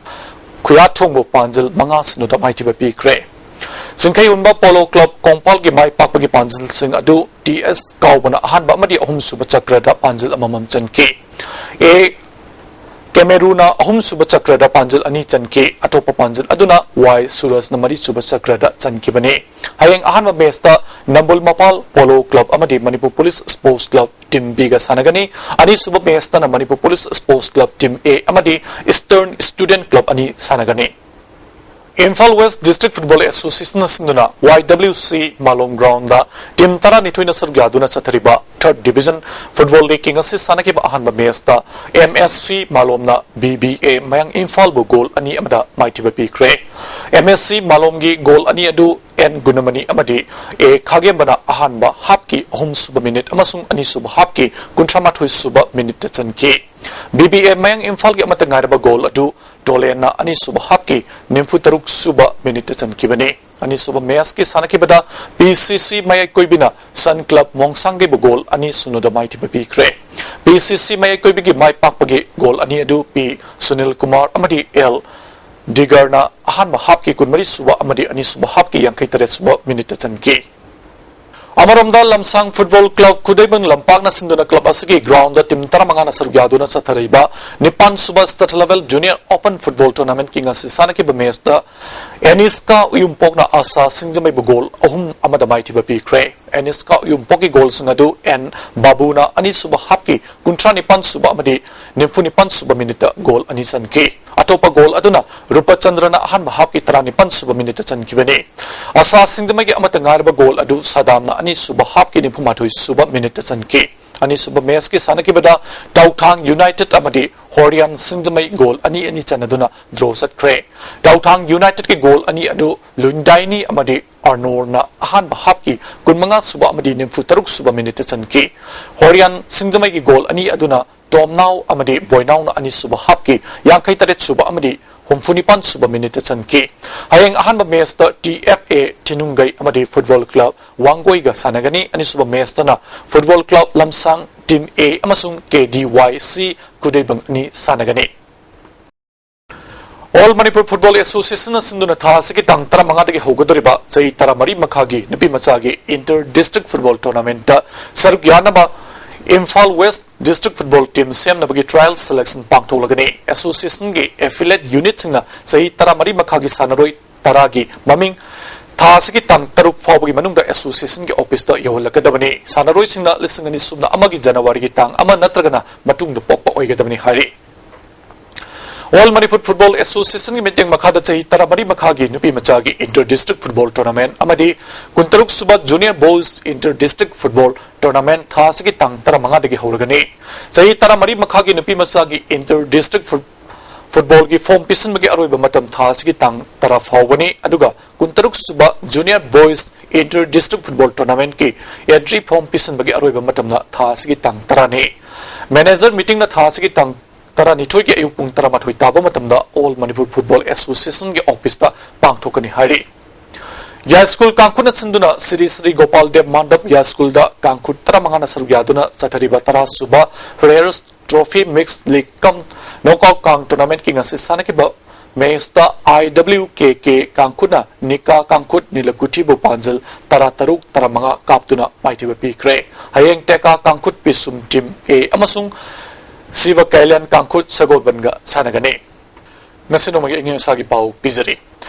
ꯈꯨꯌꯥꯊꯣꯡꯕꯨ ꯄꯥꯟꯖꯤꯜ ꯃꯉꯥ ꯁꯤꯅꯣꯗ ꯃꯥꯏꯊꯤꯕ ꯄꯤꯈ꯭ꯔꯦ꯫ ꯆꯤꯡꯈꯩꯍꯨꯟꯕ ꯄꯣꯂꯣ ꯀ꯭ꯂꯕ ꯀꯣꯡꯄꯥꯜꯒꯤ ꯃꯥꯏ ꯄꯥꯛꯄꯒꯤ ꯄꯥꯟꯖꯤꯜꯁꯤꯡ ꯑꯗꯨ ꯇꯤ ꯑꯦꯁ ꯀꯥꯎꯕꯅ ꯑꯍꯥꯟꯕ ꯑꯃꯗꯤ ꯑꯍꯨꯝꯁꯨꯕ ꯆꯀ꯭ꯔꯗ ꯄꯥꯟꯖꯤꯜ ꯑꯃꯃꯝ ꯆꯟꯈꯤ꯫ ꯑꯦ ꯀꯦꯃꯦꯔꯨꯅ ꯑꯍꯨꯝꯁꯨꯕ ꯆꯀ꯭ꯔꯗ ꯄꯥꯟꯖꯤꯜ ꯑꯅꯤ ꯆꯟꯈꯤ꯫ ꯑꯇꯣꯞꯄ ꯄꯥꯟꯖꯤꯜ ꯑꯗꯨꯅ ꯋꯥꯏ ꯁꯨꯔꯖꯅ ꯃꯔꯤꯁꯨꯕ ꯆꯀ꯭ꯔꯗ ꯆꯟꯈꯤꯕꯅꯤ꯫ ꯍꯌꯦꯡ ꯑꯍꯥꯟꯕ ꯃꯦꯆꯇ ꯅꯝꯕꯨꯜ ꯃꯄꯥꯜ ꯄꯣꯂꯣ ꯀ꯭ꯂꯕ ꯑꯃꯗꯤ Manipur police sports club team ꯕꯤꯒ ꯁꯥꯟꯅꯒꯅꯤ꯫ ꯑꯅꯤꯁꯨꯕ ꯃꯦꯆꯇꯅ Manipur police sports club team A ꯑꯃꯗꯤ ꯏꯁꯇꯔꯟ ꯁ꯭ꯇꯨꯗꯦꯟꯠ ꯀ꯭ꯂꯕ ꯑꯅꯤ ꯁꯥꯟꯅꯒꯅꯤ꯫ ꯏꯝꯐꯥꯜ ꯋꯦꯁ ꯗꯤꯁꯇ꯭ꯔꯤꯛ ꯐꯨꯠꯕꯣꯜ ꯑꯦꯁꯣꯁꯤꯌꯦꯁꯟꯅ ꯁꯤꯟꯗꯨꯅ ꯋꯥꯏ ꯗꯕ꯭ꯂꯤꯎ ꯁꯤ ꯃꯥꯂꯣꯝ ꯒ꯭ꯔꯥꯎꯟꯗ ꯇꯤꯝ ꯇꯔꯥꯅꯤꯊꯣꯏꯅ ꯁꯔꯨꯛ ꯌꯥꯗꯨꯅ ꯆꯠꯊꯔꯤꯕ ꯊꯔꯗ ꯗꯤꯕꯤꯖꯟ ꯐꯨꯠꯕꯣꯜ ꯂꯤꯒꯀꯤ ꯉꯁꯤ ꯁꯥꯟꯅꯈꯤꯕ ꯑꯍꯥꯟꯕ ꯃꯦꯆꯇ M S C ꯃꯥꯂꯣꯝꯅ B B A ꯃꯌꯥꯡ ꯏꯝꯐꯥꯜꯕꯨ ꯒꯣꯜ ꯑꯅꯤ ꯑꯃꯗ ꯃꯥꯏꯊꯤꯕ ꯄꯤꯈ꯭ꯔꯦ꯫ ꯑꯦꯝ ꯑꯦꯁ ꯁꯤ ꯃꯥꯂꯣꯝꯒꯤ ꯒꯣꯜ ꯑꯅꯤ ꯑꯗꯨ ꯑꯦꯟ ꯒꯨꯅꯃꯅꯤ ꯑꯃꯗꯤ ꯑꯦ ꯈꯥꯒꯦꯝꯕꯅ ꯑꯍꯥꯟꯕ ꯍꯥꯞꯀꯤ ꯑꯍꯨꯝꯁꯨꯕ ꯃꯤꯅꯤꯠ ꯑꯃꯁꯨꯡ ꯑꯅꯤꯁꯨꯕ ꯍꯥꯞꯀꯤ ꯀꯨꯟꯊ꯭ꯔꯥ ꯃꯥꯊꯣꯏ ꯁꯨꯕ ꯃꯤꯅꯤꯠꯇ ꯆꯟꯈꯤ꯫ ꯕꯤ ꯕꯤ ꯑꯦ ꯃꯌꯥꯡ ꯏꯝꯐꯥꯜꯒꯤ ꯑꯃꯠꯇ ꯉꯥꯏꯔꯕ ꯒꯣꯜ ꯑꯗꯨ ꯗꯣꯂꯦꯟꯅ ꯑꯅꯤꯁꯨꯕ ꯍꯥꯞꯀꯤ ꯅꯤꯐꯨ ꯇꯔꯨꯛ ꯁꯨꯕ ꯃꯤꯅꯤꯠꯇ ꯆꯟꯈꯤꯕꯅꯤ꯫ ꯑꯅꯤꯁꯨꯕ ꯃꯦꯆꯀꯤ ꯁꯥꯟꯅꯈꯤꯕꯗ ꯄꯤ ꯁꯤ ꯁꯤ ꯃꯌꯥꯏꯀꯣꯏꯕꯤꯅ ꯁꯟ ꯀ꯭ꯂꯕ ꯃꯣꯡꯁꯥꯡꯒꯩꯕꯨ ꯒꯣꯜ ꯑꯅꯤ ꯁꯤꯅꯣꯗ ꯃꯥꯏꯊꯤꯕ ꯄꯤꯈ꯭ꯔꯦ꯫ ꯄꯤ ꯁꯤ ꯁꯤ ꯃꯌꯥꯏꯀꯣꯏꯕꯤꯒꯤ ꯃꯥꯏ ꯄꯥꯛꯄꯒꯤ ꯒꯣꯜ ꯑꯅꯤ ꯑꯗꯨ ꯄꯤ ꯁꯨꯅꯤꯜ ꯀꯨꯃꯥꯔ ꯑꯃꯗꯤ ꯑꯦꯜ ꯗꯤꯒꯔꯅ ꯑꯍꯥꯟꯕ ꯍꯥꯞꯀꯤ ꯀꯨꯟꯃꯔꯤ ꯁꯨꯕ ꯑꯃꯗꯤ ꯑꯅꯤꯁꯨꯕ ꯍꯥꯞꯀꯤ ꯌꯥꯡꯈꯩ ꯇꯔꯦꯠ ꯁꯨꯕ ꯃꯤꯅꯤꯠꯇ ꯆꯟꯈꯤ꯫ ꯑꯃꯔꯣꯝꯗ ꯂꯝꯁꯥꯡ ꯐꯨꯠꯕꯣꯜ ꯀ꯭ꯂꯕ ꯈꯨꯗꯩꯕꯪ ꯂꯝꯄꯥꯛꯅ ꯁꯤꯟꯗꯨꯅ ꯀ꯭ꯂꯕ ꯑꯁꯤꯒꯤ ꯒ꯭ꯔꯥꯎꯟꯗ ꯇꯤꯝ ꯇꯔꯥꯃꯉꯥꯅ ꯁꯔꯨꯛ ꯌꯥꯗꯨꯅ ꯆꯠꯊꯔꯤꯕ ꯅꯤꯄꯥꯟ ꯁꯨꯕ state level junior open football ꯇꯣꯔꯅꯥꯃꯦꯟꯠꯀꯤ ꯉꯁꯤ ꯁꯥꯟꯅꯈꯤꯕ ꯃꯦꯆꯇ ꯑꯦꯅꯤꯁꯀꯥ ꯎꯌꯨꯝꯄꯣꯛꯅ ꯑꯁꯥ ꯁꯤꯡꯖꯃꯩꯕꯨ ꯒꯣꯜ ꯑꯍꯨꯝ ꯑꯃꯗ ꯃꯥꯏꯊꯤꯕ ꯄꯤꯈ꯭ꯔꯦ꯫ ꯑꯦꯅꯤꯁꯀꯥ ꯎꯌꯨꯝꯄꯣꯛꯀꯤ ꯒꯣꯜꯁꯤꯡ ꯑꯗꯨ ꯑꯦꯟ ꯕꯥꯕꯨꯅ ꯑꯅꯤꯁꯨꯕ ꯍꯥꯞꯀꯤ ꯀꯨꯟꯊ꯭ꯔꯥ ꯅꯤꯄꯥꯟ ꯁꯨꯕ ꯑꯃꯗꯤ ꯅꯤꯐꯨ ꯅꯤꯄꯥꯟ ꯁꯨꯕ ꯃꯤꯅꯤꯠꯇ ꯒꯣꯜ ꯑꯅꯤ ꯆꯟꯈꯤ꯫ ꯑꯇꯣꯞꯄ ꯒꯣꯜ ꯑꯗꯨꯅ ꯔꯨꯄꯆꯟꯗ꯭ꯔꯅ ꯑꯍꯥꯟꯕ ꯍꯥꯞꯀꯤ ꯇꯔꯥꯅꯤꯄꯥꯟ ꯁꯨꯕ ꯃꯤꯅꯤꯠꯇ ꯆꯟꯈꯤꯕꯅꯤ꯫ ꯑꯁꯥ ꯁꯤꯡꯖꯃꯩꯒꯤ ꯑꯃꯠꯇ ꯉꯥꯏꯔꯕ ꯒꯣꯜ ꯑꯗꯨ ꯁꯗꯥꯝꯅ ꯑꯅꯤꯁꯨꯕ ꯍꯥꯞꯀꯤ ꯅꯤꯐꯨ ꯃꯥꯊꯣꯏ ꯁꯨꯕ ꯃꯤꯅꯤꯠꯇ ꯆꯟꯈꯤ꯫ ꯑꯅꯤꯁꯨꯕ ꯃꯦꯆꯀꯤ ꯁꯥꯟꯅꯈꯤꯕꯗ ꯇꯧꯊꯥꯡ ꯌꯨꯅꯥꯏꯇꯦꯗ ꯑꯃꯗꯤ ꯍꯣꯔꯤꯌꯥꯟ ꯁꯤꯡꯖꯃꯩ ꯒꯣꯜ ꯑꯅꯤ ꯑꯅꯤ ꯆꯟꯅꯗꯨꯅ ꯗ꯭ꯔꯣ ꯆꯠꯈ꯭ꯔꯦ꯫ ꯇꯧꯊꯥꯡ ꯌꯨꯅꯥꯏꯇꯦꯗꯀꯤ ꯒꯣꯜ ꯑꯅꯤ ꯑꯗꯨ ꯂꯨꯟꯗꯥꯏꯅꯤ ꯑꯃꯗꯤ ꯑꯔꯅꯣꯜꯅ ꯑꯍꯥꯟꯕ ꯍꯥꯞꯀꯤ ꯀꯨꯟꯃꯉꯥ ꯁꯨꯕ ꯑꯃꯗꯤ ꯅꯤꯐꯨ ꯇꯔꯨꯛ ꯁꯨꯕ ꯃꯤꯅꯤꯠꯇ ꯆꯟꯈꯤ꯫ ꯍꯣꯔꯤꯌꯥꯟ ꯁꯤꯡꯖꯃꯩꯒꯤ ꯒꯣꯜ ꯑꯅꯤ ꯑꯗꯨꯅ ꯇꯣꯝꯅꯥꯎ ꯑꯃꯗꯤ ꯕꯣꯏꯅꯥꯎꯅ ꯑꯅꯤꯁꯨꯕ ꯍꯥꯞꯀꯤ ꯌꯥꯡꯈꯩ ꯇꯔꯦꯠ ꯁꯨꯕ ꯑꯃꯗꯤ ꯍꯨꯝꯐꯨ ꯅꯤꯄꯥꯟ ꯁꯨꯕ ꯃꯤꯅꯤꯠꯇ ꯆꯟꯈꯤ꯫ ꯍꯌꯦꯡ ꯑꯍꯥꯟꯕ ꯃꯦꯆꯇ ꯇꯤ ꯑꯦꯐ ꯑꯦ ꯊꯤꯅꯨꯡꯒꯩ ꯑꯃꯗꯤ ꯐꯨꯠꯕꯣꯜ ꯀ꯭ꯂꯕ ꯋꯥꯡꯒꯣꯏꯒ ꯁꯥꯟꯅꯒꯅꯤ꯫ ꯑꯅꯤꯁꯨꯕ ꯃꯦꯆꯇꯅ ꯐꯨꯠꯕꯣꯜ ꯀ꯭ꯂꯕ ꯂꯝꯁꯥꯡ ꯇꯤꯝ ꯑꯦ ꯑꯃꯁꯨꯡ ꯀꯦ ꯗꯤ ꯋꯥꯏ ꯁꯤ ꯈꯨꯗꯩꯕꯪ ꯑꯅꯤ ꯁꯥꯟꯅꯒꯅꯤ꯫ ꯑꯣꯜ ꯃꯅꯤꯄꯨꯔ ꯐꯨꯠꯕꯣꯜ ꯑꯦꯁꯣꯁꯤꯌꯦꯁꯟꯅ ꯁꯤꯟꯗꯨꯅ ꯊꯥ ꯑꯁꯤꯒꯤ ꯇꯥꯡ ꯇꯔꯥꯃꯉꯥꯗꯒꯤ ꯍꯧꯒꯗꯧꯔꯤꯕ ꯆꯍꯤ ꯇꯔꯥꯃꯔꯤ ꯃꯈꯥꯒꯤ ꯅꯨꯄꯤ ꯃꯆꯥꯒꯤ ꯏꯟꯇꯔ ꯗꯤꯁꯇ꯭ꯔꯤꯛ ꯐꯨꯠꯕꯣꯜ ꯇꯣꯔꯅꯥꯃꯦꯟꯠꯇ ꯁꯔꯨꯛ ꯌꯥꯅꯕ Imphal west district football team ꯁꯦꯝꯅꯕꯒꯤ ꯇ꯭ꯔꯥꯌꯦꯜ ꯁꯦꯂꯦꯛꯁꯟ ꯄꯥꯡꯊꯣꯛꯂꯒꯅꯤ꯫ ꯑꯦꯁꯣꯁꯤꯌꯦꯁꯟꯒꯤ ꯑꯦꯐꯤꯂꯦꯠ ꯌꯨꯅꯤꯠꯁꯤꯡꯅ ꯆꯍꯤ ꯇꯔꯥꯃꯔꯤ ꯃꯈꯥꯒꯤ ꯁꯥꯟꯅꯔꯣꯏ ꯇꯔꯥꯒꯤ ꯃꯃꯤꯡ ꯊꯥ ꯑꯁꯤꯒꯤ ꯇꯥꯡ ꯇꯔꯨꯛ ꯐꯥꯎꯕꯒꯤ ꯃꯅꯨꯡꯗ ꯑꯦꯁꯣꯁꯤꯌꯦꯁꯟꯒꯤ ꯑꯣꯐꯤꯁꯇ ꯌꯧꯍꯜꯂꯛꯀꯗꯕꯅꯤ꯫ ꯁꯥꯟꯅꯔꯣꯏꯁꯤꯡꯅ ꯂꯤꯁꯤꯡ ꯑꯅꯤ ꯁꯨꯞꯅ ꯑꯃꯒꯤ ꯖꯅꯋꯥꯔꯤꯒꯤ ꯇꯥꯡ ꯑꯃ ꯅꯠꯇ꯭ꯔꯒꯅ ꯃꯇꯨꯡꯗ ꯄꯣꯛꯄ ꯑꯣꯏꯒꯗꯕꯅꯤ ꯍꯥꯏꯔꯤ꯫ ꯑꯣꯜ ꯃꯅꯤꯄꯨꯔ ꯐꯨꯠꯕꯣꯜ ꯑꯦꯁꯣꯁꯤꯌꯦꯁꯟꯒꯤ ꯃꯤꯠꯌꯦꯡ ꯃꯈꯥꯗ ꯆꯍꯤ ꯇꯔꯥꯃꯔꯤ ꯃꯈꯥꯒꯤ ꯅꯨꯄꯤ ꯃꯆꯥꯒꯤ ꯏꯟꯇꯔ ꯗꯤꯁꯇ꯭ꯔꯤꯛ ꯐꯨꯠꯕꯣꯜ ꯇꯣꯔꯅꯥꯃꯦꯟꯠ ꯑꯃꯗꯤ ꯀꯨꯟꯇꯔꯨꯛ ꯁꯨꯕ junior boys inter district football tournament ꯊꯥ ꯑꯁꯤꯒꯤ ꯇꯥꯡ ꯇꯔꯥꯃꯉꯥꯗꯒꯤ ꯍꯧꯔꯒꯅꯤ꯫ ꯆꯍꯤ ꯇꯔꯥꯃꯔꯤ ꯃꯈꯥꯒꯤ ꯅꯨꯄꯤ ꯃꯆꯥꯒꯤ ꯏꯟꯇꯔ ꯗꯤꯁꯇ꯭ꯔꯤꯛ ꯐꯨꯠ-, ꯐꯨꯠꯕꯣꯜꯒꯤ ꯐꯣꯔꯝ ꯄꯤꯁꯤꯟꯕꯒꯤ ꯑꯔꯣꯏꯕ ꯃꯇꯝ ꯊꯥ ꯑꯁꯤꯒꯤ ꯇꯥꯡ ꯇꯔꯥ ꯐꯥꯎꯕꯅꯤ꯫ ꯑꯗꯨꯒ ꯀꯨꯟꯇꯔꯨꯛ ꯁꯨꯕ junior boys inter district football ꯇꯣꯔꯅꯥꯃꯦꯟꯠꯀꯤ ꯑꯦꯟꯇ꯭ꯔꯤ ꯐꯣꯔꯝ ꯄꯤꯁꯤꯟꯕꯒꯤ ꯑꯔꯣꯏꯕ ꯃꯇꯝꯅ ꯊꯥ ꯑꯁꯤꯒꯤ ꯇꯥꯡ ꯇꯔꯥꯅꯤ꯫ ꯃꯦꯅꯦꯖꯔ ꯃꯤꯇꯤꯡꯅ ꯊꯥ ꯑꯁꯤꯒꯤ ꯇꯥꯡ ꯇꯔꯥꯅꯤꯊꯣꯏꯒꯤ ꯑꯌꯨꯛ ꯄꯨꯡ ꯇꯔꯥꯃꯥꯊꯣꯏ ꯇꯥꯕ ꯃꯇꯝꯗ ꯑꯣꯜ ꯃꯅꯤꯄꯨꯔ ꯐꯨꯠꯕꯣꯜ ꯑꯦꯁꯣꯁꯤꯌꯦꯁꯟꯒꯤ ꯑꯣꯐꯤꯁꯇ ꯄꯥꯡꯊꯣꯛꯀꯅꯤ ꯍꯥꯏꯔꯤ꯫ ꯌꯥꯏꯁ꯭ꯀꯨꯜ ꯀꯥꯡꯈꯨꯠꯅ ꯁꯤꯟꯗꯨꯅ ꯁ꯭ꯔꯤ ꯁ꯭ꯔꯤ ꯒꯣꯄꯥꯜ ꯗꯦꯕ ꯃꯥꯟꯗꯞ ꯌꯥꯏꯁ꯭ꯀꯨꯜꯗ ꯀꯥꯡꯈꯨꯠ ꯇꯔꯥꯃꯉꯥꯅ ꯁꯔꯨꯛ ꯌꯥꯗꯨꯅ ꯆꯠꯊꯔꯤꯕ ꯇꯔꯥ ꯁꯨꯕ ꯔꯦꯌꯔꯁ ꯇ꯭ꯔꯣꯐꯤ ꯃꯤꯛꯁ ꯂꯤꯒ ꯀꯝ ꯅꯣꯛꯑꯥꯎꯠ ꯀꯥꯡ ꯇꯣꯔꯅꯥꯃꯦꯟꯠꯀꯤ ꯉꯁꯤ ꯁꯥꯟꯅꯈꯤꯕ ꯃꯦꯆꯇ ꯑꯥꯏ ꯗꯕ꯭ꯂꯤꯌꯨ ꯀꯦ ꯀꯦ ꯀꯥꯡꯈꯨꯠꯅ ꯅꯤꯀꯥ ꯀꯥꯡꯈꯨꯠ ꯅꯤꯂꯀꯨꯊꯤꯕꯨ ꯄꯥꯟꯖꯜ ꯇꯔꯥ ꯇꯔꯨꯛ, ꯇꯔꯥ ꯃꯉꯥ ꯀꯥꯞꯇꯨꯅ ꯃꯥꯏꯊꯤꯕ ꯄꯤꯈ꯭ꯔꯦ꯫ ꯍꯌꯦꯡ ꯇꯦꯀꯥ ꯀꯥꯡꯈꯨꯠ ꯄꯤꯁꯨꯝ ꯇꯤꯝ ꯑꯦ ꯑꯃꯁꯨꯡ ꯁꯤꯕ ꯀꯩꯂꯦꯟ ꯀꯥꯡꯈꯨꯠ ꯁꯒꯣꯜꯕꯟꯒ ꯁꯥꯟꯅꯒꯅꯤ꯫ ꯉꯁꯤ ꯅꯣꯡꯃꯒꯤ ꯑꯏꯪ ꯑꯁꯥꯒꯤ ꯄꯥꯎ ꯄꯤꯖꯔꯤ꯫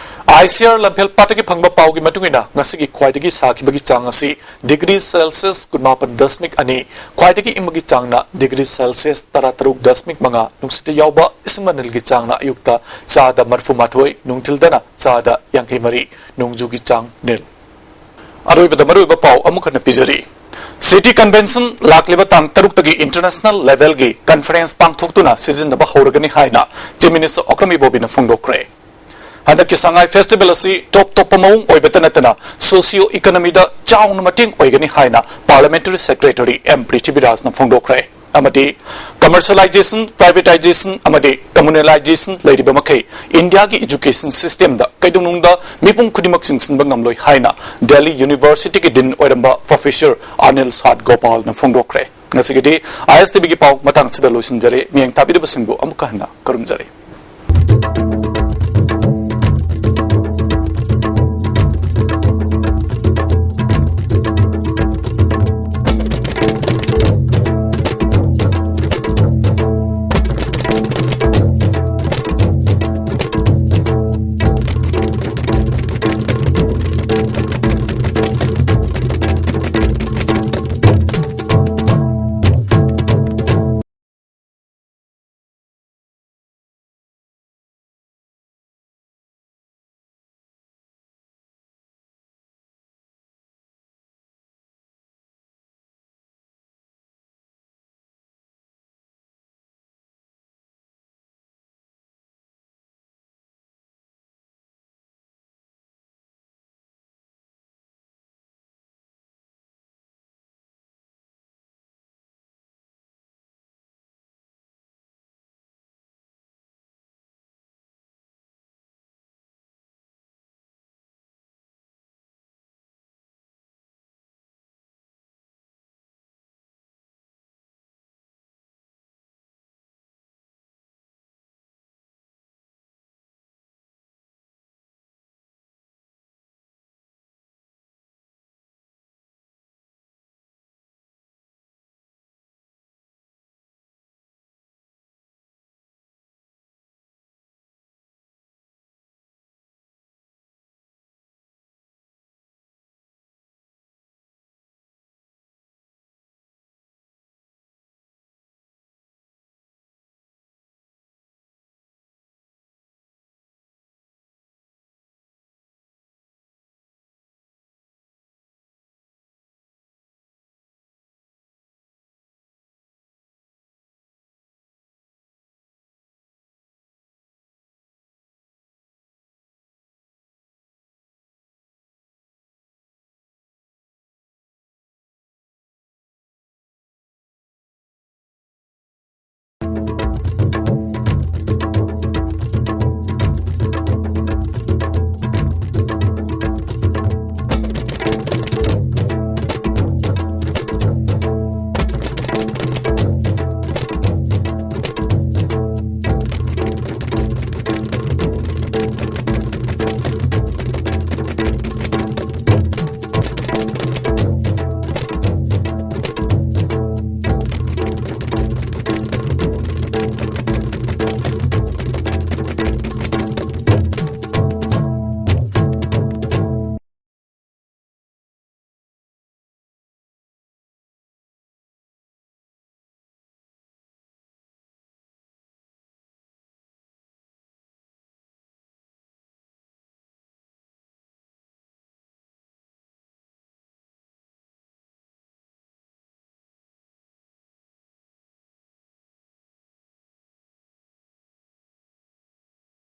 ꯑꯥꯏ ꯁꯤ ꯑꯥꯔ ꯂꯝꯐꯦꯜ ꯄꯥꯠꯇꯒꯤ ꯐꯪꯕ ꯄꯥꯎꯒꯤ ꯃꯇꯨꯡ ꯏꯟꯅ ꯉꯁꯤꯒꯤ ꯈ꯭ꯋꯥꯏꯗꯒꯤ ꯁꯥꯈꯤꯕꯒꯤ ꯆꯥꯡ ꯑꯁꯤ ꯗꯤꯒ꯭ꯔꯤ ꯁꯦꯜꯁꯤꯌꯁ ꯀꯨꯟꯃꯥꯄꯟ ꯗꯁꯃꯤꯛ ꯑꯅꯤ, ꯈ꯭ꯋꯥꯏꯗꯒꯤ ꯏꯪꯕꯒꯤ ꯆꯥꯡꯅ ꯗꯤꯒ꯭ꯔꯤ ꯁꯦꯜꯁꯤꯌꯁ ꯇꯔꯥ ꯇꯔꯨꯛ ꯗꯁꯃꯤꯛ ꯃꯉꯥ, ꯅꯨꯡꯁꯤꯠꯇ ꯌꯥꯎꯕ ꯏꯁꯤꯡ ꯃꯅꯤꯜꯒꯤ ꯆꯥꯡꯅ ꯑꯌꯨꯛꯇ ꯆꯥꯗ ꯃꯔꯤꯐꯨ ꯃꯥꯊꯣꯏ, ꯅꯨꯡꯊꯤꯜꯗꯅ ꯆꯥꯗ ꯌꯥꯡꯈꯩ ꯃꯔꯤ, ꯅꯣꯡꯖꯨꯒꯤ ꯆꯥꯡ ꯅꯤꯜ꯫ ꯑꯔꯣꯏꯕꯗ ꯃꯔꯨꯑꯣꯏꯕ ꯄꯥꯎ ꯑꯃꯨꯛ ꯍꯟꯅ ꯄꯤꯖꯔꯤ꯫ ꯁꯤꯇꯤ ꯀꯟꯚꯦꯟꯁꯟ ꯂꯥꯛꯂꯤꯕ ꯇꯥꯡ ꯇꯔꯨꯛꯇꯒꯤ ꯏꯟꯇꯔꯅꯦꯁꯅꯦꯜ ꯂꯦꯚꯦꯜꯒꯤ ꯀꯟꯐꯔꯦꯟꯁ ꯄꯥꯡꯊꯣꯛꯇꯨꯅ ꯁꯤꯖꯤꯟꯅꯕ ꯍꯧꯔꯒꯅꯤ ꯍꯥꯏꯅ ꯆꯤꯐ ꯃꯤꯅꯤꯁꯇꯔ ꯑꯣꯀ꯭ꯔꯝ ꯏꯕꯣꯕꯤꯅ ꯐꯣꯡꯗꯣꯛꯈ꯭ꯔꯦ꯫ ꯍꯟꯗꯛꯀꯤ ꯁꯉꯥꯏ ꯐꯦꯁꯇꯤꯚꯦꯜ ꯑꯁꯤ ꯇꯣꯞ ꯇꯣꯞꯄ ꯃꯑꯣꯡ ꯑꯣꯏꯕꯇ ꯅꯠꯇꯅ ꯁꯣꯁꯤꯌꯣ ꯏꯀꯣꯅꯣꯃꯤꯗ ꯆꯥꯎꯅ ꯃꯇꯦꯡ ꯑꯣꯏꯒꯅꯤ ꯍꯥꯏꯅ ꯄꯥꯔꯂꯤꯌꯥꯃꯦꯟꯇꯔꯤ ꯁꯦꯀ꯭ꯔꯦꯇꯔꯤ ꯑꯦꯝ ꯄ꯭ꯔꯤꯊꯤꯕꯤꯔꯥꯖꯅ ꯐꯣꯡꯗꯣꯛꯈ꯭ꯔꯦ꯫ ꯑꯃꯗꯤ commercialization, privatization ꯑꯃꯗꯤ communalization ꯂꯩꯔꯤꯕ ꯃꯈꯩ ꯏꯟꯗꯤꯌꯥꯒꯤ education systemꯗ ꯀꯩꯗꯧꯅꯨꯡꯗ ꯃꯤꯄꯨꯝ ꯈꯨꯗꯤꯡꯃꯛ ꯆꯤꯡꯁꯤꯟꯕ ꯉꯝꯂꯣꯏ ꯍꯥꯏꯅ ꯗꯦꯜꯂꯤ ꯌꯨꯅꯤꯚꯔꯁꯤꯇꯤꯒꯤ dean ꯑꯣꯏꯔꯝꯕ professor ꯑꯅꯤꯜ ꯁꯥꯠ ꯒꯣꯄꯥꯜꯅ ꯐꯣꯡꯗꯣꯛꯈ꯭ꯔꯦ꯫ ꯉꯁꯤꯒꯤꯗꯤ ISTVꯒꯤ ꯄꯥꯎ ꯃꯇꯥꯡ ꯑꯁꯤꯗ ꯂꯣꯏꯁꯤꯟꯖꯔꯦ꯫ ꯃꯤꯠꯌꯦꯡ ꯇꯥꯕꯤꯔꯤꯕꯁꯤꯡꯕꯨ ꯑꯃꯨꯛꯀ ꯍꯟꯅ ꯈꯨꯔꯨꯝꯖꯔꯤ꯫